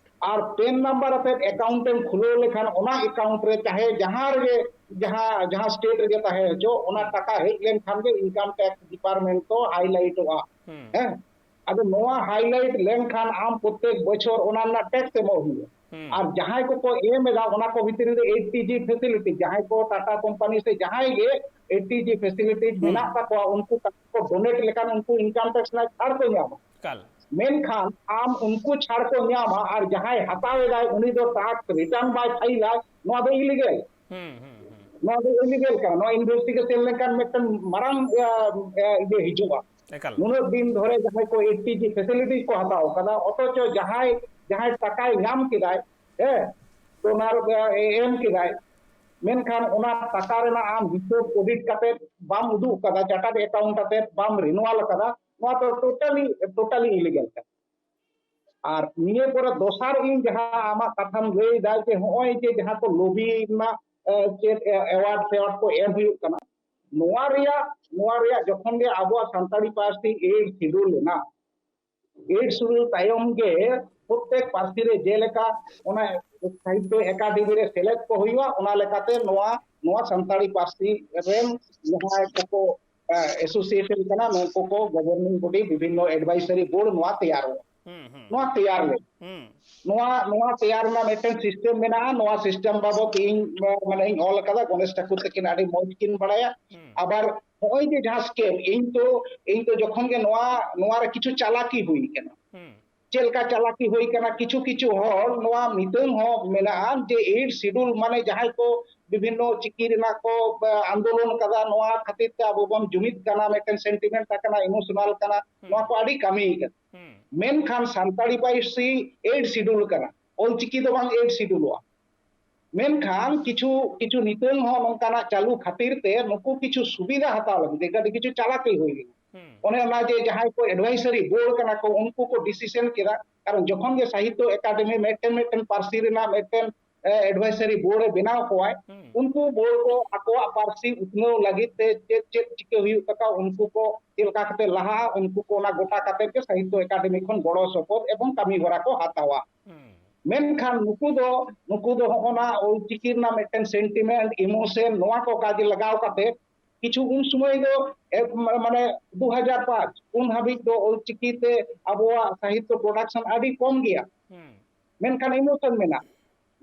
ᱟᱨ ᱯᱮᱱ ᱱᱟᱢᱵᱟᱨ ᱟᱛᱮᱫ ᱮᱠᱟᱣᱩᱱᱴ ᱮᱢ ᱠᱷᱩᱞᱟᱹᱣ ᱞᱮᱠᱷᱟᱱ ᱚᱱᱟ ᱮᱠᱟᱣᱩᱱᱴ ᱨᱮ ᱪᱟᱦᱮ ᱡᱟᱦᱟᱸ ᱨᱮᱜᱮ, ᱡᱟᱦᱟᱸ, ᱡᱟᱦᱟᱸ ᱥᱴᱮᱴ ᱨᱮᱜᱮ ᱛᱟᱦᱮᱸ ᱦᱚᱪᱚ, ᱚᱱᱟ ᱦᱩᱸ᱾ ᱴᱟᱠᱟ ᱦᱮᱡ ᱞᱮᱱᱠᱷᱟᱱ ᱜᱮ ᱤᱱᱠᱟᱢ ᱴᱮᱠᱥ ᱰᱤᱯᱟᱨᱴᱢᱮᱱᱴ ᱫᱚ ᱦᱟᱭᱞᱟᱭᱤᱴᱚᱜᱼᱟ᱾ ᱦᱩᱸ᱾ ᱦᱮᱸ? ᱟᱫᱚ ᱱᱚᱣᱟ ᱦᱟᱭᱞᱟᱭᱤᱴ ᱞᱮᱱᱠᱷᱟᱱ ᱟᱢ ᱯᱨᱚᱛᱮᱠ ᱵᱚᱪᱷᱚᱨ ᱚᱱᱟ ᱨᱮᱱᱟᱜ ᱴᱮᱠᱥ ᱮᱢᱚᱜ ᱦᱩᱭᱩᱜᱼᱟ᱾ ᱦᱩᱸ᱾ ᱟᱨ ᱡᱟᱦᱟᱸᱭ ᱠᱚᱠᱚ ᱮᱢ ᱮᱫᱟ, ᱚᱱᱟ ᱠᱚ ᱵᱷᱤᱛᱨᱤ ᱨᱮ ᱮᱭᱤᱪ ᱴᱤ ᱡᱤ ᱯᱷᱮᱥᱤᱞᱤᱴᱤ, ᱡᱟᱦᱟᱸᱭ ᱠᱚ ᱴᱟᱴᱟ ᱠᱳᱢᱯᱟᱱᱤ ᱥᱮ ᱡᱟᱦᱟᱸᱭ ᱜᱮ ᱮᱭᱤᱪ ᱴᱤ ᱡᱤ ᱯᱷᱮᱥᱤᱞᱤᱴᱤ ᱦᱩᱸ᱾ ᱢᱮᱱᱟᱜ ᱛᱟᱠᱚᱣᱟ, ᱩᱱᱠᱩ ᱠᱚ ᱰᱚᱱᱮᱴ ᱞᱮᱠᱷᱟᱱ ᱩᱱᱠᱩ ᱤᱱᱠᱟᱢ ᱴᱮᱠᱥ ᱨᱮᱱᱟᱜ ᱪᱷᱟᱲ ᱠᱚ ᱧᱟᱢᱟ᱾ ᱮᱠᱟᱞ᱾ ᱢᱮᱱᱠᱷᱟᱱ ᱟᱢ ᱩᱱᱠᱩ ᱪᱷᱟᱲ ᱠᱚ ᱧᱟᱢᱟ, ᱟᱨ ᱡᱟᱦᱟᱸᱭ ᱦᱟᱛᱟᱣ ᱮᱫᱟᱭ ᱩᱱᱤ ᱫᱚ ᱴᱮᱠᱥ ᱨᱤᱴᱟᱨᱱ ᱵᱟᱭ ᱯᱷᱟᱭᱤᱞᱟ, ᱱᱚᱣᱟ ᱫᱚ ᱤᱞᱤᱜᱮᱞ᱾ ᱦᱩᱸ, ᱦᱩᱸ, ᱦᱩᱸ᱾ ᱱᱚᱣᱟ ᱫᱚ ᱤᱞᱤᱜᱮᱞ ᱠᱟᱱᱟ᱾ ᱱᱚᱣᱟ ᱤᱱᱵᱷᱮᱥᱴᱤᱜᱮᱥᱚᱱ ᱞᱮᱱᱠᱷᱟᱱ ᱢᱤᱫᱴᱟᱝ ᱢᱟᱨᱟᱝ, ᱟ, ᱟ, ᱤᱭᱟᱹ ᱦᱤᱡᱩᱜᱼᱟ᱾ ᱮᱠᱟᱞ᱾ ᱱᱩᱱᱟᱹᱜ ᱫᱤᱱ ᱫᱷᱚᱨᱮ ᱡᱟᱦᱟᱸᱭ ᱠᱚ ᱮᱭᱤᱪ ᱴᱤ ᱡᱤ ᱯᱷᱮᱥᱤᱞᱤᱴᱤ ᱠᱚ ᱦᱟᱛᱟᱣ ᱠᱟᱫᱟ, ᱚᱛᱷᱚᱪᱚ ᱡᱟᱦᱟᱸᱭ, ᱡᱟᱦᱟᱸᱭ ᱴᱟᱠᱟᱭ ᱧᱟᱢ ᱠᱮᱫᱟᱭ, ᱦᱮᱸ, ᱰᱚᱱᱟᱨ, ᱮ, ᱮᱢ ᱠᱮᱫᱟᱭ, ᱢᱮᱱᱠᱷᱟᱱ ᱚᱱᱟ ᱴᱟᱠᱟ ᱨᱮᱱᱟᱜ ᱟᱢ ᱦᱤᱥᱟᱹᱵ ᱚᱰᱤᱴ ᱠᱟᱛᱮ ᱵᱟᱢ ᱩᱫᱩᱜ ᱠᱟᱫᱟ, ᱪᱟᱨᱴᱟᱨᱰ ᱮᱠᱟᱣᱩᱱᱴ ᱟᱛᱮ ᱵᱟᱢ ᱨᱤᱱᱩᱣᱟᱞ ᱠᱟᱫᱟ, ᱱᱚᱣᱟ ᱫᱚ ᱴᱳᱴᱟᱞᱤ, ᱴᱳᱴᱟᱞᱤ ᱤᱞᱤᱜᱮᱞ ᱠᱟᱱᱟ᱾ ᱟᱨ ᱱᱤᱭᱟᱹ ᱯᱚᱨᱮ ᱫᱚᱥᱟᱨ ᱤᱧ ᱡᱟᱦᱟᱸ ᱟᱢᱟᱜ ᱠᱟᱛᱷᱟᱢ ᱞᱟᱹᱭ ᱮᱫᱟ ᱡᱮ ᱦᱚᱸᱜᱼᱚᱭ ᱡᱮ ᱡᱟᱦᱟᱸ ᱠᱚ ᱞᱚᱵᱤ ᱨᱮᱱᱟᱜ, ᱮ, ᱪᱮᱫ, ᱮ, ᱮᱣᱟᱨᱰ ᱯᱷᱮᱣᱟᱨᱰ ᱠᱚ ᱮᱢ ᱦᱩᱭᱩᱜ ᱠᱟᱱᱟ, ᱱᱚᱣᱟ ᱨᱮᱭᱟᱜ, ᱱᱚᱣᱟ ᱨᱮᱭᱟᱜ ᱡᱚᱠᱷᱚᱱ ᱜᱮ ᱟᱵᱚᱣᱟᱜ ᱥᱟᱱᱛᱟᱲᱤ ᱯᱟᱹᱨᱥᱤ ᱮᱭᱤᱴ ᱥᱤᱰᱩᱞ ᱮᱱᱟ, ᱮᱭᱤᱴ ᱥᱤᱰᱩᱞ ᱛᱟᱭᱚᱢ ᱜᱮ ᱯᱨᱚᱛᱮᱠ ᱯᱟᱹᱨᱥᱤ ᱨᱮ ᱡᱮᱞᱮᱠᱟ ᱚᱱᱟ ᱥᱟᱦᱤᱛᱛᱚ ᱮᱠᱟᱰᱮᱢᱤ ᱨᱮ ᱥᱮᱞᱮᱫ ᱠᱚ ᱦᱩᱭᱩᱜᱼᱟ, ᱚᱱᱟ ᱞᱮᱠᱟᱛᱮ ᱱᱚᱣᱟ, ᱱᱚᱣᱟ ᱥᱟᱱᱛᱟᱲᱤ ᱯᱟᱹᱨᱥᱤ ᱨᱮᱱ ᱡᱟᱦᱟᱸᱭ ᱠᱚᱠᱚ, ᱮ, ᱮᱥᱳᱥᱤᱭᱮᱥᱚᱱ ᱠᱟᱱᱟ, ᱱᱩᱠᱩ ᱠᱚ ᱜᱚᱵᱷᱚᱨᱱᱤᱝ ᱵᱚᱰᱤ, ᱵᱤᱵᱷᱤᱱᱱᱚ ᱮᱰᱵᱟᱭᱥᱟᱨᱤ ᱵᱳᱨᱰ ᱱᱚᱣᱟ ᱛᱮᱭᱟᱨᱚᱜᱼᱟ᱾ ᱦᱩᱸ, ᱦᱩᱸ, ᱱᱚᱣᱟ ᱦᱩᱸ᱾ ᱛᱮᱭᱟᱨ ᱞᱮ᱾ ᱦᱩᱸ᱾ ᱱᱚᱣᱟ, ᱱᱚᱣᱟ ᱛᱮᱭᱟᱨ ᱨᱮᱱᱟᱜ ᱢᱤᱫᱴᱮᱱ ᱥᱤᱥᱴᱮᱢ ᱢᱮᱱᱟᱜᱼᱟ᱾ ᱱᱚᱣᱟ ᱥᱤᱥᱴᱮᱢ ᱵᱟᱵᱚᱛ ᱤᱧ, ᱢᱟᱱᱮ, ᱤᱧ ᱚᱞ ᱟᱠᱟᱫᱟ, ᱜᱚণᱮᱥ ᱴᱷᱟᱠᱩᱨ ᱛᱟᱹᱠᱤᱱ ᱟᱹᱰᱤ ᱢᱚᱡᱽ ᱠᱤᱱ ᱵᱟᱲᱟᱭᱟ᱾ ᱦᱩᱸ᱾ ᱟᱵᱟᱨ ᱱᱚᱜᱼᱚᱭ ᱡᱮ ᱡᱟᱦᱟᱸ ᱥᱠᱤᱢ, ᱤᱧ ᱛᱚ, ᱤᱧ ᱛᱚ ᱡᱚᱠᱷᱚᱱ ᱜᱮ ᱱᱚᱣᱟ, ᱱᱚᱣᱟ ᱨᱮ ᱠᱤᱪᱷᱩ ᱪᱟᱞᱟᱠᱤ ᱦᱩᱭ ᱠᱟᱱᱟ, ᱦᱩᱸ᱾ ᱪᱮᱫ ᱞᱮᱠᱟ ᱪᱟᱞᱟᱠᱤ ᱦᱩᱭ ᱠᱟᱱᱟ, ᱠᱤᱪᱷᱩ ᱠᱤᱪᱷᱩ ᱦᱚᱲ ᱱᱚᱣᱟ ᱱᱤᱛᱟᱹᱝ ᱦᱚᱸ ᱢᱮᱱᱟᱜᱼᱟ ᱡᱮ ᱮᱭᱤᱴ ᱥᱤᱰᱩᱞ ᱢᱟᱱᱮ ᱡᱟᱦᱟᱸᱭ ᱠᱚ ᱵᱤᱵᱷᱤᱱᱱᱚ ᱪᱤᱠᱤ ᱨᱮᱱᱟᱜ ᱠᱚ, ᱮ, ᱟᱱᱫᱳᱞᱚᱱ ᱠᱟᱫᱟ, ᱱᱚᱣᱟ ᱠᱷᱟᱹᱛᱤᱨ ᱛᱮ ᱟᱵᱚ ᱵᱚᱱ ᱡᱩᱢᱤᱫ ᱠᱟᱱᱟ, ᱢᱤᱫᱴᱮᱱ ᱥᱮᱱᱴᱤᱢᱮᱱᱴ ᱟᱠᱟᱱᱟ, ᱤᱢᱳᱥᱚᱱᱟᱞ ᱠᱟᱱᱟ, ᱦᱩᱸ᱾ ᱱᱚᱣᱟ ᱠᱚ ᱟᱹᱰᱤ ᱠᱟᱹᱢᱤ ᱠᱟᱱᱟ᱾ ᱦᱩᱸ᱾ ᱢᱮᱱᱠᱷᱟᱱ ᱥᱟᱱᱛᱟᱲᱤ ᱯᱟᱹᱨᱥᱤ ᱮᱭᱤᱴ ᱥᱤᱰᱩᱞ ᱠᱟᱱᱟ, ᱚᱞᱪᱤᱠᱤ ᱫᱚ ᱵᱟᱝ ᱮᱭᱤᱴ ᱥᱤᱰᱩᱞᱚᱜᱼᱟ᱾ ᱢᱮᱱᱠᱷᱟᱱ ᱠᱤᱪᱷᱩ, ᱠᱤᱪᱷᱩ ᱱᱤᱛᱟᱹᱝ ᱦᱚᱸ ᱱᱚᱝᱠᱟᱱᱟᱜ ᱪᱟᱹᱞᱩ ᱠᱷᱟᱹᱛᱤᱨ ᱛᱮ ᱱᱩᱠᱩ ᱠᱤᱪᱷᱩ ᱥᱩᱵᱤᱫᱷᱟ ᱦᱟᱛᱟᱣ ᱞᱟᱹᱜᱤᱫ ᱛᱮ ᱟᱹᱰᱤ ᱠᱤᱪᱷᱩ ᱪᱟᱞᱟᱠᱤ ᱦᱩᱭ ᱞᱮᱱᱟ᱾ ᱦᱩᱸ᱾ ᱚᱱᱮ ᱚᱱᱟ ᱡᱮ ᱡᱟᱦᱟᱸᱭ ᱠᱚ ᱮᱰᱵᱟᱭᱥᱟᱨᱤ ᱵᱳᱨᱰ ᱠᱟᱱᱟ ᱠᱚ, ᱩᱱᱠᱩ ᱠᱚ ᱰᱤᱥᱤᱥᱚᱱ ᱠᱮᱫᱟ᱾ ᱠᱟᱨᱚᱱ ᱡᱚᱠᱷᱚᱱ ᱜᱮ ᱥᱟᱦᱤᱛᱛᱚ ᱮᱠᱟᱰᱮᱢᱤ ᱢᱤᱫᱴᱮᱱ, ᱢᱤᱫᱴᱮᱱ ᱯᱟᱹᱨᱥᱤ ᱨᱮᱱᱟᱜ ᱢᱤᱫᱴᱮᱱ, ᱮᱰᱵᱷᱟᱭᱥᱟᱨᱤ ᱵᱳᱨᱰ ᱮ ᱵᱮᱱᱟᱣ ᱠᱚᱣᱟᱭ, ᱦᱩᱸ᱾ ᱩᱱᱠᱩ ᱵᱳᱨᱰ ᱠᱚ ᱟᱠᱚᱣᱟᱜ ᱯᱟᱹᱨᱥᱤ ᱩᱛᱱᱟᱹᱣ ᱞᱟᱹᱜᱤᱫ ᱛᱮ ᱪᱮᱫ ᱪᱮᱫ ᱪᱤᱠᱟᱹ ᱦᱩᱭᱩᱜ ᱛᱟᱠᱚᱣᱟ, ᱩᱱᱠᱩ ᱠᱚ ᱪᱮᱫ ᱞᱮᱠᱟ ᱠᱟᱛᱮ ᱞᱟᱦᱟᱜᱼᱟ, ᱩᱱᱠᱩ ᱠᱚ ᱚᱱᱟ ᱜᱚᱴᱟ ᱠᱟᱛᱮ ᱜᱮ ᱥᱟᱦᱤᱛᱛᱚ ᱮᱠᱟᱰᱮᱢᱤ ᱠᱷᱚᱱ ᱜᱚᱲᱚ ᱥᱚᱯᱚᱦᱚᱫ ᱮᱵᱚᱝ ᱠᱟᱹᱢᱤ ᱦᱚᱨᱟ ᱠᱚ ᱦᱟᱛᱟᱣᱟ᱾ ᱦᱩᱸ᱾ ᱢᱮᱱᱠᱷᱟᱱ ᱱᱩᱠᱩ ᱫᱚ, ᱱᱩᱠᱩ ᱫᱚ ᱦᱚᱸᱜᱼᱚ ᱱᱟ ᱚᱞᱪᱤᱠᱤ ᱨᱮᱱᱟᱜ ᱢᱤᱫᱴᱮᱱ ᱥᱮᱱᱴᱤᱢᱮᱱᱴ, ᱤᱢᱳᱥᱚᱱ, ᱱᱚᱣᱟ ᱠᱚ ᱠᱟᱡᱮ ᱞᱟᱜᱟᱣ ᱠᱟᱛᱮ ᱠᱤᱪᱷᱩ ᱩᱱ ᱥᱚᱢᱚᱭ ᱫᱚ, ᱮ, ᱢᱟ-, ᱢᱟᱱᱮ ᱫᱩ ᱦᱟᱡᱟᱨ ᱯᱟᱸᱪ ᱩᱱ ᱦᱟᱹᱵᱤᱡ ᱫᱚ ᱚᱞᱪᱤᱠᱤ ᱛᱮ ᱟᱵᱚᱣᱟᱜ ᱥᱟᱦᱤᱛᱛᱚ ᱯᱨᱚᱰᱟᱠᱥᱚᱱ ᱟᱹᱰᱤ ᱠᱚᱢ ᱜᱮᱭᱟ᱾ ᱦᱩᱸ᱾ ᱢᱮᱱᱠᱷᱟᱱ ᱤᱢᱳᱥᱚᱱ ᱢᱮᱱᱟᱜᱼᱟ᱾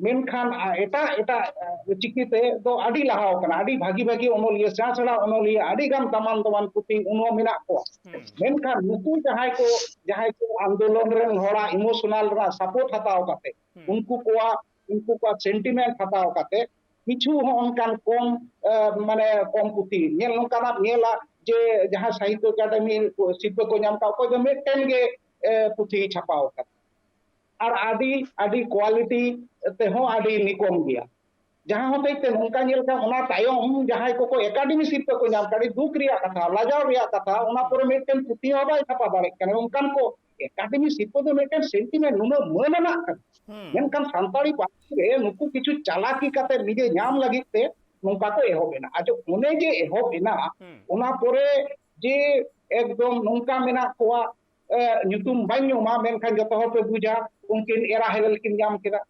ᱢᱮᱱᱠᱷᱟᱱ, ᱟ, ᱮᱴᱟᱜ, ᱮᱴᱟᱜ, ᱟ, ᱪᱤᱠᱤ ᱛᱮ ᱫᱚ ᱟᱹᱰᱤ ᱞᱟᱦᱟᱣ ᱠᱟᱱᱟ, ᱟᱹᱰᱤ ᱵᱷᱟᱹᱜᱤ, ᱵᱷᱟᱹᱜᱤ ᱚᱱᱚᱞᱤᱭᱟᱹ, ᱥᱮᱬᱟ, ᱥᱮᱬᱟ ᱚᱱᱚᱞᱤᱭᱟᱹ, ᱟᱹᱰᱤ ᱜᱟᱱ ᱫᱟᱢᱟᱱ, ᱫᱟᱢᱟᱱ ᱯᱩᱛᱷᱤ ᱩᱱᱦᱚᱸ ᱢᱮᱱᱟᱜ ᱠᱚᱣᱟ᱾ ᱦᱩᱸ᱾ ᱢᱮᱱᱠᱷᱟᱱ ᱱᱩᱠᱩ ᱡᱟᱦᱟᱸᱭ ᱠᱚ, ᱡᱟᱦᱟᱸᱭ ᱠᱚ ᱟᱱᱫᱳᱞᱚᱱ ᱨᱮᱱ ᱦᱚᱲᱟᱜ ᱤᱢᱳᱥᱚᱱᱟᱞ ᱨᱮᱱᱟᱜ ᱥᱟᱯᱳᱨᱴ ᱦᱟᱛᱟᱣ ᱠᱟᱛᱮ, ᱦᱩᱸ᱾ ᱩᱱᱠᱩ ᱠᱚᱣᱟᱜ, ᱩᱱᱠᱩ ᱠᱚᱣᱟᱜ ᱥᱮᱱᱴᱤᱢᱮᱱᱴ ᱦᱟᱛᱟᱣ ᱠᱟᱛᱮ, ᱠᱤᱪᱷᱩ ᱦᱚᱸ ᱚᱱᱠᱟᱱ ᱠᱚᱢ, ᱮ, ᱢᱟᱱᱮ ᱠᱚᱢ ᱯᱩᱛᱷᱤ ᱧᱮᱞ ᱱᱚᱝᱠᱟᱱᱟᱜ ᱧᱮᱞᱟ ᱡᱮ ᱡᱟᱦᱟᱸ ᱥᱟᱦᱤᱛᱛᱚ ᱮᱠᱟᱰᱮᱢᱤ ᱥᱤᱨᱯᱟᱹ ᱠᱚ ᱧᱟᱢ ᱠᱟᱜ, ᱚᱠᱚᱭ ᱫᱚ ᱢᱤᱫᱴᱮᱱ ᱜᱮ, ᱮ, ᱯᱩᱛᱷᱤᱭ ᱪᱷᱟᱯᱟᱣ ᱟᱠᱟᱫᱟ᱾ ᱟᱨ ᱟᱹᱰᱤ, ᱟᱹᱰᱤ ᱠᱳᱣᱟᱞᱤᱴᱤ ᱛᱮᱦᱚᱸ ᱟᱹᱰᱤ ᱱᱤᱠᱚᱢ ᱜᱮᱭᱟ᱾ ᱡᱟᱦᱟᱸ ᱦᱚᱛᱮᱡ ᱛᱮ ᱱᱚᱝᱠᱟ ᱧᱮᱞ ᱠᱟᱱᱟ, ᱚᱱᱟ ᱛᱟᱭᱚᱢ ᱡᱟᱦᱟᱸᱭ ᱠᱚᱠᱚ ᱮᱠᱟᱰᱮᱢᱤ ᱥᱤᱨᱯᱟᱹ ᱠᱚ ᱧᱟᱢ ᱠᱟᱜ, ᱟᱹᱰᱤ ᱫᱩᱠ ᱨᱮᱭᱟᱜ ᱠᱟᱛᱷᱟ, ᱞᱟᱡᱟᱣ ᱨᱮᱭᱟᱜ ᱠᱟᱛᱷᱟ, ᱚᱱᱟ ᱯᱚᱨᱮ ᱢᱤᱫᱴᱮᱱ ᱯᱩᱛᱷᱤ ᱦᱚᱸ ᱵᱟᱭ ᱪᱷᱟᱯᱟ ᱫᱟᱲᱮᱭᱟᱜ ᱠᱟᱱᱟ᱾ ᱚᱱᱠᱟᱱ ᱠᱚ ᱮᱠᱟᱰᱮᱢᱤ ᱥᱤᱨᱯᱟᱹ ᱫᱚ ᱢᱤᱫᱴᱮᱱ ᱥᱮᱱᱴᱤᱢᱮᱱᱴ, ᱱᱩᱱᱟᱹᱜ ᱢᱟᱹᱱ ᱟᱱᱟᱜ ᱠᱟᱱᱟ᱾ ᱦᱩᱸ᱾ ᱢᱮᱱᱠᱷᱟᱱ ᱥᱟᱱᱛᱟᱲᱤ ᱯᱟᱹᱨᱥᱤ ᱨᱮ ᱱᱩᱠᱩ ᱠᱤᱪᱷᱩ ᱪᱟᱞᱟᱠᱤ ᱠᱟᱛᱮ ᱱᱤᱡᱮ ᱧᱟᱢ ᱞᱟᱹᱜᱤᱫ ᱛᱮ ᱱᱚᱝᱠᱟ ᱠᱚ ᱮᱦᱚᱵ ᱮᱱᱟ᱾ ᱟᱪᱪᱷᱟ, ᱚᱱᱮ ᱡᱮ ᱮᱦᱚᱵ ᱮᱱᱟ, ᱦᱩᱸ᱾ ᱚᱱᱟ ᱯᱚᱨᱮ ᱡᱮ ᱮᱠᱫᱚᱢ ᱱᱚᱝᱠᱟ ᱢᱮᱱᱟᱜ ᱠᱚᱣᱟ, ᱮ, ᱧᱩᱛᱩᱢ ᱵᱟᱹᱧ ᱧᱩᱢᱟ, ᱢᱮᱱᱠᱷᱟᱱ ᱡᱚᱛᱚ ᱦᱚᱲ ᱯᱮ ᱵᱩᱡᱟ, ᱩᱱᱠᱤᱱ ᱮᱨᱟ ᱦᱮᱨᱮᱞ ᱠᱤᱱ ᱧᱟᱢ ᱠᱮᱫᱟ᱾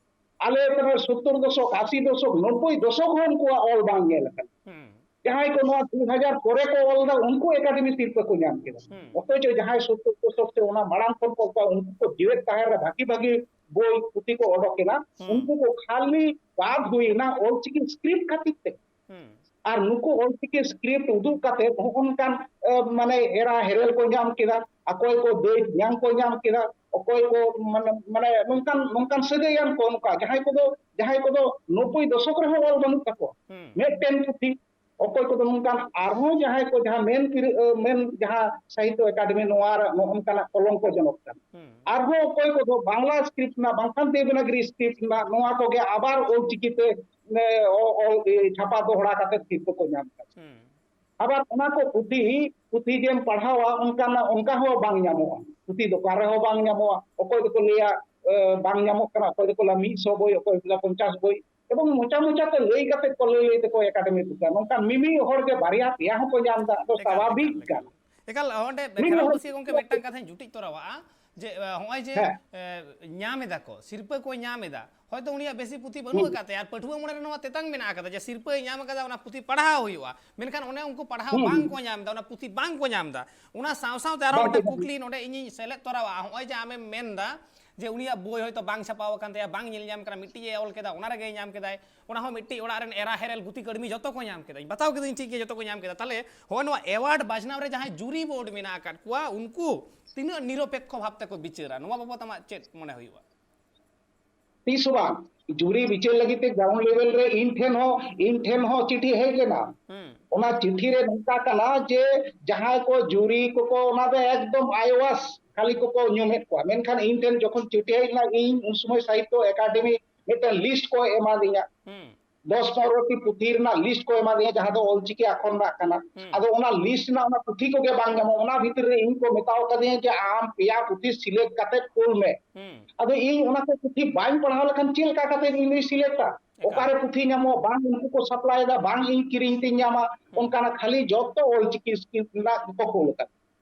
ᱟᱞᱮ ᱛᱚᱵᱮ ᱥᱚᱛᱛᱚᱨ ᱫᱚᱥᱚᱠ, ᱟᱥᱤ ᱫᱚᱥᱚᱠ, ᱱᱚᱵᱵᱳᱭ ᱫᱚᱥᱚᱠ ᱦᱚᱸ ᱩᱱᱠᱩᱣᱟᱜ ᱚᱞ ᱵᱟᱝ ᱧᱮᱞ ᱟᱠᱟᱱᱟ᱾ ᱦᱩᱸ᱾ ᱡᱟᱦᱟᱸᱭ ᱠᱚ ᱱᱚᱣᱟ ᱫᱩ ᱦᱟᱡᱟᱨ ᱯᱚᱨᱮ ᱠᱚ ᱚᱞ ᱮᱫᱟ, ᱩᱱᱠᱩ ᱮᱠᱟᱰᱮᱢᱤ ᱥᱤᱨᱯᱟᱹ ᱠᱚ ᱧᱟᱢ ᱠᱮᱫᱟ᱾ ᱦᱩᱸ᱾ ᱚᱛᱷᱚᱪᱚ ᱡᱟᱦᱟᱸᱭ ᱥᱚᱛᱛᱚᱨ ᱫᱚᱥᱚᱠ ᱥᱮ ᱚᱱᱟ ᱢᱟᱲᱟᱝ ᱠᱷᱚᱱ ᱠᱚ ᱚᱞ ᱠᱟᱜᱼᱟ, ᱩᱱᱠᱩ ᱠᱚ ᱡᱤᱣᱮᱫ ᱛᱟᱦᱮᱸ ᱨᱮ ᱵᱷᱟᱹᱜᱤ ᱵᱷᱟᱹᱜᱤ ᱵᱳᱭ ᱯᱩᱛᱷᱤ ᱠᱚ ᱚᱰᱚᱠ ᱮᱱᱟ, ᱦᱩᱸ᱾ ᱩᱱᱠᱩ ᱠᱚ ᱠᱷᱟᱹᱞᱤ ᱵᱟᱫ ᱦᱩᱭ ᱮᱱᱟ ᱚᱞᱪᱤᱠᱤ ᱥᱠᱨᱤᱯᱴ ᱠᱷᱟᱹᱛᱤᱨ ᱛᱮ᱾ ᱦᱩᱸ᱾ ᱟᱨ ᱱᱩᱠᱩ ᱚᱞᱪᱤᱠᱤ ᱥᱠᱨᱤᱯᱴ ᱩᱫᱩᱜ ᱠᱟᱛᱮ ᱱᱚᱜᱼᱚ ᱱᱚᱝᱠᱟᱱ, ᱮ, ᱢᱟᱱᱮ ᱮᱨᱟ ᱦᱮᱨᱮᱞ ᱠᱚ ᱧᱟᱢ ᱠᱮᱫᱟ, ᱚᱠᱚᱭ ᱠᱚ ᱫᱟᱹᱭ ᱛᱮᱧᱟᱝ ᱠᱚ ᱧᱟᱢ ᱠᱮᱫᱟ, ᱚᱠᱚᱭ ᱠᱚ ᱢᱟᱱᱮ, ᱢᱟᱱᱮ ᱱᱚᱝᱠᱟᱱ, ᱱᱚᱝᱠᱟᱱ ᱥᱟᱹᱜᱟᱹᱭᱟᱱ ᱠᱚ, ᱱᱚᱝᱠᱟ ᱡᱟᱦᱟᱸᱭ ᱠᱚᱫᱚ, ᱡᱟᱦᱟᱸᱭ ᱠᱚᱫᱚ ᱱᱚᱵᱵᱳᱭ ᱫᱚᱥᱚᱠ ᱨᱮᱦᱚᱸ ᱚᱞ ᱵᱟᱹᱱᱩᱜ ᱛᱟᱠᱚᱣᱟ᱾ ᱦᱩᱸ᱾ ᱢᱤᱫᱴᱮᱱ ᱯᱩᱛᱷᱤ, ᱚᱠᱚᱭ ᱠᱚᱫᱚ ᱱᱚᱝᱠᱟᱱ ᱟᱨᱦᱚᱸ ᱡᱟᱦᱟᱸᱭ ᱠᱚ, ᱡᱟᱦᱟᱸ ᱢᱮᱱ ᱯᱤᱨ-, ᱮ, ᱢᱮᱱ ᱡᱟᱦᱟᱸ ᱥᱟᱦᱤᱛᱛᱚ ᱮᱠᱟᱰᱮᱢᱤ ᱱᱚᱣᱟ ᱨᱮ ᱱᱚᱜᱼᱚ ᱱᱚᱝᱠᱟᱱᱟᱜ ᱠᱚᱞᱚᱝᱠᱚ ᱡᱚᱱᱚᱠ ᱠᱟᱱᱟ᱾ ᱦᱩᱸ᱾ ᱟᱨᱦᱚᱸ ᱚᱠᱚᱭ ᱠᱚᱫᱚ ᱵᱟᱝᱞᱟ ᱥᱠᱨᱤᱯᱴ ᱨᱮᱱᱟᱜ ᱵᱟᱝᱠᱷᱟᱱ ᱫᱮᱵᱽᱱᱟᱜᱽᱨᱤ ᱥᱠᱨᱤᱯᱴ ᱨᱮᱱᱟᱜ ᱱᱚᱣᱟ ᱠᱚᱜᱮ ᱟᱵᱟᱨ ᱚᱞᱪᱤᱠᱤ ᱛᱮ, ᱮ, ᱚ-, ᱚᱞ, ᱮ, ᱪᱷᱟᱯᱟ ᱫᱚᱦᱲᱟ ᱠᱟᱛᱮ ᱥᱤᱨᱯᱟᱹ ᱠᱚ ᱧᱟᱢ ᱠᱟᱫᱟ᱾ ᱦᱩᱸ᱾ ᱟᱵᱟᱨ ᱚᱱᱟ ᱠᱚ ᱯᱩᱛᱷᱤ, ᱯᱩᱛᱷᱤ ᱡᱮᱢ ᱯᱟᱲᱦᱟᱣᱟ, ᱚᱱᱠᱟᱱᱟᱜ, ᱚᱱᱠᱟ ᱦᱚᱸ ᱵᱟᱝ ᱧᱟᱢᱚᱜᱼᱟ᱾ ᱯᱩᱛᱷᱤ ᱫᱚᱠᱟᱱ ᱨᱮᱦᱚᱸ ᱵᱟᱝ ᱧᱟᱢᱚᱜᱼᱟ᱾ ᱚᱠᱚᱭ ᱫᱚᱠᱚ ᱞᱟᱹᱭᱟ, ᱵᱟᱝ ᱧᱟᱢᱚᱜ ᱠᱟᱱᱟ, ᱚᱠᱚᱭ ᱫᱚᱠᱚ ᱞᱟᱹᱭᱟ ᱢᱤᱫ ᱥᱚ ᱵᱳᱭ, ᱚᱠᱚᱭ ᱫᱚ ᱯᱚᱧᱪᱟᱥ ᱵᱳᱭ, ᱮᱵᱚᱝ ᱢᱚᱪᱟ ᱢᱚᱪᱟ ᱛᱮ ᱞᱟᱹᱭ ᱠᱟᱛᱮ ᱠᱚ ᱞᱟᱹᱭ ᱞᱟᱹᱭ ᱛᱮᱠᱚ ᱮᱠᱟᱰᱮᱢᱤ ᱠᱚ ᱠᱟᱱᱟ᱾ ᱱᱚᱝᱠᱟᱱ ᱢᱤᱢᱤᱫ ᱦᱚᱲ ᱜᱮ ᱵᱟᱨᱭᱟ ᱯᱮᱭᱟ ᱦᱚᱸᱠᱚ ᱧᱟᱢ ᱮᱫᱟ, ᱟᱫᱚ ᱮᱠᱟᱞ, ᱮᱠᱟᱞ, ᱥᱟᱵᱷᱟᱵᱤᱠ ᱮᱠᱟᱞ᱾ ᱠᱟᱱᱟ᱾ ᱮᱠᱟᱞ, ᱚᱸᱰᱮ ᱢᱤᱢᱤᱫ ᱠᱷᱮᱨᱣᱟᱞ ᱦᱚᱲ ᱵᱟᱹᱥᱤ ᱜᱚᱝᱠᱮ ᱢᱤᱫᱴᱟᱝ ᱠᱟᱛᱷᱟᱧ ᱡᱩᱴᱤᱡ ᱛᱚᱨᱟᱣᱟᱜᱼᱟ ᱡᱮ, ᱮ, ᱦᱚᱸᱜᱼᱚᱭ ᱡᱮ, ᱦᱮᱸ᱾ ᱮ, ᱧᱟᱢ ᱮᱫᱟ ᱠᱚ, ᱥᱤᱨᱯᱟᱹ ᱠᱚ ᱧᱟᱢ ᱮᱫᱟ, ᱦᱚᱭᱛᱚ ᱩᱱᱤᱭᱟᱜ ᱵᱮᱥᱤ ᱯᱩᱛᱷᱤ ᱵᱟᱹᱱᱩᱜ ᱦᱩᱸ᱾ ᱟᱠᱟᱫ ᱛᱟᱭᱟ, ᱟᱨ ᱯᱟᱹᱴᱷᱩᱣᱟᱹ ᱢᱚᱱᱮ ᱨᱮ ᱱᱚᱣᱟ ᱛᱮᱛᱟᱝ ᱢᱮᱱᱟᱜ ᱟᱠᱟᱫᱟ ᱡᱮ ᱥᱤᱨᱯᱟᱹᱭ ᱧᱟᱢ ᱟᱠᱟᱫᱟ, ᱚᱱᱟ ᱯᱩᱛᱷᱤ ᱯᱟᱲᱦᱟᱣ ᱦᱩᱭᱩᱜᱼᱟ, ᱢᱮᱱᱠᱷᱟᱱ ᱚᱱᱮ ᱩᱱᱠᱩ ᱯᱟᱲᱦᱟᱣ ᱦᱩᱸ, ᱵᱟᱝ ᱦᱩᱸ᱾ ᱠᱚ ᱧᱟᱢ ᱮᱫᱟ, ᱚᱱᱟ ᱯᱩᱛᱷᱤ ᱵᱟᱝ ᱠᱚ ᱧᱟᱢ ᱮᱫᱟ᱾ ᱚᱱᱟ ᱥᱟᱶ ᱥᱟᱶᱛᱮ ᱟᱨᱦᱚᱸ ᱵᱟᱝ ᱠᱚ ᱢᱤᱫᱴᱟᱝ ᱧᱟᱢ ᱠᱩᱠᱞᱤ ᱱᱚᱰᱮ ᱤᱧᱤᱧ ᱥᱮᱞᱮᱫ ᱛᱚᱨᱟᱣᱟᱜᱼᱟ, ᱦᱚᱸᱜᱼᱚᱭ ᱡᱮ ᱟᱢᱮᱢ ᱢᱮᱱ ᱮᱫᱟ ᱡᱮ ᱩᱱᱤᱭᱟᱜ ᱵᱳᱭ ᱦᱚᱭᱛᱳ ᱵᱟᱝ ᱪᱷᱟᱯᱟᱣ ᱟᱠᱟᱱ ᱛᱟᱭᱟ, ᱵᱟᱝ ᱧᱮᱞ ᱧᱟᱢ ᱠᱟᱱᱟ, ᱢᱤᱫᱴᱤᱡ ᱮ ᱚᱞ ᱠᱮᱫᱟ, ᱚᱱᱟ ᱨᱮᱜᱮᱭ ᱧᱟᱢ ᱠᱮᱫᱟᱭ, ᱚᱱᱟ ᱦᱚᱸ ᱢᱤᱫᱴᱤᱡ ᱚᱲᱟᱜ ᱨᱮᱱ ᱮᱨᱟ ᱦᱮᱨᱮᱞ ᱜᱩᱛᱤ ᱠᱟᱹᱲᱢᱤ ᱡᱚᱛᱚ ᱠᱚ ᱧᱟᱢ ᱠᱮᱫᱟ, ᱤᱧ ᱵᱟᱛᱟᱣ ᱠᱮᱫᱟᱹᱧ ᱴᱷᱤᱠ ᱜᱮ ᱡᱚᱛᱚ ᱠᱚ ᱧᱟᱢ ᱠᱮᱫᱟ, ᱛᱟᱦᱞᱮ ᱦᱚᱸᱜᱼᱚᱭ ᱱᱚᱣᱟ ᱮᱣᱟᱨᱰ ᱵᱟᱪᱷᱱᱟᱣ ᱨᱮ ᱡᱟᱦᱟᱸᱭ ᱡᱩᱨᱤ ᱵᱳᱨᱰ ᱢᱮᱱᱟᱜ ᱟᱠᱟᱫ ᱠᱚᱣᱟ, ᱩᱱᱠᱩ ᱛᱤᱱᱟᱹᱜ ᱱᱤᱨᱚᱯᱮᱠᱠᱷᱚ ᱵᱷᱟᱵ ᱛᱮᱠᱚ ᱵᱤᱪᱟᱹᱨᱟ, ᱱᱚᱣᱟ ᱵᱟᱵᱚᱛ ᱟᱢᱟᱜ ᱪᱮᱫ ᱢᱚᱱᱮ ᱦᱩᱭᱩᱜᱼᱟ? ᱛᱤᱥ ᱦᱚᱸ ᱵᱟᱝ᱾ ᱡᱩᱨᱤ ᱵᱤᱪᱟᱹᱨ ᱞᱟᱹᱜᱤᱫ ᱛᱮ ᱜᱨᱟᱣᱩᱱᱰ ᱞᱮᱵᱮᱞ ᱨᱮ ᱤᱧ ᱴᱷᱮᱱ ᱦᱚᱸ, ᱤᱧ ᱴᱷᱮᱱ ᱦᱚᱸ ᱪᱤᱴᱷᱤ ᱦᱮᱡ ᱞᱮᱱᱟ᱾ ᱦᱩᱸ᱾ ᱚᱱᱟ ᱪᱤᱴᱷᱤ ᱨᱮ ᱱᱚᱝᱠᱟ ᱠᱟᱱᱟ ᱡᱮ ᱡᱟᱦᱟᱸᱭ ᱠᱚ ᱡᱩᱨᱤ ᱠᱚᱠᱚ, ᱚᱱᱟ ᱫᱚ ᱮᱠᱫᱚᱢ ᱟᱭᱳᱣᱟᱥ ᱠᱷᱟᱹᱞᱤ ᱠᱚᱠᱚ ᱧᱩᱢᱮᱫ ᱠᱚᱣᱟ, ᱢᱮᱱᱠᱷᱟᱱ ᱤᱧ ᱴᱷᱮᱱ ᱡᱚᱠᱷᱚᱱ ᱪᱤᱴᱷᱤ ᱦᱮᱡ ᱞᱮᱱᱟ, ᱤᱧ ᱩᱱ ᱥᱚᱢᱚᱭ ᱥᱟᱦᱤᱛᱛᱚ ᱮᱠᱟᱰᱮᱢᱤ ᱢᱤᱫᱴᱮᱱ ᱞᱤᱥᱴ ᱠᱚ ᱮᱢᱟᱫᱤᱧᱟ᱾ ᱦᱩᱸ᱾ ᱫᱚᱥ ᱯᱚᱱᱨᱚ ᱴᱤ ᱯᱩᱛᱷᱤ ᱨᱮᱱᱟᱜ ᱞᱤᱥᱴ ᱠᱚ ᱮᱢᱟᱫᱤᱧᱟ, ᱡᱟᱦᱟᱸ ᱫᱚ ᱚᱞᱪᱤᱠᱤ ᱟᱠᱷᱚᱨ ᱨᱮᱱᱟᱜ ᱠᱟᱱᱟ᱾ ᱦᱩᱸ᱾ ᱟᱫᱚ ᱚᱱᱟ ᱞᱤᱥᱴ ᱨᱮᱱᱟᱜ ᱚᱱᱟ ᱯᱩᱛᱷᱤ ᱠᱚᱜᱮ ᱵᱟᱝ ᱧᱟᱢᱚᱜ, ᱚᱱᱟ ᱵᱷᱤᱛᱨᱤ ᱨᱮ ᱤᱧ ᱠᱚ ᱢᱮᱛᱟᱣ ᱠᱟᱫᱤᱧᱟ ᱡᱮ ᱟᱢ ᱯᱮᱭᱟ ᱯᱩᱛᱷᱤ ᱥᱤᱞᱮᱠᱴ ᱠᱟᱛᱮ ᱠᱩᱞ ᱢᱮ᱾ ᱦᱩᱸ᱾ ᱟᱫᱚ ᱤᱧ ᱚᱱᱟ ᱠᱚ ᱯᱩᱛᱷᱤ ᱵᱟᱹᱧ ᱯᱟᱲᱦᱟᱣ ᱞᱮᱠᱷᱟᱱ ᱪᱮᱫ ᱞᱮᱠᱟ ᱠᱟᱛᱮ ᱤᱧ ᱫᱩᱧ ᱥᱤᱞᱮᱠᱴᱟ? ᱮᱠᱟᱞ᱾ ᱚᱠᱟᱨᱮ ᱯᱩᱛᱷᱤ ᱧᱟᱢᱚᱜᱼᱟ, ᱵᱟᱝ ᱩᱱᱠᱩ ᱠᱚ ᱥᱟᱯᱞᱟᱭ ᱮᱫᱟ, ᱵᱟᱝ ᱤᱧ ᱠᱤᱨᱤᱧ ᱛᱤᱧ ᱧᱟᱢᱟ, ᱦᱩᱸ᱾ ᱚᱱᱠᱟᱱᱟᱜ ᱠᱷᱟᱹᱞᱤ ᱡᱚᱛᱚ ᱚᱞᱪᱤᱠᱤ ᱥᱠᱤᱢ ᱨᱮᱱᱟᱜ ᱜᱮᱠᱚ ᱠᱩᱞ ᱟᱠᱟᱫᱟ᱾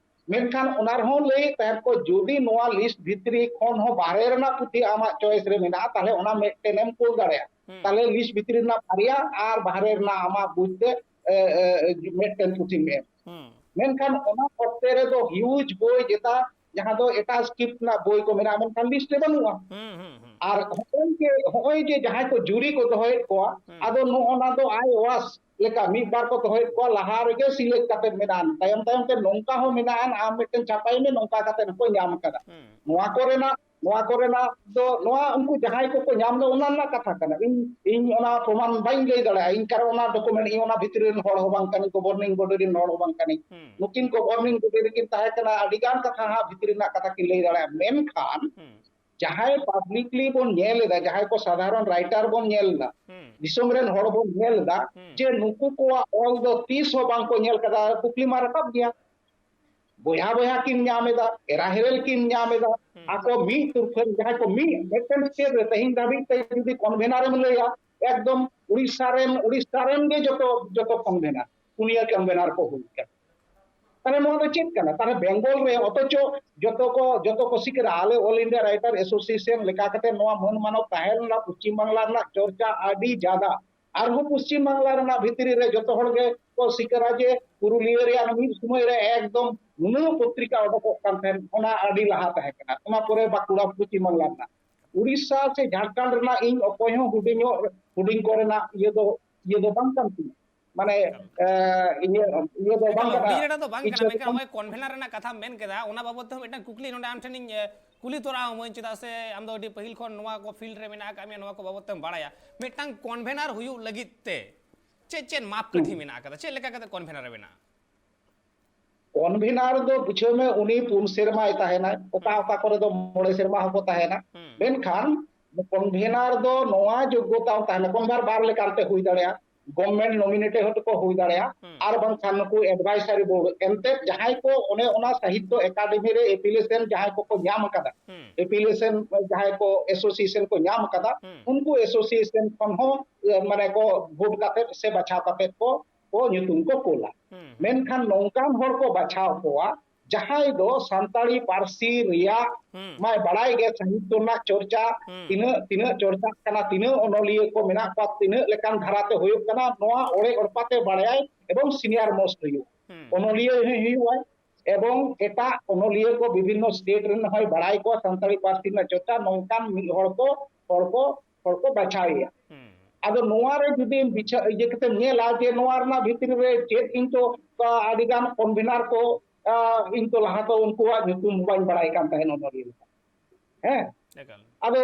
ᱢᱮᱱᱠᱷᱟᱱ ᱚᱱᱟ ᱨᱮᱦᱚᱸ ᱞᱟᱹᱭᱮᱫ ᱛᱟᱦᱮᱸᱫ ᱠᱚ, ᱡᱩᱫᱤ ᱱᱚᱣᱟ ᱞᱤᱥᱴ ᱵᱷᱤᱛᱨᱤ ᱠᱷᱚᱱ ᱦᱚᱸ ᱵᱟᱦᱨᱮ ᱨᱮᱱᱟᱜ ᱯᱩᱛᱷᱤ ᱟᱢᱟᱜ ᱪᱚᱭᱮᱥ ᱨᱮ ᱢᱮᱱᱟᱜᱼᱟ, ᱛᱟᱦᱞᱮ ᱚᱱᱟ ᱢᱤᱫᱴᱮᱱ ᱮᱢ ᱠᱩᱞ ᱫᱟᱲᱮᱭᱟᱜᱼᱟ᱾ ᱦᱩᱸ᱾ ᱛᱟᱦᱞᱮ ᱞᱤᱥᱴ ᱵᱷᱤᱛᱨᱤ ᱨᱮᱱᱟᱜ ᱵᱟᱨᱭᱟ ᱟᱨ ᱵᱟᱦᱨᱮ ᱨᱮᱱᱟᱜ ᱟᱢᱟᱜ ᱵᱩᱡᱽ ᱛᱮ, ᱮ, ᱮ, ᱢᱤᱫᱴᱮᱱ ᱯᱩᱛᱷᱤᱢ ᱮᱢ᱾ ᱦᱩᱸ᱾ ᱢᱮᱱᱠᱷᱟᱱ ᱚᱱᱟ ᱚᱠᱛᱮ ᱨᱮᱫᱚ ᱦᱤᱭᱩᱡᱽ ᱵᱳᱭ ᱡᱮᱴᱟ, ᱡᱟᱦᱟᱸ ᱫᱚ ᱮᱴᱟᱜ ᱥᱠᱨᱤᱯᱴ ᱨᱮᱱᱟᱜ ᱵᱳᱭ ᱠᱚ ᱢᱮᱱᱟᱜᱼᱟ, ᱢᱮᱱᱠᱷᱟᱱ ᱞᱤᱥᱴ ᱨᱮ ᱵᱟᱹᱱᱩᱜᱼᱟ᱾ ᱦᱩᱸ, ᱦᱩᱸ, ᱦᱩᱸ᱾ ᱟᱨ ᱦᱚᱸᱜᱼᱚᱭ ᱡᱮ, ᱦᱚᱸᱜᱼᱚᱭ ᱡᱮ ᱡᱟᱦᱟᱸᱭ ᱠᱚ ᱡᱩᱨᱤ ᱠᱚ ᱫᱚᱦᱚᱭᱮᱫ ᱠᱚᱣᱟ, ᱦᱩᱸ᱾ ᱟᱫᱚ ᱱᱚᱜᱼᱚ ᱱᱟ ᱫᱚ ᱟᱭ ᱣᱟᱥ ᱞᱮᱠᱟ ᱢᱤᱫ ᱵᱟᱨ ᱠᱚ ᱫᱚᱦᱚᱭᱮᱫ ᱠᱚᱣᱟ, ᱞᱟᱦᱟ ᱨᱮᱜᱮ ᱥᱤᱞᱮᱠᱴ ᱠᱟᱛᱮ ᱢᱮᱱᱟᱜᱼᱟ, ᱛᱟᱭᱚᱢ ᱛᱟᱭᱚᱢ ᱛᱮ ᱱᱚᱝᱠᱟ ᱦᱚᱸ ᱢᱮᱱᱟᱜᱼᱟ, ᱟᱢ ᱢᱤᱫᱴᱮᱱ ᱪᱷᱟᱯᱟᱭ ᱢᱮ, ᱱᱚᱝᱠᱟ ᱠᱟᱛᱮ ᱦᱚᱸᱠᱚ ᱧᱟᱢ ᱟᱠᱟᱫᱟ᱾ ᱦᱩᱸ᱾ ᱱᱚᱣᱟ ᱠᱚᱨᱮᱱᱟᱜ, ᱱᱚᱣᱟ ᱠᱚᱨᱮᱱᱟᱜ ᱫᱚ, ᱱᱚᱣᱟ ᱩᱱᱠᱩ ᱡᱟᱦᱟᱸᱭ ᱠᱚᱠᱚ ᱧᱟᱢ ᱫᱟ, ᱚᱱᱟ ᱨᱮᱱᱟᱜ ᱠᱟᱛᱷᱟ ᱠᱟᱱᱟ᱾ ᱤᱧ, ᱤᱧ ᱚᱱᱟ ᱯᱨᱚᱢᱟᱱ ᱵᱟᱹᱧ ᱞᱟᱹᱭ ᱫᱟᱲᱮᱭᱟᱜᱼᱟ, ᱤᱧ ᱠᱟᱨᱚᱱ ᱚᱱᱟ ᱰᱚᱠᱩᱢᱮᱱᱴ, ᱤᱧ ᱚᱱᱟ ᱵᱷᱤᱛᱨᱤ ᱨᱮᱱ ᱦᱚᱲ ᱦᱚᱸ ᱵᱟᱝ ᱠᱟᱹᱱᱟᱹᱧ, ᱜᱚᱵᱷᱚᱨᱱᱤᱝ ᱵᱚᱰᱤ ᱨᱮᱱ ᱦᱚᱲ ᱦᱚᱸ ᱵᱟᱝ ᱠᱟᱹᱱᱟᱹᱧ᱾ ᱦᱩᱸ᱾ ᱱᱩᱠᱤᱱ ᱜᱚᱵᱷᱚᱨᱱᱤᱝ ᱵᱚᱰᱤ ᱨᱮᱠᱤᱱ ᱛᱟᱦᱮᱸ ᱠᱟᱱᱟ, ᱟᱹᱰᱤ ᱜᱟᱱ ᱠᱟᱛᱷᱟ ᱦᱟᱸᱜ ᱵᱷᱤᱛᱨᱤ ᱨᱮᱱᱟᱜ ᱠᱟᱛᱷᱟ ᱠᱤᱱ ᱞᱟᱹᱭ ᱫᱟᱲᱮᱭᱟᱜᱼᱟ, ᱢᱮᱱᱠᱷᱟᱱ ᱦᱩᱸ᱾ ᱡᱟᱦᱟᱸᱭ ᱯᱟᱵᱽᱞᱤᱠᱞᱤ ᱵᱚᱱ ᱧᱮᱞ ᱮᱫᱟ, ᱡᱟᱦᱟᱸᱭ ᱠᱚ ᱥᱟᱫᱷᱟᱨᱚᱱ ᱨᱟᱭᱴᱟᱨ ᱵᱚᱱ ᱧᱮᱞ ᱮᱫᱟ, ᱦᱩᱸ᱾ ᱫᱤᱥᱚᱢ ᱨᱮᱱ ᱦᱚᱲ ᱵᱚᱱ ᱧᱮᱞ ᱮᱫᱟ, ᱦᱩᱸ᱾ ᱡᱮ ᱱᱩᱠᱩ ᱠᱚᱣᱟᱜ ᱚᱞ ᱫᱚ ᱛᱤᱥ ᱦᱚᱸ ᱵᱟᱝ ᱠᱚ ᱧᱮᱞ ᱠᱟᱫᱟ, ᱠᱩᱠᱞᱤ ᱢᱟ ᱨᱟᱠᱟᱵ ᱜᱮᱭᱟ᱾ ᱵᱚᱭᱦᱟ ᱵᱚᱭᱦᱟ ᱠᱤᱱ ᱧᱟᱢ ᱮᱫᱟ, ᱮᱨᱟ ᱦᱮᱨᱮᱞ ᱠᱤᱱ ᱧᱟᱢ ᱮᱫᱟ᱾ ᱦᱩᱸ᱾ ᱟᱠᱚ ᱢᱤᱫ ᱛᱩᱨᱯᱷᱟᱹᱱ, ᱡᱟᱦᱟᱸᱭ ᱠᱚ ᱢᱤᱫ ᱢᱤᱫᱴᱮᱱ ᱥᱴᱮᱴ ᱨᱮ ᱛᱮᱦᱮᱧ ᱫᱷᱟᱹᱵᱤᱡ ᱛᱮ ᱡᱩᱫᱤ ᱠᱚᱱᱵᱷᱮᱱᱟᱨ ᱮᱢ ᱞᱟᱹᱭᱟ, ᱮᱠᱫᱚᱢ ᱩᱲᱤᱥᱥᱟ ᱨᱮᱱ, ᱩᱲᱤᱥᱥᱟ ᱨᱮᱱ ᱜᱮ ᱡᱚᱛᱚ, ᱡᱚᱛᱚ ᱠᱚᱱᱵᱷᱮᱱᱟᱨ, ᱯᱩᱱᱭᱟᱹ ᱠᱚᱱᱵᱷᱮᱱᱟᱨ ᱠᱚ ᱦᱩᱭ ᱠᱟᱱᱟ᱾ ᱛᱟᱦᱞᱮ ᱱᱚᱣᱟ ᱫᱚ ᱪᱮᱫ ᱠᱟᱱᱟ? ᱛᱟᱦᱞᱮ ᱵᱮᱝᱜᱚᱞ ᱨᱮ ᱚᱛᱷᱚᱪᱚ ᱡᱚᱛᱚ ᱠᱚ, ᱡᱚᱛᱚ ᱠᱚ ᱥᱤᱠᱟᱹᱨᱟ᱾ ᱟᱞᱮ All India Writer Association ᱞᱮᱠᱟ ᱠᱟᱛᱮ ᱱᱚᱣᱟ ᱢᱟᱹᱱ ᱢᱟᱱᱚᱛ ᱛᱟᱦᱮᱸ ᱞᱮᱱᱟ ᱯᱚᱥᱪᱤᱢ ᱵᱟᱝᱞᱟ ᱨᱮᱱᱟᱜ ᱪᱚᱨᱪᱟ ᱟᱹᱰᱤ ᱡᱟᱫᱟ᱾ ᱟᱨᱦᱚᱸ ᱯᱚᱥᱪᱤᱢ ᱵᱟᱝᱞᱟ ᱨᱮᱱᱟᱜ ᱵᱷᱤᱛᱨᱤ ᱨᱮ ᱡᱚᱛᱚ ᱦᱚᱲ ᱜᱮ ᱠᱚ ᱥᱤᱠᱟᱹᱨᱟ ᱡᱮ ᱯᱩᱨᱩᱞᱤᱭᱟᱹ ᱨᱮᱭᱟᱜ ᱢᱤᱫ ᱥᱚᱢᱚᱭ ᱨᱮ ᱮᱠᱫᱚᱢ ᱱᱩᱱᱟᱹᱜ ᱯᱚᱛᱨᱤᱠᱟ ᱚᱰᱚᱠᱚᱜ ᱠᱟᱱ ᱛᱟᱦᱮᱸᱫ, ᱚᱱᱟ ᱟᱹᱰᱤ ᱞᱟᱦᱟ ᱛᱟᱦᱮᱸ ᱠᱟᱱᱟ᱾ ᱚᱱᱟ ᱯᱚᱨᱮ ᱵᱟᱸᱠᱩᱲᱟ, ᱯᱚᱥᱪᱤᱢ ᱵᱟᱝᱞᱟ ᱨᱮᱱᱟᱜ᱾ ᱩᱲᱤᱥᱥᱟ ᱥᱮ ᱡᱷᱟᱲᱠᱷᱚᱸᱰ ᱨᱮᱱᱟᱜ ᱤᱧ ᱚᱠᱚᱭ ᱦᱚᱸ ᱦᱩᱰᱤᱧᱚᱜ, ᱦᱩᱰᱤᱧ ᱠᱚᱨᱮᱱᱟᱜ ᱤᱭᱟᱹ ᱫᱚ, ᱤᱭᱟᱹ ᱫᱚ ᱵᱟᱝ ᱠᱟᱱ ᱛᱤᱧᱟ᱾ ᱢᱟᱱᱮ, ᱮᱠᱟᱞ᱾ ᱮ, ᱤᱧᱟᱹᱜ ᱤᱭᱟᱹ ᱫᱚ ᱮᱠᱟᱞ, ᱵᱟᱝ ᱠᱟᱱᱟ᱾ ᱦᱩᱰᱤᱧ ᱨᱮᱱᱟᱜ ᱫᱚ ᱵᱟᱝ ᱤᱪᱪᱷᱟᱹ ᱠᱟᱱᱟ, ᱫᱚ ᱢᱮᱱᱠᱷᱟᱱ ᱵᱟᱝ᱾ ᱱᱚᱜᱼᱚᱭ ᱠᱚᱱᱵᱷᱮᱱᱟᱨ ᱨᱮᱱᱟᱜ ᱠᱟᱛᱷᱟᱢ ᱢᱮᱱ ᱠᱮᱫᱟ, ᱚᱱᱟ ᱵᱟᱵᱚᱫ ᱛᱮᱦᱚᱸ ᱢᱤᱫᱴᱟᱝ ᱠᱩᱠᱞᱤ ᱱᱚᱰᱮ ᱟᱢ ᱴᱷᱮᱱᱤᱧ, ᱮ, ᱠᱩᱞᱤ ᱛᱚᱨᱟ ᱟᱢᱟᱹᱧ, ᱪᱮᱫᱟᱜ ᱥᱮ ᱟᱢ ᱫᱚ ᱟᱹᱰᱤ ᱯᱟᱹᱦᱤᱞ ᱠᱷᱚᱱ ᱱᱚᱣᱟ ᱠᱚ ᱯᱷᱤᱞᱰ ᱨᱮ ᱢᱮᱱᱟᱜ ᱟᱠᱟᱫ ᱢᱮᱭᱟ, ᱱᱚᱣᱟ ᱠᱚ ᱵᱟᱵᱚᱫ ᱛᱮᱢ ᱵᱟᱲᱟᱭᱟ᱾ ᱢᱤᱫᱴᱟᱝ ᱠᱚᱱᱵᱷᱮᱱᱟᱨ ᱦᱩᱭᱩᱜ ᱞᱟᱹᱜᱤᱫ ᱛᱮ ᱪᱮᱫ ᱪᱮᱫ ᱢᱟᱯ ᱠᱟᱹᱴᱷᱤ ᱦᱩᱸ᱾ ᱢᱮᱱᱟᱜ ᱟᱠᱟᱫᱟ? ᱪᱮᱫ ᱞᱮᱠᱟ ᱠᱟᱛᱮ ᱠᱚᱱᱵᱷᱮᱱᱟᱨ ᱮ ᱵᱮᱱᱟᱜᱼᱟ? ᱠᱚᱱᱵᱷᱮᱱᱟᱨ ᱫᱚ ᱵᱩᱡᱷᱟᱹᱣ ᱢᱮ, ᱩᱱᱤ ᱯᱩᱱ ᱥᱮᱨᱢᱟᱭ ᱛᱟᱦᱮᱱᱟ, ᱚᱠᱟ ᱦᱩᱸ᱾ ᱚᱠᱟ ᱠᱚᱨᱮ ᱫᱚ ᱢᱚᱬᱮ ᱥᱮᱨᱢᱟ ᱦᱚᱸᱠᱚ ᱛᱟᱦᱮᱱᱟ᱾ ᱦᱩᱸ᱾ ᱢᱮᱱᱠᱷᱟᱱ ᱠᱚᱱᱵᱷᱮᱱᱟᱨ ᱫᱚ ᱱᱚᱣᱟ ᱡᱳᱜᱽᱜᱚᱛᱟ ᱛᱟᱦᱮᱱᱟ, ᱠᱚᱱᱵᱷᱮᱱᱟᱨ ᱵᱟᱨ ᱞᱮᱠᱟᱱᱛᱮ ᱦᱩᱭ ᱫᱟᱲᱮᱭᱟᱜᱼᱟ, ᱜᱚᱵᱷᱢᱮᱱᱴ ᱱᱚᱢᱤᱱᱮᱴᱮᱰ ᱦᱚᱸᱠᱚ ᱦᱩᱭ ᱫᱟᱲᱮᱭᱟᱜᱼᱟ, ᱦᱩᱸ᱾ ᱟᱨ ᱵᱟᱝᱠᱷᱟᱱ ᱱᱩᱠᱩ ᱮᱰᱵᱟᱭᱥᱟᱨᱤ ᱵᱳᱨᱰ, ᱮᱱᱛᱮᱫ ᱡᱟᱦᱟᱸᱭ ᱠᱚ ᱚᱱᱮ ᱚᱱᱟ ᱥᱟᱦᱤᱛᱛᱚ ᱮᱠᱟᱰᱮᱢᱤ ᱨᱮ ᱮᱯᱤᱞᱮᱥᱚᱱ ᱡᱟᱦᱟᱸᱭ ᱠᱚᱠᱚ ᱧᱟᱢ ᱟᱠᱟᱫᱟ, ᱦᱩᱸ᱾ ᱮᱯᱤᱞᱮᱥᱚᱱ ᱡᱟᱦᱟᱸᱭ ᱠᱚ ᱮᱥᱳᱥᱤᱭᱮᱥᱚᱱ ᱠᱚ ᱧᱟᱢ ᱟᱠᱟᱫᱟ, ᱦᱩᱸ᱾ ᱩᱱᱠᱩ ᱮᱥᱳᱥᱤᱭᱮᱥᱚᱱ ᱠᱷᱚᱱ ᱦᱚᱸ, ᱮ, ᱢᱟᱱᱮ ᱠᱚ ᱵᱷᱳᱴ ᱠᱟᱛᱮ ᱥᱮ ᱵᱟᱪᱷᱟᱣ ᱠᱟᱛᱮ ᱠᱚ, ᱠᱚ ᱧᱩᱛᱩᱢ ᱠᱚ ᱠᱳᱞᱟ᱾ ᱦᱩᱸ, ᱦᱩᱸ᱾ ᱢᱮᱱᱠᱷᱟᱱ ᱱᱚᱝᱠᱟᱱ ᱦᱚᱲ ᱠᱚ ᱵᱟᱪᱷᱟᱣ ᱠᱚᱣᱟ, ᱡᱟᱦᱟᱸᱭ ᱫᱚ ᱥᱟᱱᱛᱟᱲᱤ ᱯᱟᱹᱨᱥᱤ ᱨᱮᱭᱟᱜ ᱦᱩᱸ᱾ ᱢᱟᱭ ᱵᱟᱲᱟᱭ ᱜᱮ, ᱥᱟᱦᱤᱛᱛᱚ ᱨᱮᱱᱟᱜ ᱪᱚᱨᱪᱟ ᱦᱩᱸ᱾ ᱛᱤᱱᱟᱹᱜ, ᱛᱤᱱᱟᱹᱜ ᱪᱚᱨᱪᱟᱜ ᱠᱟᱱᱟ, ᱛᱤᱱᱟᱹᱜ ᱚᱱᱚᱞᱤᱭᱟᱹ ᱠᱚ ᱢᱮᱱᱟᱜ ᱠᱚᱣᱟ, ᱛᱤᱱᱟᱹᱜ ᱞᱮᱠᱟᱱ ᱫᱷᱟᱨᱟᱛᱮ ᱦᱩᱭᱩᱜ ᱠᱟᱱᱟ, ᱱᱚᱣᱟ ᱚᱲᱮ ᱚᱲᱯᱟᱛᱮ ᱵᱟᱲᱟᱭᱟᱭ ᱮᱵᱚᱝ ᱥᱤᱱᱤᱭᱟᱨ ᱢᱳᱥᱴ ᱦᱩᱭᱩᱜ᱾ ᱦᱩᱸ᱾ ᱚᱱᱚᱞᱤᱭᱟᱹ ᱦᱚᱸᱭ ᱦᱩᱭᱩᱜᱼᱟᱭ ᱮᱵᱚᱝ ᱮᱴᱟᱜ ᱚᱱᱚᱞᱤᱭᱟᱹ ᱠᱚ ᱵᱤᱵᱷᱤᱱᱱᱚ ᱥᱴᱮᱴ ᱨᱮᱱ ᱦᱚᱸᱭ ᱵᱟᱲᱟᱭ ᱠᱚᱣᱟ ᱥᱟᱱᱛᱟᱲᱤ ᱯᱟᱹᱨᱥᱤ ᱨᱮᱱᱟᱜ ᱪᱚᱨᱪᱟ, ᱱᱚᱝᱠᱟᱱ ᱢᱤᱫ ᱦᱚᱲ ᱠᱚ, ᱦᱚᱲ ᱠᱚ, ᱦᱚᱲ ᱠᱚ ᱵᱟᱪᱷᱟᱣᱮᱭᱟ᱾ ᱦᱩᱸ᱾ ᱟᱫᱚ ᱱᱚᱣᱟ ᱨᱮ ᱡᱩᱫᱤᱢ ᱵᱤᱪᱷᱟᱹ-, ᱤᱭᱟᱹ ᱠᱟᱛᱮᱢ ᱧᱮᱞᱟ ᱡᱮ ᱱᱚᱣᱟ ᱨᱮᱱᱟᱜ ᱵᱷᱤᱛᱨᱤ ᱨᱮ ᱪᱮᱫ ᱤᱧ ᱛᱚ, ᱟ, ᱟᱹᱰᱤ ᱜᱟᱱ ᱠᱚᱱᱵᱷᱮᱱᱟᱨ ᱠᱚ, ᱟ, ᱤᱧ ᱛᱚ ᱞᱟᱦᱟ ᱛᱚ ᱩᱱᱠᱩᱣᱟᱜ ᱧᱩᱛᱩᱢ ᱦᱚᱸ ᱵᱟᱹᱧ ᱵᱟᱲᱟᱭ ᱠᱟᱱ ᱛᱟᱦᱮᱸᱫ ᱚᱱᱚᱞᱤᱭᱟᱹ ᱞᱮᱠᱟ᱾ ᱦᱮᱸ? ᱮᱠᱟᱞ᱾ ᱟᱫᱚ,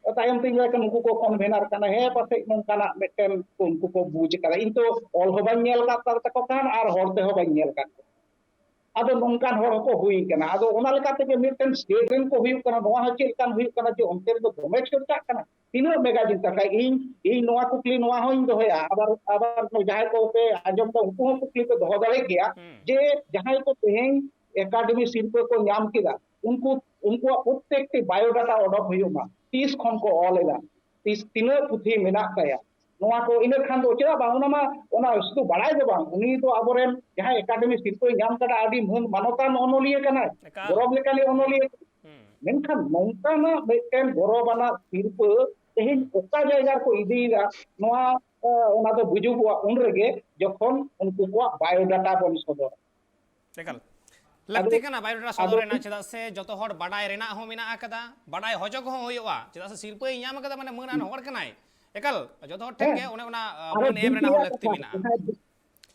ᱟ, ᱛᱟᱭᱚᱢ ᱛᱤᱧ ᱵᱟᱲᱟᱭ ᱠᱟᱱᱟ ᱱᱩᱠᱩ ᱠᱚ ᱠᱚᱱᱵᱷᱮᱱᱟᱨ ᱠᱟᱱᱟ, ᱦᱮᱸ, ᱯᱟᱥᱮᱡ ᱱᱚᱝᱠᱟᱱᱟᱜ ᱢᱤᱫᱴᱮᱱ ᱠᱚ ᱩᱱᱠᱩ ᱠᱚ ᱵᱩᱡᱽ ᱟᱠᱟᱫᱟ᱾ ᱤᱧ ᱛᱚ ᱚᱞ ᱦᱚᱸ ᱵᱟᱹᱧ ᱧᱮᱞ ᱟᱠᱟᱫ ᱛᱟᱠᱚ ᱠᱷᱟᱱ ᱟᱨ ᱦᱚᱲ ᱛᱮᱦᱚᱸ ᱵᱟᱹᱧ ᱧᱮᱞ ᱟᱠᱟᱫ ᱠᱚᱣᱟ᱾ ᱟᱫᱚ ᱱᱚᱝᱠᱟᱱ ᱦᱚᱲ ᱦᱚᱸᱠᱚ ᱦᱩᱭ ᱠᱟᱱᱟ᱾ ᱟᱫᱚ ᱚᱱᱟ ᱞᱮᱠᱟ ᱛᱮᱜᱮ ᱢᱤᱫᱴᱮᱱ ᱥᱴᱮᱴ ᱨᱮᱱ ᱠᱚ ᱦᱩᱭᱩᱜ ᱠᱟᱱᱟ, ᱱᱚᱣᱟ ᱦᱚᱸ ᱪᱮᱫ ᱞᱮᱠᱟᱱ ᱦᱩᱭᱩᱜ ᱠᱟᱱᱟ ᱡᱮ ᱚᱱᱛᱮ ᱨᱮᱫᱚ ᱫᱚᱢᱮ ᱪᱚᱨᱪᱟᱜ ᱠᱟᱱᱟ, ᱛᱤᱱᱟᱹᱜ ᱢᱮᱜᱟ ᱡᱤᱱᱛᱟ ᱠᱷᱟᱡ? ᱤᱧ, ᱤᱧ ᱱᱚᱣᱟ ᱠᱩᱠᱞᱤ ᱱᱚᱣᱟ ᱦᱚᱸᱧ ᱫᱚᱦᱚᱭᱟ, ᱟᱵᱟᱨ, ᱟᱵᱟᱨ ᱡᱟᱦᱟᱸᱭ ᱠᱚ ᱯᱮ ᱟᱸᱡᱚᱢ ᱫᱟ ᱩᱱᱠᱩ ᱦᱚᱸ ᱠᱩᱠᱞᱤ ᱠᱚ ᱫᱚᱦᱚ ᱫᱟᱲᱮ ᱜᱮᱭᱟ, ᱦᱩᱸ᱾ ᱡᱮ ᱡᱟᱦᱟᱸᱭ ᱠᱚ ᱛᱮᱦᱮᱧ ᱮᱠᱟᱰᱮᱢᱤ ᱥᱤᱨᱯᱟᱹ ᱠᱚ ᱧᱟᱢ ᱠᱮᱫᱟ, ᱩᱱᱠᱩ, ᱩᱱᱠᱩᱣᱟᱜ ᱯᱨᱚᱛᱛᱮᱠᱴᱤ ᱵᱟᱭᱳᱰᱟᱴᱟ ᱚᱰᱚᱠ ᱦᱩᱭᱩᱜ ᱢᱟ, ᱛᱤᱥ ᱠᱷᱚᱱ ᱠᱚ ᱚᱞ ᱮᱫᱟ, ᱛᱤᱥ, ᱛᱤᱱᱟᱹᱜ ᱯᱩᱛᱷᱤ ᱢᱮᱱᱟᱜ ᱛᱟᱭᱟ, ᱱᱚᱣᱟ ᱠᱚ᱾ ᱤᱱᱟᱹ ᱠᱷᱟᱱ ᱫᱚ ᱪᱮᱫᱟᱜ ᱵᱟᱝ, ᱚᱱᱟ ᱢᱟ, ᱚᱱᱟ ᱥᱩᱫᱷᱩ ᱵᱟᱲᱟᱭ ᱫᱚ ᱵᱟᱝ, ᱩᱱᱤ ᱫᱚ ᱟᱵᱚᱨᱮᱱ ᱡᱟᱦᱟᱸᱭ ᱮᱠᱟᱰᱮᱢᱤ ᱥᱤᱨᱯᱟᱹᱭ ᱧᱟᱢ ᱠᱟᱫᱟ, ᱟᱹᱰᱤ ᱢᱟᱹᱱ ᱢᱟᱱᱚᱛᱟᱱ ᱚᱱᱚᱞᱤᱭᱟᱹ ᱠᱟᱱᱟᱭ, ᱮᱠᱟᱞ᱾ ᱜᱚᱨᱚᱵᱽ ᱞᱮᱠᱟᱱᱤᱡ ᱚᱱᱚᱞᱤᱭᱟᱹ᱾ ᱦᱩᱸ᱾ ᱢᱮᱱᱠᱷᱟᱱ ᱱᱚᱝᱠᱟᱱᱟᱜ ᱢᱤᱫᱴᱮᱱ ᱜᱚᱨᱚᱵᱟᱱᱟᱜ ᱥᱤᱨᱯᱟᱹ ᱛᱮᱦᱮᱧ ᱚᱠᱟ ᱡᱟᱭᱜᱟ ᱨᱮᱠᱚ ᱤᱫᱤᱭᱮᱫᱟ, ᱱᱚᱣᱟ, ᱮ, ᱚᱱᱟ ᱫᱚ ᱵᱩᱡᱩᱜᱚᱜᱼᱟ ᱩᱱ ᱨᱮᱜᱮ ᱡᱚᱠᱷᱚᱱ ᱩᱱᱠᱩ ᱠᱚᱣᱟᱜ ᱵᱟᱭᱳᱰᱟᱴᱟ ᱵᱚᱱ ᱥᱚᱫᱚᱨᱟ᱾ ᱮᱠᱟᱞ᱾ ᱟᱫᱚ, ᱞᱟᱹᱠᱛᱤ ᱠᱟᱱᱟ ᱵᱟᱭᱳᱰᱟᱴᱟ ᱥᱚᱫᱚᱨ ᱟᱫᱚ ᱨᱮᱱᱟᱜ, ᱪᱮᱫᱟᱜ ᱥᱮ ᱡᱚᱛᱚ ᱦᱚᱲ ᱵᱟᱰᱟᱭ ᱨᱮᱱᱟᱜ ᱦᱚᱸ ᱢᱮᱱᱟᱜ ᱟᱠᱟᱫᱟ, ᱵᱟᱰᱟᱭ ᱦᱚᱪᱚ ᱠᱚᱦᱚᱸ ᱦᱩᱭᱩᱜᱼᱟ, ᱪᱮᱫᱟᱜ ᱥᱮ ᱥᱤᱨᱯᱟᱹᱭ ᱧᱟᱢ ᱟᱠᱟᱫᱟ, ᱢᱟᱱᱮ ᱢᱟᱹᱱᱟᱱ ᱦᱚᱲ ᱠᱟᱱᱟᱭ᱾ ᱮᱠᱟᱞ, ᱡᱚᱛᱚ ᱦᱚᱲ ᱴᱷᱮᱱ ᱦᱮᱸ, ᱜᱮ ᱚᱱᱮ ᱚᱱᱟ, ᱟᱨᱚ ᱢᱟᱹᱱ ᱫᱩᱠ ᱮᱢ ᱨᱮᱱᱟᱜ ᱦᱚᱸ ᱨᱮᱭᱟᱜ ᱞᱟᱹᱠᱛᱤ ᱠᱟᱛᱷᱟ, ᱢᱮᱱᱟᱜᱼᱟ᱾ ᱡᱟᱦᱟᱸᱭ ᱫᱩ-,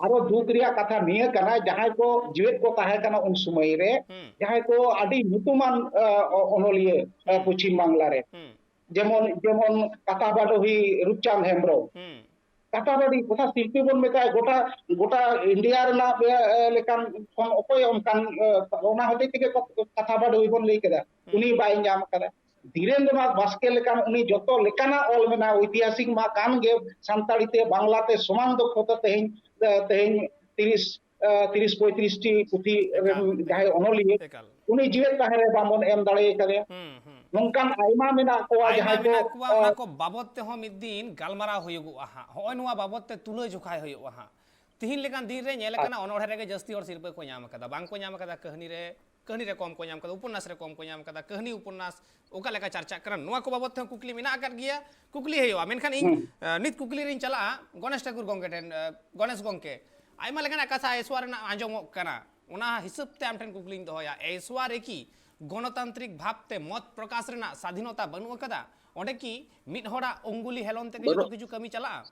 ᱟᱨᱚ ᱫᱩᱠ ᱨᱮᱭᱟᱜ ᱠᱟᱛᱷᱟ ᱱᱤᱭᱟᱹ ᱠᱟᱱᱟ, ᱡᱟᱦᱟᱸᱭ ᱠᱚ ᱡᱤᱣᱮᱫ ᱠᱚ ᱛᱟᱦᱮᱸ ᱠᱟᱱᱟ ᱩᱱ ᱥᱚᱢᱚᱭ ᱨᱮ, ᱦᱩᱸ᱾ ᱡᱟᱦᱟᱸᱭ ᱠᱚ ᱟᱹᱰᱤ ᱧᱩᱛᱩᱢᱟᱱ, ᱟ, ᱚ-, ᱚᱱᱚᱞᱤᱭᱟᱹ, ᱟ, ᱦᱩᱸ᱾ ᱯᱚᱪᱷᱤᱢ ᱵᱟᱝᱞᱟ ᱨᱮ, ᱦᱩᱸ᱾ ᱡᱮᱢᱚᱱ, ᱡᱮᱢᱚᱱ ᱠᱟᱛᱷᱟ ᱵᱟᱰᱚᱦᱤ ᱨᱩᱯᱪᱟᱸᱫᱽ ᱦᱮᱢᱵᱽᱨᱚᱢ, ᱦᱩᱸ᱾ ᱠᱟᱛᱷᱟ ᱵᱟᱰᱚᱦᱤ, ᱜᱚᱴᱟ ᱥᱤᱞᱯᱤ ᱵᱚᱱ ᱢᱮᱛᱟᱭᱟ, ᱜᱚᱴᱟ, ᱜᱚᱴᱟ ᱤᱱᱰᱤᱭᱟ ᱨᱮᱱᱟᱜ, ᱮ, ᱮ, ᱞᱮᱠᱟᱱ ᱠᱷᱚᱱ ᱚᱠᱚᱭ ᱚᱱᱠᱟᱱ, ᱮ, ᱚᱱᱟ ᱦᱚᱛᱮᱡ ᱛᱮᱜᱮ ᱠᱚ ᱠᱟᱛᱷᱟ ᱵᱟᱰᱚᱦᱤ ᱵᱚᱱ ᱞᱟᱹᱭ ᱠᱮᱫᱟ, ᱦᱩᱸ᱾ ᱩᱱᱤ ᱵᱟᱭ ᱧᱟᱢ ᱟᱠᱟᱫᱟ᱾ ᱫᱷᱤᱨᱮᱱᱫᱨᱚᱱᱟᱛᱷ ᱵᱟᱥᱠᱮ ᱞᱮᱠᱟᱱ ᱩᱱᱤ ᱡᱚᱛᱚ ᱞᱮᱠᱟᱱᱟᱜ ᱚᱞ ᱢᱮᱱᱟᱜᱼᱟ, ᱳᱭᱛᱤᱦᱟᱥᱤᱠ ᱢᱟ ᱠᱟᱱ ᱜᱮ, ᱥᱟᱱᱛᱟᱲᱤ ᱛᱮ, ᱵᱟᱝᱞᱟ ᱛᱮ ᱥᱚᱢᱟᱱ ᱫᱚᱠᱷᱚᱛᱟ ᱛᱮᱦᱮᱧ, ᱮ, ᱛᱮᱦᱮᱧ ᱛᱤᱨᱤᱥ, ᱮ, ᱛᱤᱨᱤᱥ ᱯᱚᱸᱭᱛᱨᱤᱥ ᱴᱤ ᱯᱩᱛᱷᱤ ᱨᱮᱱ ᱮᱠᱟᱞ, ᱡᱟᱦᱟᱸᱭ ᱮᱠᱟᱞ, ᱚᱱᱚᱞᱤᱭᱟᱹ, ᱮᱠᱟᱞ᱾ ᱩᱱᱤ ᱡᱤᱣᱮᱫ ᱛᱟᱦᱮᱸ ᱨᱮ ᱵᱟᱵᱚᱱ ᱮᱢ ᱫᱟᱲᱮ ᱠᱟᱫᱮᱭᱟ᱾ ᱦᱩᱸ, ᱦᱩᱸ᱾ ᱱᱚᱝᱠᱟᱱ ᱟᱭᱢᱟ ᱢᱮᱱᱟᱜ ᱠᱚᱣᱟ ᱟᱭᱢᱟ ᱡᱟᱦᱟᱸᱭ ᱠᱚ, ᱢᱮᱱᱟᱜ ᱠᱚᱣᱟ, ᱮ, ᱚᱱᱟ ᱠᱚ ᱵᱟᱵᱚᱛ ᱛᱮᱦᱚᱸ ᱢᱤᱫ ᱫᱤᱱ ᱜᱟᱞᱢᱟᱨᱟᱣ ᱦᱩᱭᱩᱜᱚᱜᱼᱟ ᱦᱟᱸᱜ᱾ ᱦᱚᱸᱜᱼᱚᱭ ᱱᱚᱣᱟ ᱵᱟᱵᱚᱛ ᱛᱮ ᱛᱩᱞᱟᱹ ᱡᱚᱠᱷᱟᱭ ᱦᱩᱭᱩᱜᱼᱟ ᱦᱟᱸᱜ᱾ ᱛᱤᱦᱤᱧ ᱞᱮᱠᱟᱱ ᱫᱤᱱ ᱨᱮ ᱧᱮᱞ ᱟᱠᱟᱱᱟ, ᱚᱱᱚᱬᱦᱮ ᱨᱮᱜᱮ ᱡᱟᱹᱥᱛᱤ ᱦᱚᱲ ᱥᱤᱨᱯᱟᱹ ᱠᱚ ᱧᱟᱢ ᱟᱠᱟᱫᱟ, ᱵᱟᱝ ᱠᱚ ᱧᱟᱢ ᱟᱠᱟᱫᱟ ᱠᱟᱹᱦᱱᱤ ᱨᱮ, ᱠᱟᱹᱦᱱᱤ ᱨᱮ ᱠᱚᱢ ᱠᱚ ᱧᱟᱢ ᱟᱠᱟᱫᱟ, ᱩᱯᱚᱱᱱᱟᱥ ᱨᱮ ᱠᱚᱢ ᱠᱚ ᱧᱟᱢ ᱟᱠᱟᱫᱟ, ᱠᱟᱹᱦᱱᱤ ᱩᱯᱚᱱᱱᱟᱥ ᱚᱠᱟ ᱞᱮᱠᱟ ᱪᱟᱨᱪᱟᱜ ᱠᱟᱱᱟ, ᱱᱚᱣᱟ ᱠᱚ ᱵᱟᱵᱚᱛ ᱛᱮᱦᱚᱸ ᱠᱩᱠᱞᱤ ᱢᱮᱱᱟᱜ ᱟᱠᱟᱫ ᱜᱮᱭᱟ, ᱠᱩᱠᱞᱤ ᱦᱩᱭᱩᱜᱼᱟ᱾ ᱢᱮᱱᱠᱷᱟᱱ ᱤᱧ, ᱦᱩᱸ᱾ ᱮ, ᱱᱤᱛ ᱠᱩᱠᱞᱤ ᱨᱤᱧ ᱪᱟᱞᱟᱜᱼᱟ ᱜᱚᱱᱮᱥ ᱴᱷᱟᱹᱠᱩᱨ ᱜᱚᱢᱠᱮ ᱴᱷᱮᱱ᱾ ᱮ, ᱜᱚᱱᱮᱥ ᱜᱚᱢᱠᱮ, ᱟᱭᱢᱟ ᱞᱮᱠᱟᱱᱟᱜ ᱠᱟᱛᱷᱟ ᱮᱥᱣᱟ ᱨᱮᱱᱟᱜ ᱟᱸᱡᱚᱢᱚᱜ ᱠᱟᱱᱟ, ᱚᱱᱟ ᱦᱤᱥᱟᱹᱵ ᱛᱮ ᱟᱢ ᱴᱷᱮᱱ ᱠᱩᱠᱞᱤᱧ ᱫᱚᱦᱚᱭᱟ, ᱮᱥᱣᱟ ᱨᱮᱠᱤ ᱜᱚᱱᱚᱛᱟᱱᱛᱨᱤᱠ ᱵᱷᱟᱵᱽ ᱛᱮ ᱢᱚᱛ ᱯᱨᱚᱠᱟᱥ ᱨᱮᱱᱟᱜ ᱥᱟᱫᱷᱤᱱᱚᱛᱟ ᱵᱟᱹᱱᱩᱜ ᱟᱠᱟᱫᱟ? ᱚᱸᱰᱮ ᱠᱤ ᱢᱤᱫ ᱦᱚᱲᱟᱜ ᱚᱝᱜᱩᱞᱤ ᱦᱮᱞᱚᱝ ᱛᱮᱜᱮ ᱡᱚᱛᱚ ᱵᱟᱹᱱᱩᱜ᱾ ᱠᱤᱪᱷᱩ ᱠᱟᱹᱢᱤ ᱪᱟᱞᱟᱜᱼᱟ?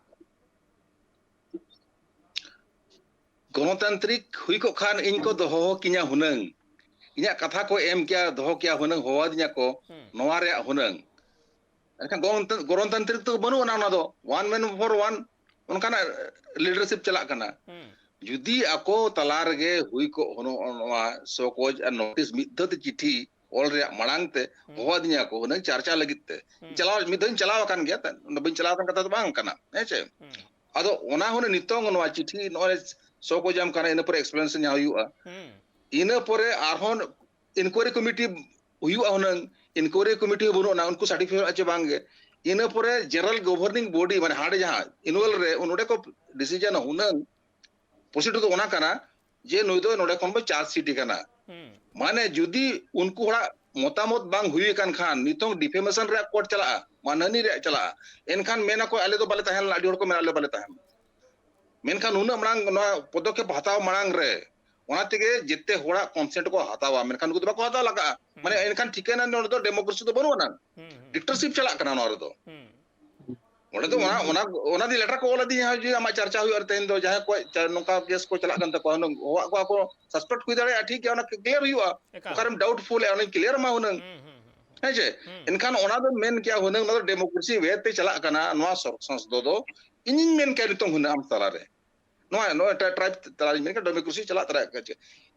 ᱜᱚᱱᱚᱛᱟᱱᱛᱨᱤᱠ ᱦᱩᱭ ᱠᱚᱜ ᱠᱷᱟᱱ ᱤᱧ ᱠᱚ ᱫᱚᱦᱚ ᱠᱤᱧᱟ ᱦᱩᱱᱟᱹᱝ, ᱤᱧᱟᱹᱜ ᱠᱟᱛᱷᱟ ᱠᱚ ᱮᱢ ᱠᱮᱭᱟ, ᱫᱚᱦᱚ ᱠᱮᱭᱟ ᱦᱩᱱᱟᱹᱝ, ᱦᱚᱦᱚᱣᱟᱫᱤᱧᱟ ᱠᱚ, ᱦᱩᱸ᱾ ᱱᱚᱣᱟ ᱨᱮᱭᱟᱜ ᱦᱩᱱᱟᱹᱝ᱾ ᱮᱱᱠᱷᱟᱱ ᱜᱚᱱᱚᱛ-, ᱜᱚᱱᱚᱛᱟᱱᱛᱨᱤᱠ ᱫᱚ ᱵᱟᱹᱱᱩᱜ ᱟᱱᱟ, ᱚᱱᱟ ᱫᱚ one man for one ᱚᱱᱠᱟᱱᱟᱜ leadership ᱪᱟᱞᱟᱜ ᱠᱟᱱᱟ᱾ ᱦᱩᱸ᱾ ᱡᱩᱫᱤ ᱟᱠᱚ ᱛᱟᱞᱟ ᱨᱮᱜᱮ ᱦᱩᱭ ᱠᱚᱜ ᱦᱩᱱᱟᱹᱝ ᱱᱚᱣᱟ ᱥᱚᱠᱚᱡ ᱟᱨ ᱱᱳᱴᱤᱥ ᱢᱤᱫ ᱫᱷᱟᱣ ᱛᱮ ᱪᱤᱴᱷᱤ ᱚᱞ ᱨᱮᱭᱟᱜ ᱢᱟᱲᱟᱝ ᱛᱮ ᱦᱩᱸ᱾ ᱦᱚᱦᱚ ᱟᱹᱫᱤᱧᱟ ᱠᱚ ᱦᱩᱱᱟᱹᱝ ᱪᱟᱨᱪᱟ ᱞᱟᱹᱜᱤᱫ ᱛᱮ᱾ ᱦᱩᱸ᱾ ᱪᱟᱞᱟᱣ, ᱢᱤᱫ ᱫᱷᱟᱣ ᱤᱧ ᱪᱟᱞᱟᱣ ᱟᱠᱟᱱ ᱜᱮᱭᱟ, ᱚᱸᱰᱮ ᱵᱟᱹᱧ ᱪᱟᱞᱟᱣ ᱟᱠᱟᱱ ᱠᱟᱛᱷᱟ ᱫᱚ ᱵᱟᱝ ᱠᱟᱱᱟ, ᱦᱮᱸ ᱪᱮ? ᱦᱩᱸ᱾ ᱟᱫᱚ ᱚᱱᱟ ᱦᱚᱸ ᱱᱤᱛᱚᱝ ᱱᱚᱣᱟ ᱪᱤᱴᱷᱤ ᱱᱚᱜᱼᱚᱭ ᱥᱚᱠᱚᱡ ᱟᱢ ᱠᱟᱱᱟ, ᱤᱱᱟᱹ ᱯᱚᱨᱮ explanation ᱡᱟᱦᱟᱸ ᱦᱩᱭᱩᱜᱼᱟ, ᱦᱩᱸ᱾ ᱤᱱᱟᱹ ᱯᱚᱨᱮ ᱟᱨᱦᱚᱸ inquiry committee ᱦᱩᱭᱩᱜᱼᱟ ᱦᱩᱱᱟᱹᱝ, inquiry committee ᱦᱚᱸ ᱵᱟᱹᱱᱩᱜ ᱟᱱᱟ, ᱩᱱᱠᱩ certify ᱦᱩᱭᱩᱜᱼᱟ ᱪᱮ ᱵᱟᱝ ᱜᱮ᱾ ᱤᱱᱟᱹ ᱯᱚᱨᱮ general governing body, ᱢᱟᱱᱮ ᱦᱟᱸᱰᱮ ᱡᱟᱦᱟᱸ annual ᱨᱮ, ᱱᱚᱰᱮ ᱠᱚ decision ᱦᱩᱱᱟᱹᱝ, procedure ᱫᱚ ᱚᱱᱟ ᱠᱟᱱᱟ ᱡᱮ ᱱᱩᱭ ᱫᱚ ᱱᱚᱰᱮ ᱠᱷᱚᱱ ᱵᱚ charge sheet ᱮ ᱠᱟᱱᱟ᱾ ᱦᱩᱸ᱾ ᱢᱟᱱᱮ ᱡᱩᱫᱤ ᱩᱱᱠᱩ ᱦᱚᱲᱟᱜ ᱢᱚᱛᱟᱢᱚᱛ ᱵᱟᱝ ᱦᱩᱭ ᱟᱠᱟᱱ ᱠᱷᱟᱱ, ᱱᱤᱛᱚᱝ defamation ᱨᱮᱭᱟᱜ court ᱪᱟᱞᱟᱜᱼᱟ, ᱢᱟᱱᱦᱟᱹᱱᱤ ᱨᱮᱭᱟᱜ ᱪᱟᱞᱟᱜᱼᱟ, ᱮᱱᱠᱷᱟᱱ ᱢᱮᱱᱟᱠᱚ, "ᱟᱞᱮ ᱫᱚ ᱵᱟᱞᱮ ᱛᱟᱦᱮᱸ ᱞᱮᱱᱟ", ᱟᱹᱰᱤ ᱦᱚᱲ ᱠᱚ ᱢᱮᱱᱟ, "ᱟᱞᱮ ᱵᱟᱞᱮ ᱛᱟᱦᱮᱸ ᱞᱮᱱᱟ᱾" ᱢᱮᱱᱠᱷᱟᱱ ᱱᱩᱱᱟᱹᱜ ᱢᱟᱲᱟᱝ ᱱᱚᱣᱟ ᱯᱚᱫᱚᱠᱷᱮᱯ ᱦᱟᱛᱟᱣ ᱢᱟᱲᱟᱝ ᱨᱮ ᱚᱱᱟ ᱛᱮᱜᱮ ᱡᱮᱛᱮ ᱦᱚᱲᱟᱜ consent ᱠᱚ ᱦᱟᱛᱟᱣᱟ, ᱢᱮᱱᱠᱷᱟᱱ ᱱᱩᱠᱩ ᱫᱚ ᱵᱟᱠᱚ ᱦᱟᱛᱟᱣ ᱞᱟᱜᱟᱜᱼᱟ᱾ ᱦᱩᱸ᱾ ᱢᱟᱱᱮ ᱮᱱᱠᱷᱟᱱ ᱴᱷᱤᱠᱟᱹᱭᱮᱱᱟ ᱱᱚᱰᱮ ᱫᱚ democracy ᱫᱚ ᱵᱟᱹᱱᱩᱜ ᱟᱱᱟᱝ, ᱦᱩᱸ, ᱦᱩᱸ᱾ Dictatorship ᱪᱟᱞᱟᱜ ᱠᱟᱱᱟ ᱱᱚᱣᱟ ᱨᱮᱫᱚ᱾ ᱦᱩᱸ᱾ ᱚᱸᱰᱮ ᱫᱚ ᱚᱱᱟ, ᱚᱱᱟ, ᱚᱱᱟ ᱫᱤ letter ᱠᱚ ᱚᱞ ᱟᱹᱫᱤᱧᱟ, ᱡᱮ ᱟᱢᱟᱜ ᱪᱟᱨᱪᱟ ᱦᱩᱭᱩᱜᱼᱟ, ᱟᱨ ᱛᱮᱦᱮᱧ ᱫᱚ ᱡᱟᱦᱟᱸᱭ ᱠᱚᱣᱟᱜ ᱪᱟ-, ᱱᱚᱝᱠᱟ case ᱠᱚ ᱪᱟᱞᱟᱜ ᱠᱟᱱ ᱛᱟᱠᱚᱣᱟ, ᱦᱩᱱᱟᱹᱝ ᱦᱚᱦᱚᱣᱟᱜ ᱠᱚᱣᱟ ᱠᱚ, suspect ᱦᱩᱭ ᱫᱟᱲᱮᱭᱟᱜᱼᱟ, ᱴᱷᱤᱠ ᱜᱮᱭᱟ, ᱚᱱᱟ clear ᱦᱩᱭᱩᱜᱼᱟ᱾ ᱮᱠᱟᱞ᱾ ᱚᱠᱟᱨᱮᱢ doubtful ᱮ, ᱚᱱᱟᱧ clear ᱟᱢᱟ ᱦᱩᱱᱟᱹᱝ᱾ ᱦᱩᱸ, ᱦᱩᱸ, ᱦᱩᱸ, ᱦᱩᱸ᱾ ᱦᱮᱸ ᱪᱮ? ᱦᱩᱸ᱾ ᱮᱱᱠᱷᱟᱱ ᱚᱱᱟ ᱫᱚ ᱢᱮᱱ ᱠᱮᱭᱟ ᱦᱩᱱᱟᱹᱝ, ᱱᱚᱣᱟ ᱫᱚ democracy way ᱛᱮ ᱪᱟᱞᱟᱜ ᱠᱟᱱᱟ, ᱱᱚᱣᱟ ᱥᱚᱨ-, ᱥᱚᱝᱥᱚᱫ ᱫᱚ ᱤᱧᱤᱧ ᱢᱮᱱ ᱠᱮᱭᱟ ᱱᱤᱛᱚᱝ ᱦᱩᱱᱟᱹᱝ ᱟᱢ ᱛᱟᱞᱟᱨᱮ᱾ ᱱᱚᱣᱟ, ᱱᱚᱣᱟ ᱮᱴᱟᱜ tribe ᱛᱟᱞᱟᱨᱤᱧ ᱢᱮᱱ ᱠᱮᱭᱟ, democracy ᱪᱟᱞᱟᱜ ᱛᱟᱨᱟ ᱠᱟᱱᱟ ᱪᱮ?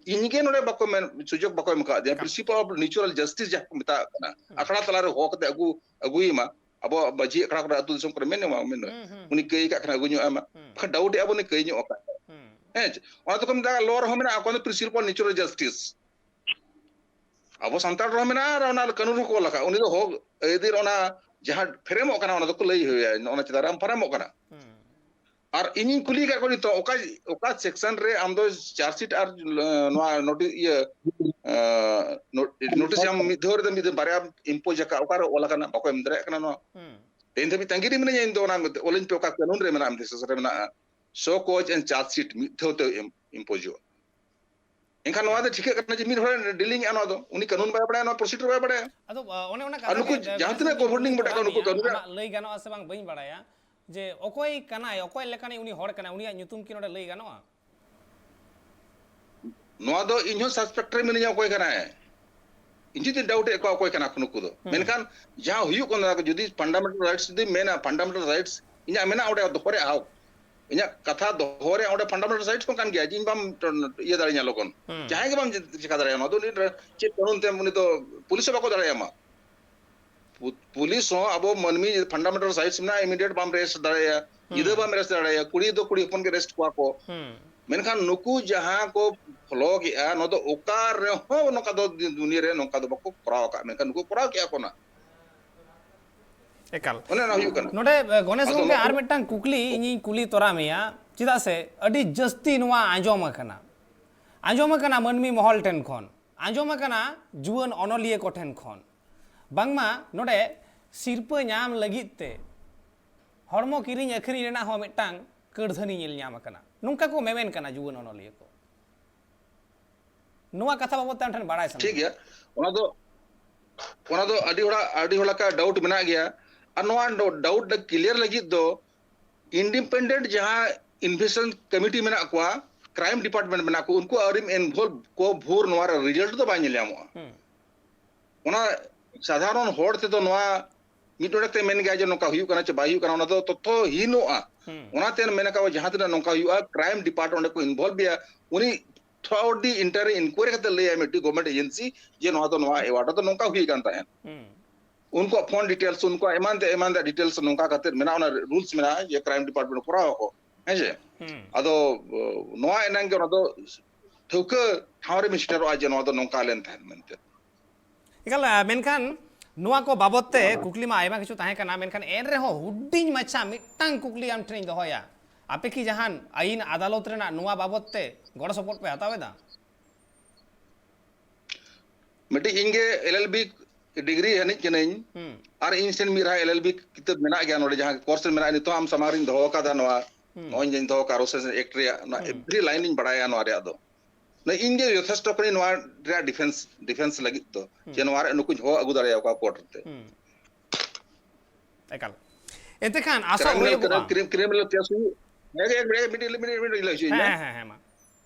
ᱤᱧ ᱜᱮ ᱱᱚᱰᱮ ᱵᱟᱠᱚ ᱢᱮᱱ, ᱥᱩᱡᱳᱜᱽ ᱵᱟᱠᱚ ᱮᱢ ᱟᱠᱟᱫᱤᱧᱟ᱾ ᱮᱠᱟᱞ᱾ Principle of natural justice ᱡᱟᱦᱟᱸ ᱠᱚ ᱢᱮᱛᱟᱜ ᱠᱟᱱᱟ, ᱦᱩᱸ᱾ ᱟᱠᱷᱲᱟ ᱛᱟᱞᱟᱨᱮ ᱦᱚᱦᱚ ᱠᱟᱛᱮ ᱟᱹᱜᱩ, ᱟᱹᱜᱩᱭᱮᱢᱟ᱾ ᱟᱵᱚᱣᱟᱜ ᱢᱟᱹᱡᱷᱤ ᱟᱠᱷᱲᱟ ᱠᱚᱨᱮ, ᱟᱹᱛᱩ ᱫᱤᱥᱚᱢ ᱠᱚᱨᱮ ᱢᱮᱱ ᱮᱢᱟ, ᱢᱮᱱ ᱢᱮ᱾ ᱦᱩᱸ, ᱦᱩᱸ, ᱩᱱᱤ ᱦᱩᱸ᱾ ᱠᱟᱹᱭ ᱠᱟᱜ ᱠᱷᱟᱱ ᱟᱹᱜᱩ ᱧᱚᱜ ᱟᱭ ᱢᱟ᱾ ᱦᱩᱸ᱾ ᱵᱟᱠᱷᱟᱱ doubt ᱮᱫ ᱟᱵᱚᱱ, ᱩᱱᱤ ᱠᱟᱹᱭ ᱧᱚᱜ ᱟᱠᱟᱫ᱾ ᱦᱩᱸ᱾ ᱦᱮᱸ ᱪᱮ? ᱚᱱᱟ ᱫᱚᱠᱚ ᱢᱮᱛᱟᱜᱼᱟ, law ᱨᱮᱦᱚᱸ ᱢᱮᱱᱟᱜᱼᱟ, ᱚᱠᱟ ᱫᱚ principle of natural justice᱾ ᱟᱵᱚ ᱥᱟᱱᱛᱟᱲ ᱨᱮᱦᱚᱸ ᱢᱮᱱᱟᱜᱼᱟ, ᱟᱨ ᱚᱱᱟ ᱠᱟᱹᱱᱩᱱ ᱨᱮᱦᱚᱸ ᱠᱚ ᱚᱞ ᱟᱠᱟᱫ᱾ ᱩᱱᱤ ᱫᱚ ᱦᱚᱠ ᱟᱹᱭᱫᱟᱹᱨ ᱚᱱᱟ ᱡᱟᱦᱟᱸ ᱯᱷᱨᱮᱢᱚᱜ ᱠᱟᱱᱟ, ᱚᱱᱟ ᱫᱚᱠᱚ ᱞᱟᱹᱭ ᱦᱩᱭᱩᱜᱼᱟ, ᱚᱱᱟ ᱪᱮᱛᱟᱱ ᱨᱮ ᱟᱢ ᱯᱷᱨᱮᱢᱚᱜ ᱠᱟᱱᱟ᱾ ᱦᱩᱸ᱾ ᱟᱨ ᱤᱧᱤᱧ ᱠᱩᱞᱤ ᱟᱠᱟᱫ ᱠᱚᱣᱟ ᱱᱤᱛᱚᱜ, ᱚᱠᱟ, ᱚᱠᱟ section ᱨᱮ ᱟᱢ ᱫᱚ charge sheet ᱟᱨ, ᱮᱸ, ᱱᱚᱣᱟ ᱱᱳᱴᱤᱥ, ᱤᱭᱟᱹ, ᱮᱸ, ᱱᱳ-, ᱱᱳᱴᱤᱥ ᱟᱢ ᱢᱤᱫ ᱫᱷᱟᱣ ᱨᱮ ᱢᱤᱫ ᱫᱷᱟᱣ ᱵᱟᱨᱭᱟ impose ᱟᱠᱟᱫ, ᱚᱠᱟᱨᱮ ᱚᱞ ᱟᱠᱟᱱᱟ? ᱵᱟᱠᱚ ᱮᱢ ᱫᱟᱲᱮᱭᱟᱜ ᱠᱟᱱᱟ ᱱᱚᱣᱟ᱾ ᱦᱩᱸ᱾ ᱛᱮᱦᱮᱧ ᱫᱷᱟᱹᱵᱤᱡ ᱛᱟᱺᱜᱤ ᱨᱮ ᱢᱮᱱᱟᱹᱧᱟ ᱤᱧ ᱫᱚ, ᱚᱱᱟ ᱚᱞᱟᱹᱧ ᱯᱮ, ᱚᱠᱟ ᱠᱟᱹᱱᱩᱱ ᱨᱮ ᱢᱮᱱᱟᱜᱼᱟ, ᱢᱤᱫ ᱥᱮᱥ ᱨᱮ ᱢᱮᱱᱟᱜᱼᱟ, show cause and charge sheet ᱢᱤᱫ ᱫᱷᱟᱣ ᱛᱮ ᱮᱢ, impose ᱦᱩᱭᱩᱜᱼᱟ᱾ ᱮᱱᱠᱷᱟᱱ ᱱᱚᱣᱟ ᱫᱚ ᱴᱷᱤᱠᱟᱹᱜ ᱠᱟᱱᱟ ᱡᱮ ᱢᱤᱫ ᱦᱚᱲᱮ dealing ᱮᱫᱼᱟ ᱱᱚᱣᱟ ᱫᱚ, ᱩᱱᱤ ᱠᱟᱹᱱᱩᱱ ᱵᱟᱭ ᱵᱟᱲᱟᱭᱟ, ᱱᱚᱣᱟ procedure ᱵᱟᱭ ᱵᱟᱲᱟᱭᱟ᱾ ᱟᱫᱚ, ᱟ, ᱚᱱᱮ ᱚᱱᱟ ᱟᱨ ᱠᱟᱛᱷᱟ ᱱᱩᱠᱩ ᱜᱮ, ᱡᱟᱦᱟᱸ ᱵᱤᱥᱮᱥ ᱛᱤᱱᱟᱹᱜ ᱠᱟᱛᱮ ᱤᱧ governing ᱠᱩᱞᱤ body ᱠᱟᱱᱟ, ᱠᱮᱫ ᱱᱩᱠᱩ ᱢᱮᱭᱟ, ᱠᱟᱹᱱᱩᱱ ᱨᱮ ᱟᱢᱟᱜ ᱞᱟᱹᱭ ᱜᱟᱱᱚᱜᱼᱟ ᱥᱮ ᱵᱟᱝ ᱵᱟᱹᱧ ᱵᱟᱲᱟᱭᱟ, ᱡᱮ ᱚᱠᱚᱭ ᱠᱟᱱᱟᱭ, ᱚᱠᱚᱭ ᱞᱮᱠᱟᱱᱤᱡ ᱩᱱᱤ ᱦᱚᱲ ᱠᱟᱱᱟᱭ, ᱩᱱᱤᱭᱟᱜ ᱧᱩᱛᱩᱢ ᱠᱤ ᱱᱚᱰᱮ ᱞᱟᱹᱭ ᱜᱟᱱᱚᱜᱼᱟ? ᱱᱚᱣᱟ ᱫᱚ ᱤᱧ ᱦᱚᱸ suspect ᱨᱮ ᱢᱤᱱᱟᱹᱧᱟ, ᱚᱠᱚᱭ ᱠᱟᱱᱟᱭ᱾ ᱤᱧ ᱡᱩᱫᱤ doubt ᱮᱫ ᱠᱚᱣᱟ ᱚᱠᱚᱭ ᱠᱟᱱᱟ ᱠᱚ ᱱᱩᱠᱩ ᱫᱚ᱾ ᱦᱩᱸ᱾ ᱢᱮᱱᱠᱷᱟᱱ ᱡᱟᱦᱟᱸ ᱦᱩᱭᱩᱜ ᱠᱟᱱᱟ, ᱡᱩᱫᱤ fundamental rights ᱡᱩᱫᱤ ᱢᱮᱱᱟ, fundamental rights ᱤᱧᱟᱜ ᱢᱮᱱᱟᱜᱼᱟ ᱚᱸᱰᱮ ᱫᱚᱦᱚ ᱨᱮᱭᱟᱜ ᱦᱚᱠ᱾ ᱤᱧᱟᱹᱜ ᱠᱟᱛᱷᱟ ᱫᱚᱦᱚ ᱨᱮ ᱚᱸᱰᱮ ᱯᱷᱟᱱᱰᱟᱢᱮᱱᱴᱟᱞ ᱨᱟᱭᱤᱴᱥ ᱦᱚᱸ ᱠᱟᱱ ᱜᱮᱭᱟ, ᱡᱮ ᱤᱧ ᱵᱟᱢ ᱤᱭᱟᱹ ᱫᱟᱲᱮᱭᱟᱹᱧᱟ ᱞᱚᱜᱚᱱ᱾ ᱦᱩᱸ᱾ ᱡᱟᱦᱟᱸᱭ ᱜᱮ ᱵᱟᱢ ᱪᱤᱠᱟ ᱫᱟᱲᱮᱭᱟᱜᱼᱟ, ᱱᱚᱣᱟ ᱫᱚ ᱩᱱᱤ ᱪᱮᱫ ᱠᱟᱹᱱᱩᱱ ᱛᱮ ᱩᱱᱤ ᱫᱚ ᱯᱩᱞᱤᱥ ᱦᱚᱸ ᱵᱟᱠᱚ ᱫᱟᱲᱮᱭᱟᱢᱟ᱾ ᱯᱩ-, ᱯᱩᱞᱤᱥ ᱦᱚᱸ ᱟᱵᱚ ᱢᱟᱹᱱᱢᱤ ᱯᱷᱟᱱᱰᱟᱢᱮᱱᱴᱟᱞ ᱨᱟᱭᱤᱴᱥ ᱢᱮᱱᱟᱜᱼᱟ, ᱤᱢᱤᱰᱤᱭᱮᱴ ᱵᱟᱢ ᱨᱮᱥᱴ ᱫᱟᱲᱮᱭᱟᱜᱼᱟ, ᱦᱩᱸ᱾ ᱧᱤᱫᱟᱹ ᱵᱟᱢ ᱨᱮᱥᱴ ᱫᱟᱲᱮᱭᱟᱜᱼᱟ, ᱠᱩᱲᱤ ᱫᱚ ᱠᱩᱲᱤ ᱦᱚᱯᱚᱱ ᱜᱮ ᱨᱮᱥᱴ ᱠᱚᱣᱟ ᱠᱚ᱾ ᱦᱩᱸ᱾ ᱢᱮᱱᱠᱷᱟᱱ ᱱᱩᱠᱩ ᱡᱟᱦᱟᱸ ᱠᱚ ᱯᱷᱚᱞᱳ ᱠᱮᱜᱼᱟ, ᱱᱚᱣᱟ ᱫᱚ ᱚᱠᱟ ᱨᱮᱦᱚᱸ ᱱᱚᱝᱠᱟ ᱫᱚ ᱫᱩᱱᱤᱭᱟᱹ ᱨᱮ ᱱᱚᱝᱠᱟ ᱫᱚ ᱵᱟᱠᱚ ᱠᱚᱨᱟᱣ ᱟᱠᱟᱫ, ᱢᱮᱱᱠᱷᱟᱱ ᱱᱩᱠᱩ ᱠᱚᱨᱟᱣ ᱠᱮᱜᱼᱟ ᱠᱚ ᱱᱟᱜ᱾ ᱮᱠᱟᱞ᱾ ᱚᱱᱮ ᱚᱱᱟ ᱦᱩᱭᱩᱜ ᱠᱟᱱᱟ᱾ ᱱᱚᱰᱮ, ᱮ, ᱜᱚᱱᱮᱥ ᱟᱫᱚ ᱜᱚᱢᱠᱮ, ᱱᱚᱜᱼᱚ ᱟᱨ ᱢᱤᱫᱴᱟᱝ ᱠᱩᱠᱞᱤ ᱤᱧᱤᱧ ᱠᱩᱞᱤ ᱛᱚᱨᱟ ᱢᱮᱭᱟ, ᱪᱮᱫᱟᱜ ᱥᱮ ᱟᱹᱰᱤ ᱡᱟᱹᱥᱛᱤ ᱱᱚᱣᱟ ᱟᱸᱡᱚᱢ ᱟᱠᱟᱱᱟ, ᱟᱸᱡᱚᱢ ᱟᱠᱟᱱᱟ ᱢᱟᱹᱱᱢᱤ ᱢᱚᱦᱚᱞ ᱴᱷᱮᱱ ᱠᱷᱚᱱ, ᱟᱸᱡᱚᱢ ᱟᱠᱟᱱᱟ ᱡᱩᱣᱟᱹᱱ ᱚᱱᱚᱞᱤᱭᱟᱹ ᱠᱚᱴᱷᱮᱱ ᱠᱷᱚᱱ, ᱵᱟᱝᱢᱟ ᱱᱚᱰᱮ ᱥᱤᱨᱯᱟᱹ ᱧᱟᱢ ᱞᱟᱹᱜᱤᱫ ᱛᱮ ᱦᱚᱲᱢᱚ ᱠᱤᱨᱤᱧ ᱟᱹᱠᱷᱨᱤᱧ ᱨᱮᱱᱟᱜ ᱦᱚᱸ ᱢᱤᱫᱴᱟᱝ ᱠᱟᱹᱲᱫᱷᱟᱹᱱᱤ ᱧᱮᱞ ᱧᱟᱢ ᱟᱠᱟᱱᱟ, ᱱᱚᱝᱠᱟ ᱠᱚ ᱢᱮᱢᱮᱱ ᱠᱟᱱᱟ ᱡᱩᱣᱟᱹᱱ ᱚᱱᱚᱞᱤᱭᱟᱹ ᱠᱚ᱾ ᱱᱚᱣᱟ ᱠᱟᱛᱷᱟ ᱵᱟᱵᱚᱫ ᱛᱮ ᱟᱢ ᱴᱷᱮᱱ ᱵᱟᱲᱟᱭ ᱥᱟᱱᱟ ᱴᱷᱤᱠ ᱜᱮᱭᱟ, ᱚᱱᱟ ᱫᱚ, ᱚᱱᱟ ᱫᱚ ᱟᱹᱰᱤ ᱦᱚᱲᱟᱜ, ᱟᱹᱰᱤ ᱦᱚᱲᱟᱜ ᱰᱟᱣᱩᱴ ᱢᱮᱱᱟᱜ ᱜᱮᱭᱟ᱾ ᱟᱨ ᱱᱚᱣᱟ ᱰᱟᱣᱩᱴ ᱠᱞᱤᱭᱟᱨ ᱞᱟᱹᱜᱤᱫ ᱫᱚ ᱤᱱᱰᱤᱯᱮᱱᱰᱮᱱᱴ ᱡᱟᱦᱟᱸ ᱤᱱᱵᱷᱮᱥᱴᱤᱜᱮᱥᱚᱱ ᱠᱚᱢᱤᱴᱤ ᱢᱮᱱᱟᱜ ᱠᱚᱣᱟ, ᱠᱨᱟᱭᱤᱢ ᱰᱤᱯᱟᱨᱴᱢᱮᱱᱴ ᱢᱮᱱᱟᱜ ᱠᱚ, ᱩᱱᱠᱩ ᱟᱹᱣᱨᱤᱢ ᱤᱱᱵᱷᱚᱞᱵᱷ ᱠᱚ ᱵᱷᱳᱨ ᱱᱚᱣᱟ ᱨᱮ ᱨᱤᱡᱟᱞᱴ ᱫᱚ ᱵᱟᱭ ᱧᱮᱞ ᱧᱟᱢᱚᱜᱼᱟ᱾ ᱦᱩᱸ᱾ ᱚᱱᱟ ᱥᱟᱫᱷᱟᱨᱚᱱ ᱦᱚᱲ ᱛᱮᱫᱚ ᱱᱚᱣᱟ ᱢᱤᱫ ᱰᱚᱸᱰᱮᱠ ᱛᱮ ᱢᱮᱱ ᱜᱮᱭᱟ ᱡᱮ ᱱᱚᱝᱠᱟ ᱦᱩᱭᱩᱜ ᱠᱟᱱᱟ ᱪᱮ ᱵᱟᱭ ᱦᱩᱭᱩᱜ ᱠᱟᱱᱟ, ᱚᱱᱟ ᱫᱚ ᱛᱚᱛᱛᱷᱚ ᱦᱤᱱᱚᱜᱼᱟ᱾ ᱦᱩᱸ᱾ ᱚᱱᱟᱛᱮ ᱢᱮᱱ ᱟᱠᱟᱫ ᱡᱟᱦᱟᱸ ᱛᱤᱱᱟᱹᱜ ᱱᱚᱝᱠᱟ ᱦᱩᱭᱩᱜᱼᱟ, ᱠᱨᱟᱭᱤᱢ ᱰᱤᱯᱟᱨᱴᱢᱮᱱᱴ ᱚᱸᱰᱮ ᱠᱚ ᱤᱱᱵᱷᱚᱞᱵᱷ ᱜᱮᱭᱟ, ᱩᱱᱤ throughout the entire inquiry ᱠᱟᱛᱮ ᱞᱟᱹᱭᱟᱭ ᱢᱤᱫᱴᱤᱡ ᱜᱚᱵᱷᱢᱮᱱᱴ ᱮᱡᱮᱱᱥᱤ ᱡᱮ ᱱᱚᱣᱟ ᱫᱚ ᱱᱚᱣᱟ ᱮᱣᱟᱨᱰ ᱫᱚ ᱱᱚᱝᱠᱟ ᱦᱩᱭ ᱟᱠᱟᱱ ᱛᱟᱦᱮᱸᱫ᱾ ᱦᱩᱸ᱾ ᱩᱱᱠᱩᱣᱟᱜ ᱯᱷᱳᱱ ᱰᱤᱴᱮᱞᱥ, ᱩᱱᱠᱩᱣᱟᱜ ᱮᱢᱟᱱ ᱛᱮ ᱮᱢᱟᱱ ᱛᱮ ᱰᱤᱴᱮᱞᱥ ᱱᱚᱝᱠᱟ ᱠᱟᱛᱮ ᱢᱮᱱᱟᱜᱼᱟ, ᱚᱱᱟ ᱨᱩᱞᱥ ᱢᱮᱱᱟᱜᱼᱟ ᱡᱮ ᱠᱨᱟᱭᱤᱢ ᱰᱤᱯᱟᱨᱴᱢᱮᱱᱴ ᱠᱚᱨᱟᱣ ᱟᱠᱚ, ᱦᱮᱸ ᱥᱮ? ᱦᱩᱸ᱾ ᱟᱫᱚ, ᱚ, ᱱᱚᱣᱟ ᱮᱱᱟᱝ ᱜᱮ ᱚᱱᱟ ᱫᱚ ᱴᱷᱟᱹᱣᱠᱟᱹ ᱴᱷᱟᱶ ᱨᱮ ᱥᱮᱴᱮᱨᱚᱜᱼᱟ ᱡᱮ ᱱᱚᱣᱟ ᱫᱚ ᱱᱚᱝᱠᱟ ᱞᱮᱱ ᱛᱟᱦᱮᱸᱫ ᱢᱮᱱᱛᱮ᱾ ᱮᱠᱟᱞ, ᱟ, ᱢᱮᱱᱠᱷᱟᱱ ᱱᱚᱣᱟ ᱠᱚ ᱵᱟᱵᱚᱛ ᱛᱮ ᱠᱩᱠᱞᱤ ᱢᱟ ᱟᱭᱢᱟ ᱠᱤᱪᱷᱩ ᱛᱟᱦᱮᱸ ᱠᱟᱱᱟ, ᱢᱮᱱᱠᱷᱟᱱ ᱮᱱ ᱨᱮᱦᱚᱸ ᱦᱩᱰᱤᱧ ᱢᱟᱪᱷᱟ ᱢᱤᱫᱴᱟᱝ ᱠᱩᱠᱞᱤ ᱟᱢ ᱴᱷᱮᱱᱤᱧ ᱫᱚᱦᱚᱭᱟ᱾ ᱟᱯᱮ ᱠᱤ ᱡᱟᱦᱟᱱ ᱟᱹᱭᱤᱱ ᱟᱫᱟᱞᱚᱛ ᱨᱮᱱᱟᱜ ᱱᱚᱣᱟ ᱵᱟᱵᱚᱛ ᱛᱮ ᱜᱚᱲᱚ ᱥᱚᱯᱚᱦᱚᱫ ᱯᱮ ᱦᱟᱛᱟᱣ ᱮᱫᱟ? ᱢᱤᱫᱴᱤᱡ ᱤᱧ ᱜᱮ ᱮᱞ ᱮᱞ ᱵᱤ ᱰᱤᱜᱽᱨᱤ ᱦᱟᱹᱱᱤᱡ ᱠᱟᱹᱱᱟᱹᱧ, ᱦᱩᱸ᱾ ᱟᱨ ᱤᱧ ᱥᱮᱱ ᱢᱤᱫ ᱫᱷᱟᱣ ᱮᱞ ᱮᱞ ᱵᱤ ᱠᱤᱛᱟᱹᱵ ᱢᱮᱱᱟᱜ ᱜᱮᱭᱟ ᱱᱚᱰᱮ, ᱡᱟᱦᱟᱸ ᱠᱳᱨᱥ ᱨᱮ ᱢᱮᱱᱟᱜᱼᱟ, ᱱᱤᱛᱚᱜ ᱟᱢ ᱥᱟᱢᱟᱝ ᱨᱤᱧ ᱫᱚᱦᱚ ᱟᱠᱟᱫᱟ ᱱᱚᱣᱟ, ᱦᱩᱸ᱾ ᱱᱚᱜᱼᱚᱭ ᱡᱮᱧ ᱫᱚᱦᱚ ᱟᱠᱟᱫ ᱨᱳᱥᱮᱥ ᱮᱠᱴ ᱨᱮᱭᱟᱜ, ᱱᱚᱣᱟ ᱦᱩᱸ᱾ ᱮᱵᱷᱨᱤ ᱞᱟᱭᱤᱱ ᱤᱧ ᱵᱟᱲᱟᱭᱟ ᱱᱚᱣᱟ ᱨᱮᱭᱟᱜ ᱫᱚ᱾ ᱱᱚᱣᱟ ᱤᱧ ᱜᱮ ᱡᱚᱛᱷᱮᱥᱴᱚ ᱠᱟᱹᱱᱟᱹᱧ ᱱᱚᱣᱟ ᱨᱮᱭᱟᱜ ᱰᱤᱯᱷᱮᱱᱥ, ᱰᱤᱯᱷᱮᱱᱥ ᱞᱟᱹᱜᱤᱫ ᱫᱚ, ᱦᱩᱸ᱾ ᱡᱮ ᱱᱚᱣᱟ ᱨᱮ ᱱᱩᱠᱩᱧ ᱦᱚᱦᱚ ᱟᱹᱜᱩ ᱫᱟᱲᱮᱭᱟᱠᱚᱣᱟ ᱠᱳᱨᱴ ᱨᱮ᱾ ᱦᱩᱸ᱾ ᱮᱠᱟᱞ᱾ ᱮᱱᱛᱮ ᱠᱷᱟᱱ ᱟᱥᱚᱜ ᱠᱨᱤᱢᱤᱱᱟᱞ, ᱦᱩᱭᱩᱜᱚᱜᱼᱟ᱾ ᱠᱨᱤᱢ-, ᱠᱨᱤᱢᱤᱱᱟᱞ ᱠᱮᱥ ᱦᱩᱭᱩᱜ, ᱦᱮᱸ, ᱦᱮᱸ, ᱢᱤᱫᱴᱤᱡ, ᱢᱤᱫᱴᱤᱡ, ᱢᱤᱫᱴᱤᱡ ᱞᱟᱹᱭ ᱦᱚᱪᱚᱭᱟᱹᱧ ᱦᱮᱸ, ᱢᱮ᱾ ᱦᱮᱸ, ᱦᱮᱸ, ᱦᱮᱸ, ᱢᱟ᱾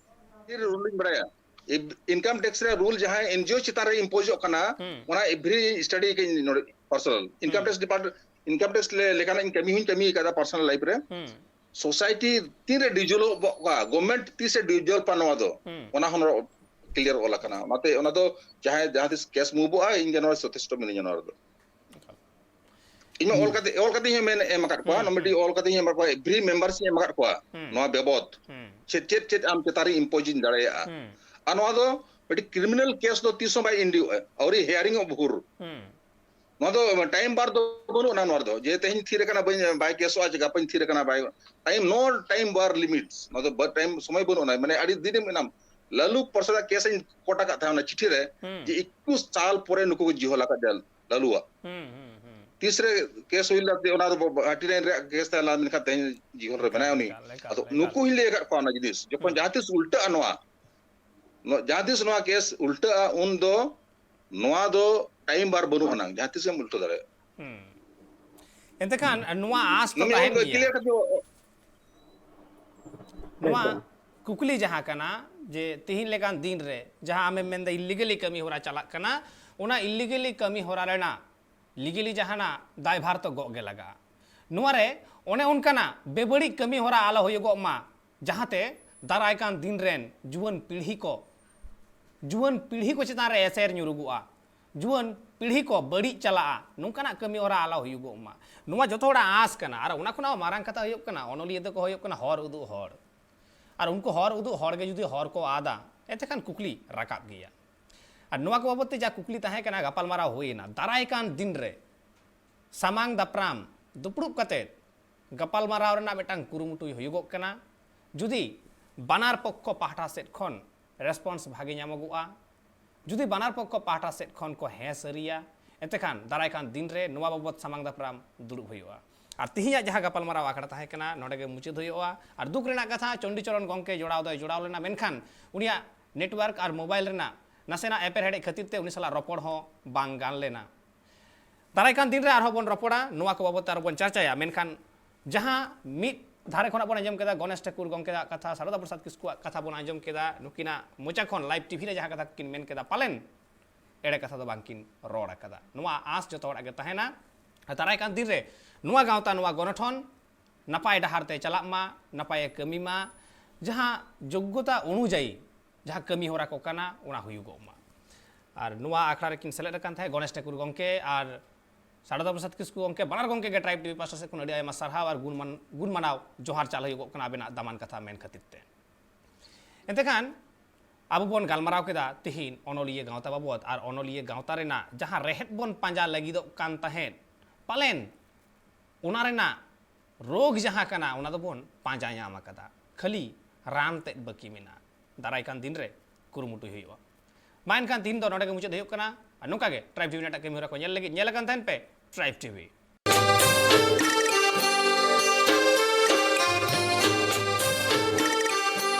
ᱨᱩᱞᱤᱧ ᱵᱟᱲᱟᱭᱟ᱾ ᱤᱱᱠᱟᱢ ᱴᱮᱠᱥ ᱨᱮᱭᱟᱜ ᱨᱩᱞ ᱡᱟᱦᱟᱸ ᱮᱱ ᱡᱤ ᱳ ᱪᱮᱛᱟᱱ ᱨᱮ ᱤᱢᱯᱳᱡᱚᱜ ᱠᱟᱱᱟ, ᱦᱩᱸ᱾ ᱚᱱᱟ ᱮᱵᱷᱨᱤ ᱥᱴᱟᱰᱤ ᱠᱟᱹᱧ ᱱᱚᱰᱮ ᱯᱟᱨᱥᱚᱱᱟᱞ᱾ ᱤᱱᱠᱟᱢ ᱦᱩᱸ᱾ ᱴᱮᱠᱥ ᱰᱤᱯᱟᱨᱴ-, ᱤᱱᱠᱟᱢ ᱴᱮᱠᱥ ᱞᱮ-, ᱞᱮᱠᱟᱱᱟᱜ ᱤᱧ ᱠᱟᱹᱢᱤ ᱦᱚᱸᱧ ᱠᱟᱹᱢᱤ ᱟᱠᱟᱫᱟ ᱯᱟᱨᱥᱚᱱᱟᱞ ᱞᱟᱭᱤᱯᱷ ᱨᱮ᱾ ᱦᱩᱸ᱾ society ᱛᱤᱱᱨᱮ dissolve ᱠᱚᱜᱼᱟ, government ᱛᱤᱥᱮ dissolve ᱯᱟ ᱱᱚᱣᱟ ᱫᱚ, ᱦᱩᱸ᱾ ᱚᱱᱟ ᱦᱚᱸ ᱱᱚᱰᱮ clear ᱚᱞ ᱟᱠᱟᱱᱟ᱾ ᱚᱱᱟᱛᱮ ᱚᱱᱟ ᱫᱚ ᱡᱟᱦᱟᱸᱭ ᱡᱟᱦᱟᱸ ᱛᱤᱥ case move ᱚᱜᱼᱟ, ᱤᱧ ᱜᱮ ᱱᱚᱰᱮ ᱡᱚᱛᱷᱮᱥᱴᱚ ᱢᱤᱱᱟᱹᱧᱟ ᱱᱚᱣᱟ ᱨᱮᱫᱚ᱾ ᱤᱧ ᱢᱟ ᱚᱞ ᱠᱟᱛᱮ, ᱚᱞ ᱠᱟᱛᱮ ᱦᱚᱸ ᱢᱮᱱ ᱮᱢ ᱟᱠᱟᱫ ᱠᱚᱣᱟ, ᱦᱩᱸ, ᱱᱚᱣᱟ ᱢᱤᱫᱴᱤᱡ ᱦᱩᱸ᱾ ᱚᱞ ᱠᱟᱛᱮ ᱦᱚᱸ ᱮᱢ ᱟᱠᱟᱫ ᱠᱚᱣᱟ, every member ᱤᱧ ᱮᱢ ᱟᱠᱟᱫ ᱠᱚᱣᱟ᱾ ᱦᱩᱸ᱾ ᱱᱚᱣᱟ ᱵᱮᱵᱚᱫ ᱦᱩᱸ᱾ ᱪᱮᱫ, ᱪᱮᱫ, ᱪᱮᱫ ᱟᱢ ᱪᱮᱛᱟᱱ ᱨᱮ impose ᱤᱧ ᱫᱟᱲᱮᱭᱟᱜᱼᱟ᱾ ᱦᱩᱸ᱾ ᱟᱨ ᱱᱚᱣᱟ ᱫᱚ ᱢᱤᱫᱴᱤᱡ criminal case ᱫᱚ ᱛᱤᱥ ᱦᱚᱸ ᱵᱟᱭ end ᱚᱜᱼᱟ, ᱟᱹᱣᱨᱤ hearing ᱚᱜ ᱵᱷᱳᱨ᱾ ᱦᱩᱸ᱾ ᱱᱚᱣᱟ ᱫᱚ time bar ᱫᱚ ᱵᱟᱹᱱᱩᱜ ᱟᱱᱟ, ᱱᱚᱣᱟ ᱨᱮᱫᱚ ᱡᱮ ᱛᱮᱦᱮᱧ ᱛᱷᱤᱨ ᱟᱠᱟᱱᱟ, ᱵᱟᱹᱧ, ᱵᱟᱭ ᱠᱮᱥᱚᱜᱼᱟ, ᱪᱮ ᱜᱟᱯᱟᱧ ᱛᱷᱤᱨ ᱟᱠᱟᱱᱟ, ᱵᱟᱭ, time, no time bar limits, ᱱᱚᱣᱟ ᱫᱚ ᱵᱟ-, time ᱥᱚᱢᱚᱭ ᱵᱟᱹᱱᱩᱜ ᱟᱱᱟ, ᱢᱟᱱᱮ ᱟᱹᱰᱤ ᱫᱤᱱᱮᱢ ᱢᱮᱱᱟᱢ᱾ ᱞᱟᱞᱩ ᱯᱨᱚᱥᱟᱫ ᱟᱜ case ᱤᱧ ᱠᱳᱴ ᱟᱠᱟᱫ ᱛᱟᱦᱮᱸ ᱚᱱᱟ ᱪᱤᱴᱷᱤ ᱨᱮ, ᱦᱩᱸ᱾ ᱡᱮ ᱮᱠᱩᱥ ᱥᱟᱞ ᱯᱚᱨᱮ ᱱᱩᱠᱩ ᱠᱚ ᱡᱤᱦᱚᱞ ᱟᱠᱟᱫ ᱡᱮᱞ, ᱞᱟᱞᱩᱣᱟᱜ᱾ ᱦᱩᱸ, ᱦᱩᱸ, ᱦᱩᱸ᱾ ᱛᱤᱥ ᱨᱮ case ᱦᱩᱭ ᱞᱮᱱᱟ, ᱚᱱᱟ ᱫᱚ thirty nine ᱨᱮᱭᱟᱜ case ᱛᱟᱦᱮᱸ ᱞᱮᱱᱟ, ᱢᱮᱱᱠᱷᱟᱱ ᱛᱮᱦᱮᱧ ᱡᱤᱦᱚᱞ ᱨᱮ ᱮᱠᱟᱞ, ᱢᱮᱱᱟᱭᱟ ᱩᱱᱤ᱾ ᱮᱠᱟᱞ, ᱮᱠᱟᱞ, ᱟᱫᱚ ᱮᱠᱟᱞ᱾ ᱱᱩᱠᱩ ᱦᱚᱸᱧ ᱞᱟᱹᱭ ᱟᱠᱟᱫ ᱠᱚᱣᱟ ᱚᱱᱟ ᱡᱤᱱᱤᱥ, ᱡᱚᱠᱷᱚᱱ ᱦᱩᱸ᱾ ᱡᱟᱦᱟᱸ ᱛᱤᱥ ᱩᱞᱴᱟᱹᱜᱼᱟ ᱱᱚᱣᱟ, ᱱᱚᱣᱟ, ᱡᱟᱦᱟᱸ ᱛᱤᱥ ᱱᱚᱣᱟ case ᱩᱞᱴᱟᱹᱜᱼᱟ, ᱩᱱ ᱫᱚ ᱱᱚᱣᱟ ᱫᱚ time bar ᱵᱟᱹᱱᱩᱜ ᱟᱱᱟᱝ, ᱡᱟᱦᱟᱸ ᱛᱤᱥ ᱮᱢ ᱩᱞᱴᱟᱹ ᱫᱟᱲᱮᱭᱟᱜᱼᱟ᱾ ᱦᱩᱸ᱾ ᱮᱱᱛᱮ ᱠᱷᱟᱱ ᱱᱚᱣᱟ ᱟᱸᱥ ᱫᱚ ᱱᱚᱣᱟ ᱛᱟᱦᱮᱱ ᱫᱚ ᱜᱮᱭᱟ᱾ Clear ᱠᱟᱛᱮ ᱱᱚᱣᱟ ᱮᱠᱫᱚᱢ᱾ ᱠᱩᱠᱞᱤ ᱡᱟᱦᱟᱸ ᱠᱟᱱᱟ ᱡᱮ ᱛᱤᱦᱤᱧ ᱞᱮᱠᱟᱱ ᱫᱤᱱ ᱨᱮ ᱡᱟᱦᱟᱸ ᱟᱢᱮᱢ ᱢᱮᱱᱫᱟ illegally ᱠᱟᱹᱢᱤ ᱦᱚᱨᱟ ᱪᱟᱞᱟᱜ ᱠᱟᱱᱟ, ᱚᱱᱟ illegally ᱠᱟᱹᱢᱤ ᱦᱚᱨᱟ ᱨᱮᱱᱟᱜ legally ᱡᱟᱦᱟᱱᱟᱜ ᱫᱟᱭᱵᱷᱟᱨ ᱛᱚ ᱜᱚᱜ ᱜᱮ ᱞᱟᱜᱟᱜᱼᱟ᱾ ᱱᱚᱣᱟ ᱨᱮ ᱚᱱᱮ ᱚᱱᱠᱟᱱᱟᱜ ᱵᱮᱵᱟᱹᱲᱤᱡ ᱠᱟᱹᱢᱤ ᱦᱚᱨᱟ ᱟᱞᱚ ᱦᱩᱭᱩᱜᱚᱜ ᱢᱟ, ᱡᱟᱦᱟᱸᱛᱮ ᱫᱟᱨᱟᱭ ᱠᱟᱱ ᱫᱤᱱ ᱨᱮᱱ ᱡᱩᱣᱟᱹᱱ ᱯᱤᱲᱦᱤ ᱠᱚ, ᱡᱩᱣᱟᱹᱱ ᱯᱤᱲᱦᱤ ᱠᱚ ᱪᱮᱛᱟᱱ ᱨᱮ ᱮᱥᱮᱨ ᱧᱩᱨᱩᱜᱚᱜᱼᱟ, ᱡᱩᱣᱟᱹᱱ ᱯᱤᱲᱦᱤ ᱠᱚ ᱵᱟᱹᱲᱤᱡ ᱪᱟᱞᱟᱜᱼᱟ, ᱱᱚᱝᱠᱟᱱᱟᱜ ᱠᱟᱹᱢᱤ ᱦᱚᱨᱟ ᱟᱞᱚ ᱦᱩᱭᱩᱜᱚᱜ ᱢᱟ᱾ ᱱᱚᱣᱟ ᱡᱚᱛᱚ ᱦᱚᱲᱟᱜ ᱟᱸᱥ ᱠᱟᱱᱟ᱾ ᱟᱨ ᱚᱱᱟ ᱠᱷᱚᱱᱟᱜ ᱦᱚᱸ ᱢᱟᱨᱟᱝ ᱠᱟᱛᱷᱟ ᱦᱩᱭᱩᱜ ᱠᱟᱱᱟ, ᱚᱱᱚᱞᱤᱭᱟᱹ ᱫᱚᱠᱚ ᱦᱩᱭᱩᱜ ᱠᱟᱱᱟ ᱦᱚᱨ ᱩᱫᱩᱜ ᱦᱚᱲ᱾ ᱟᱨ ᱩᱱᱠᱩ ᱦᱚᱨ ᱩᱫᱩᱜ ᱦᱚᱲ ᱜᱮ ᱡᱩᱫᱤ ᱦᱚᱨ ᱠᱚ ᱟᱫᱟ, ᱮᱱᱛᱮ ᱠᱷᱟᱱ ᱠᱩᱠᱞᱤ ᱨᱟᱠᱟᱵ ᱜᱮᱭᱟ᱾ ᱟᱨ ᱱᱚᱣᱟ ᱠᱚ ᱵᱟᱵᱚᱫ ᱛᱮ ᱡᱟ ᱠᱩᱠᱞᱤ ᱛᱟᱦᱮᱸ ᱠᱟᱱᱟ, ᱜᱟᱯᱟᱞᱢᱟᱨᱟᱣ ᱦᱩᱭᱮᱱᱟ᱾ ᱫᱟᱨᱟᱭ ᱠᱟᱱ ᱫᱤᱱ ᱨᱮ ᱥᱟᱢᱟᱝ ᱫᱟᱯᱨᱟᱢ ᱫᱩᱯᱲᱩᱵ ᱠᱟᱛᱮ ᱜᱟᱯᱟᱞᱢᱟᱨᱟᱣ ᱨᱮᱱᱟᱜ ᱢᱤᱫᱴᱟᱝ ᱠᱩᱨᱩᱢᱩᱴᱩᱭ ᱦᱩᱭᱩᱜᱚᱜ ᱠᱟᱱᱟ᱾ ᱡᱩᱫᱤ ᱵᱟᱱᱟᱨ ᱯᱚᱠᱠᱷᱚ ᱯᱟᱦᱴᱟ ᱥᱮᱫ ᱠᱷᱚᱱ response ᱵᱷᱟᱜᱮ ᱧᱟᱢᱚᱜᱚᱜᱼᱟ, ᱡᱩᱫᱤ ᱵᱟᱱᱟᱨ ᱯᱚᱠᱠᱷᱚ ᱯᱟᱦᱴᱟ ᱥᱮᱫ ᱠᱷᱚᱱ ᱠᱚ ᱦᱮᱸ ᱥᱟᱹᱨᱤᱭᱟ, ᱮᱱᱛᱮ ᱠᱷᱟᱱ ᱫᱟᱨᱟᱭ ᱠᱟᱱ ᱫᱤᱱ ᱨᱮ ᱱᱚᱣᱟ ᱵᱟᱵᱚᱛ ᱥᱟᱢᱟᱝ ᱫᱟᱯᱨᱟᱢ ᱫᱩᱲᱩᱵ ᱦᱩᱭᱩᱜᱼᱟ᱾ ᱟᱨ ᱛᱤᱦᱤᱧᱟᱜ ᱡᱟᱦᱟᱸ ᱜᱟᱯᱟᱞᱢᱟᱨᱟᱣ ᱟᱠᱷᱲᱟ ᱛᱟᱦᱮᱸ ᱠᱟᱱᱟ, ᱱᱚᱰᱮ ᱜᱮ ᱢᱩᱪᱟᱹᱫ ᱦᱩᱭᱩᱜᱼᱟ᱾ ᱟᱨ ᱫᱩᱠ ᱨᱮᱱᱟᱜ ᱠᱟᱛᱷᱟ, ᱪᱚᱱᱰᱤᱪᱚᱨᱚᱱ ᱜᱚᱢᱠᱮ ᱡᱚᱲᱟᱣ ᱫᱚᱭ ᱡᱚᱲᱟᱣ ᱞᱮᱱᱟ, ᱢᱮᱱᱠᱷᱟᱱ ᱩᱱᱤᱭᱟᱜ network ᱟᱨ mobile ᱨᱮᱱᱟᱜ ᱱᱟᱥᱮᱱᱟᱜ ᱮᱯᱮᱨᱦᱮᱰᱮᱡ ᱠᱷᱟᱹᱛᱤᱨ ᱛᱮ ᱩᱱᱤ ᱥᱟᱞᱟᱜ ᱨᱚᱯᱚᱲ ᱦᱚᱸ ᱵᱟᱝ ᱜᱟᱱ ᱞᱮᱱᱟ᱾ ᱫᱟᱨᱟᱭ ᱠᱟᱱ ᱫᱤᱱ ᱨᱮ ᱟᱨᱦᱚᱸ ᱵᱚᱱ ᱨᱚᱯᱚᱲᱟ, ᱱᱚᱣᱟ ᱠᱚ ᱵᱟᱵᱚᱫ ᱛᱮ ᱟᱨᱦᱚᱸ ᱵᱚᱱ ᱪᱟᱨᱪᱟᱭᱟ᱾ ᱢᱮᱱᱠᱷᱟᱱ ᱡᱟᱦᱟᱸ ᱢᱤᱫ ᱫᱷᱟᱨᱮ ᱠᱷᱚᱱᱟᱜ ᱵᱚᱱ ᱟᱸᱡᱚᱢ ᱠᱮᱫᱟ ᱜᱚᱱᱮᱥ ᱴᱷᱟᱹᱠᱩᱨ ᱜᱚᱢᱠᱮᱭᱟᱜ ᱠᱟᱛᱷᱟ, ᱥᱟᱨᱚᱫᱟ ᱯᱨᱚᱥᱟᱫᱽ ᱠᱤᱥᱠᱩᱣᱟᱜ ᱠᱟᱛᱷᱟ ᱵᱚᱱ ᱟᱸᱡᱚᱢ ᱠᱮᱫᱟ, ᱱᱩᱠᱤᱱᱟᱜ ᱢᱚᱪᱟ ᱠᱷᱚᱱ live TV ᱨᱮ ᱡᱟᱦᱟᱸ ᱠᱟᱛᱷᱟ ᱠᱤᱱ ᱢᱮᱱ ᱠᱮᱫᱟ, ᱯᱟᱞᱮᱱ ᱮᱲᱮ ᱠᱟᱛᱷᱟ ᱫᱚ ᱵᱟᱝᱠᱤᱱ ᱨᱚᱲ ᱟᱠᱟᱫᱟ᱾ ᱱᱚᱣᱟ ᱟᱸᱥ ᱡᱚᱛᱚ ᱦᱚᱲᱟᱜ ᱜᱮ ᱛᱟᱦᱮᱱᱟ᱾ ᱫᱟᱨᱟᱭ ᱠᱟᱱ ᱫᱤᱱ ᱨᱮ ᱱᱚᱣᱟ ᱜᱟᱶᱛᱟ, ᱱᱚᱣᱟ ᱜᱚᱱᱚᱴᱷᱚᱱ ᱱᱟᱯᱟᱭ ᱰᱟᱦᱟᱨ ᱛᱮ ᱪᱟᱞᱟᱜ ᱢᱟ, ᱱᱟᱯᱟᱭᱮ ᱠᱟᱹᱢᱤ ᱢᱟ, ᱡᱟᱦᱟᱸ ᱡᱳᱜᱽᱜᱚᱛᱟ ᱚᱱᱩᱡᱟᱭᱤ ᱡᱟᱦᱟᱸ ᱠᱟᱹᱢᱤ ᱦᱚᱨᱟ ᱠᱚ ᱠᱟᱱᱟ, ᱚᱱᱟ ᱦᱩᱭᱩᱜᱚᱜ ᱢᱟ᱾ ᱟᱨ ᱱᱚᱣᱟ ᱟᱠᱷᱲᱟ ᱨᱮᱠᱤᱱ ᱥᱮᱞᱮᱫ ᱟᱠᱟᱱ ᱛᱟᱦᱮᱸᱫ ᱜᱚᱱᱮᱥ ᱴᱷᱟᱹᱠᱩᱨ ᱜᱚᱢᱠᱮ ᱟᱨ ᱥᱟᱨᱚᱫᱟ ᱯᱨᱚᱥᱟᱫᱽ ᱠᱤᱥᱠᱩ ᱜᱚᱢᱠᱮ, ᱵᱟᱱᱟᱨ ᱜᱚᱢᱠᱮ ᱜᱮ ᱴᱨᱟᱭᱤᱵᱽ ᱴᱤᱵᱷᱤ ᱯᱟᱦᱴᱟ ᱥᱮᱫ ᱠᱷᱚᱱ ᱟᱹᱰᱤ ᱟᱭᱢᱟ ᱥᱟᱨᱦᱟᱣ ᱟᱨ ᱜᱩᱱ ᱢᱟᱱ-, ᱜᱩᱱ ᱢᱟᱱᱟᱣ ᱡᱚᱦᱟᱨ ᱪᱟᱞ ᱦᱩᱭᱩᱜᱚᱜ ᱠᱟᱱᱟ ᱟᱵᱮᱱᱟᱜ ᱫᱟᱢᱟᱱ ᱠᱟᱛᱷᱟ ᱢᱮᱱ ᱠᱷᱟᱹᱛᱤᱨ ᱛᱮ᱾ ᱮᱱᱛᱮ ᱠᱷᱟᱱ ᱟᱵᱚ ᱵᱚᱱ ᱜᱟᱞᱢᱟᱨᱟᱣ ᱠᱮᱫᱟ ᱛᱤᱦᱤᱧ ᱚᱱᱚᱞᱤᱭᱟᱹ ᱜᱟᱶᱛᱟ ᱵᱟᱵᱚᱫ, ᱟᱨ ᱚᱱᱚᱞᱤᱭᱟᱹ ᱜᱟᱶᱛᱟ ᱨᱮᱱᱟᱜ ᱡᱟᱦᱟᱸ ᱨᱮᱦᱮᱫ ᱵᱚᱱ ᱯᱟᱸᱡᱟ ᱞᱟᱹᱜᱤᱫᱚᱜ ᱠᱟᱱ ᱛᱟᱦᱮᱸᱫ, ᱯᱟᱞᱮᱱ ᱚᱱᱟ ᱨᱮᱱᱟᱜ ᱨᱳᱜᱽ ᱡᱟᱦᱟᱸ ᱠᱟᱱᱟ, ᱚᱱᱟ ᱫᱚᱵᱚᱱ ᱯᱟᱸᱡᱟ ᱧᱟᱢ ᱟᱠᱟᱫᱟ, ᱠᱷᱟᱹᱞᱤ ᱨᱟᱱ ᱛᱮᱫ ᱵᱟᱹᱠᱤ ᱢᱮᱱᱟᱜᱼᱟ᱾ ᱫᱟᱨᱟᱭ ᱠᱟᱱ ᱫᱤᱱ ᱨᱮ ᱠᱩᱨᱩᱢᱩᱴᱩᱭ ᱦᱩᱭᱩᱜᱼᱟ᱾ ᱢᱟ ᱮᱱᱠᱷᱟᱱ ᱛᱤᱦᱤᱧ ᱫᱚ ᱱᱚᱰᱮ ᱜᱮ ᱢᱩᱪᱟᱹᱫ ᱦᱩᱭᱩᱜ ᱠᱟᱱᱟ᱾ ᱟᱨ ᱱᱚᱝᱠᱟ ᱜᱮ ᱴᱨᱟᱭᱤᱵᱽ ᱴᱤᱵᱷᱤ ᱨᱮᱱᱟᱜ ᱮᱴᱟᱜ ᱠᱟᱹᱢᱤ ᱦᱚᱨᱟ ᱠᱚ ᱧᱮᱞ ᱞᱟᱹᱜᱤᱫ ᱧᱮᱞ ᱟᱠᱟᱱ ᱛᱟᱦᱮᱱ ᱯᱮ ᱴᱨᱟᱭᱤᱵᱽ ᱴᱤᱵᱷᱤ᱾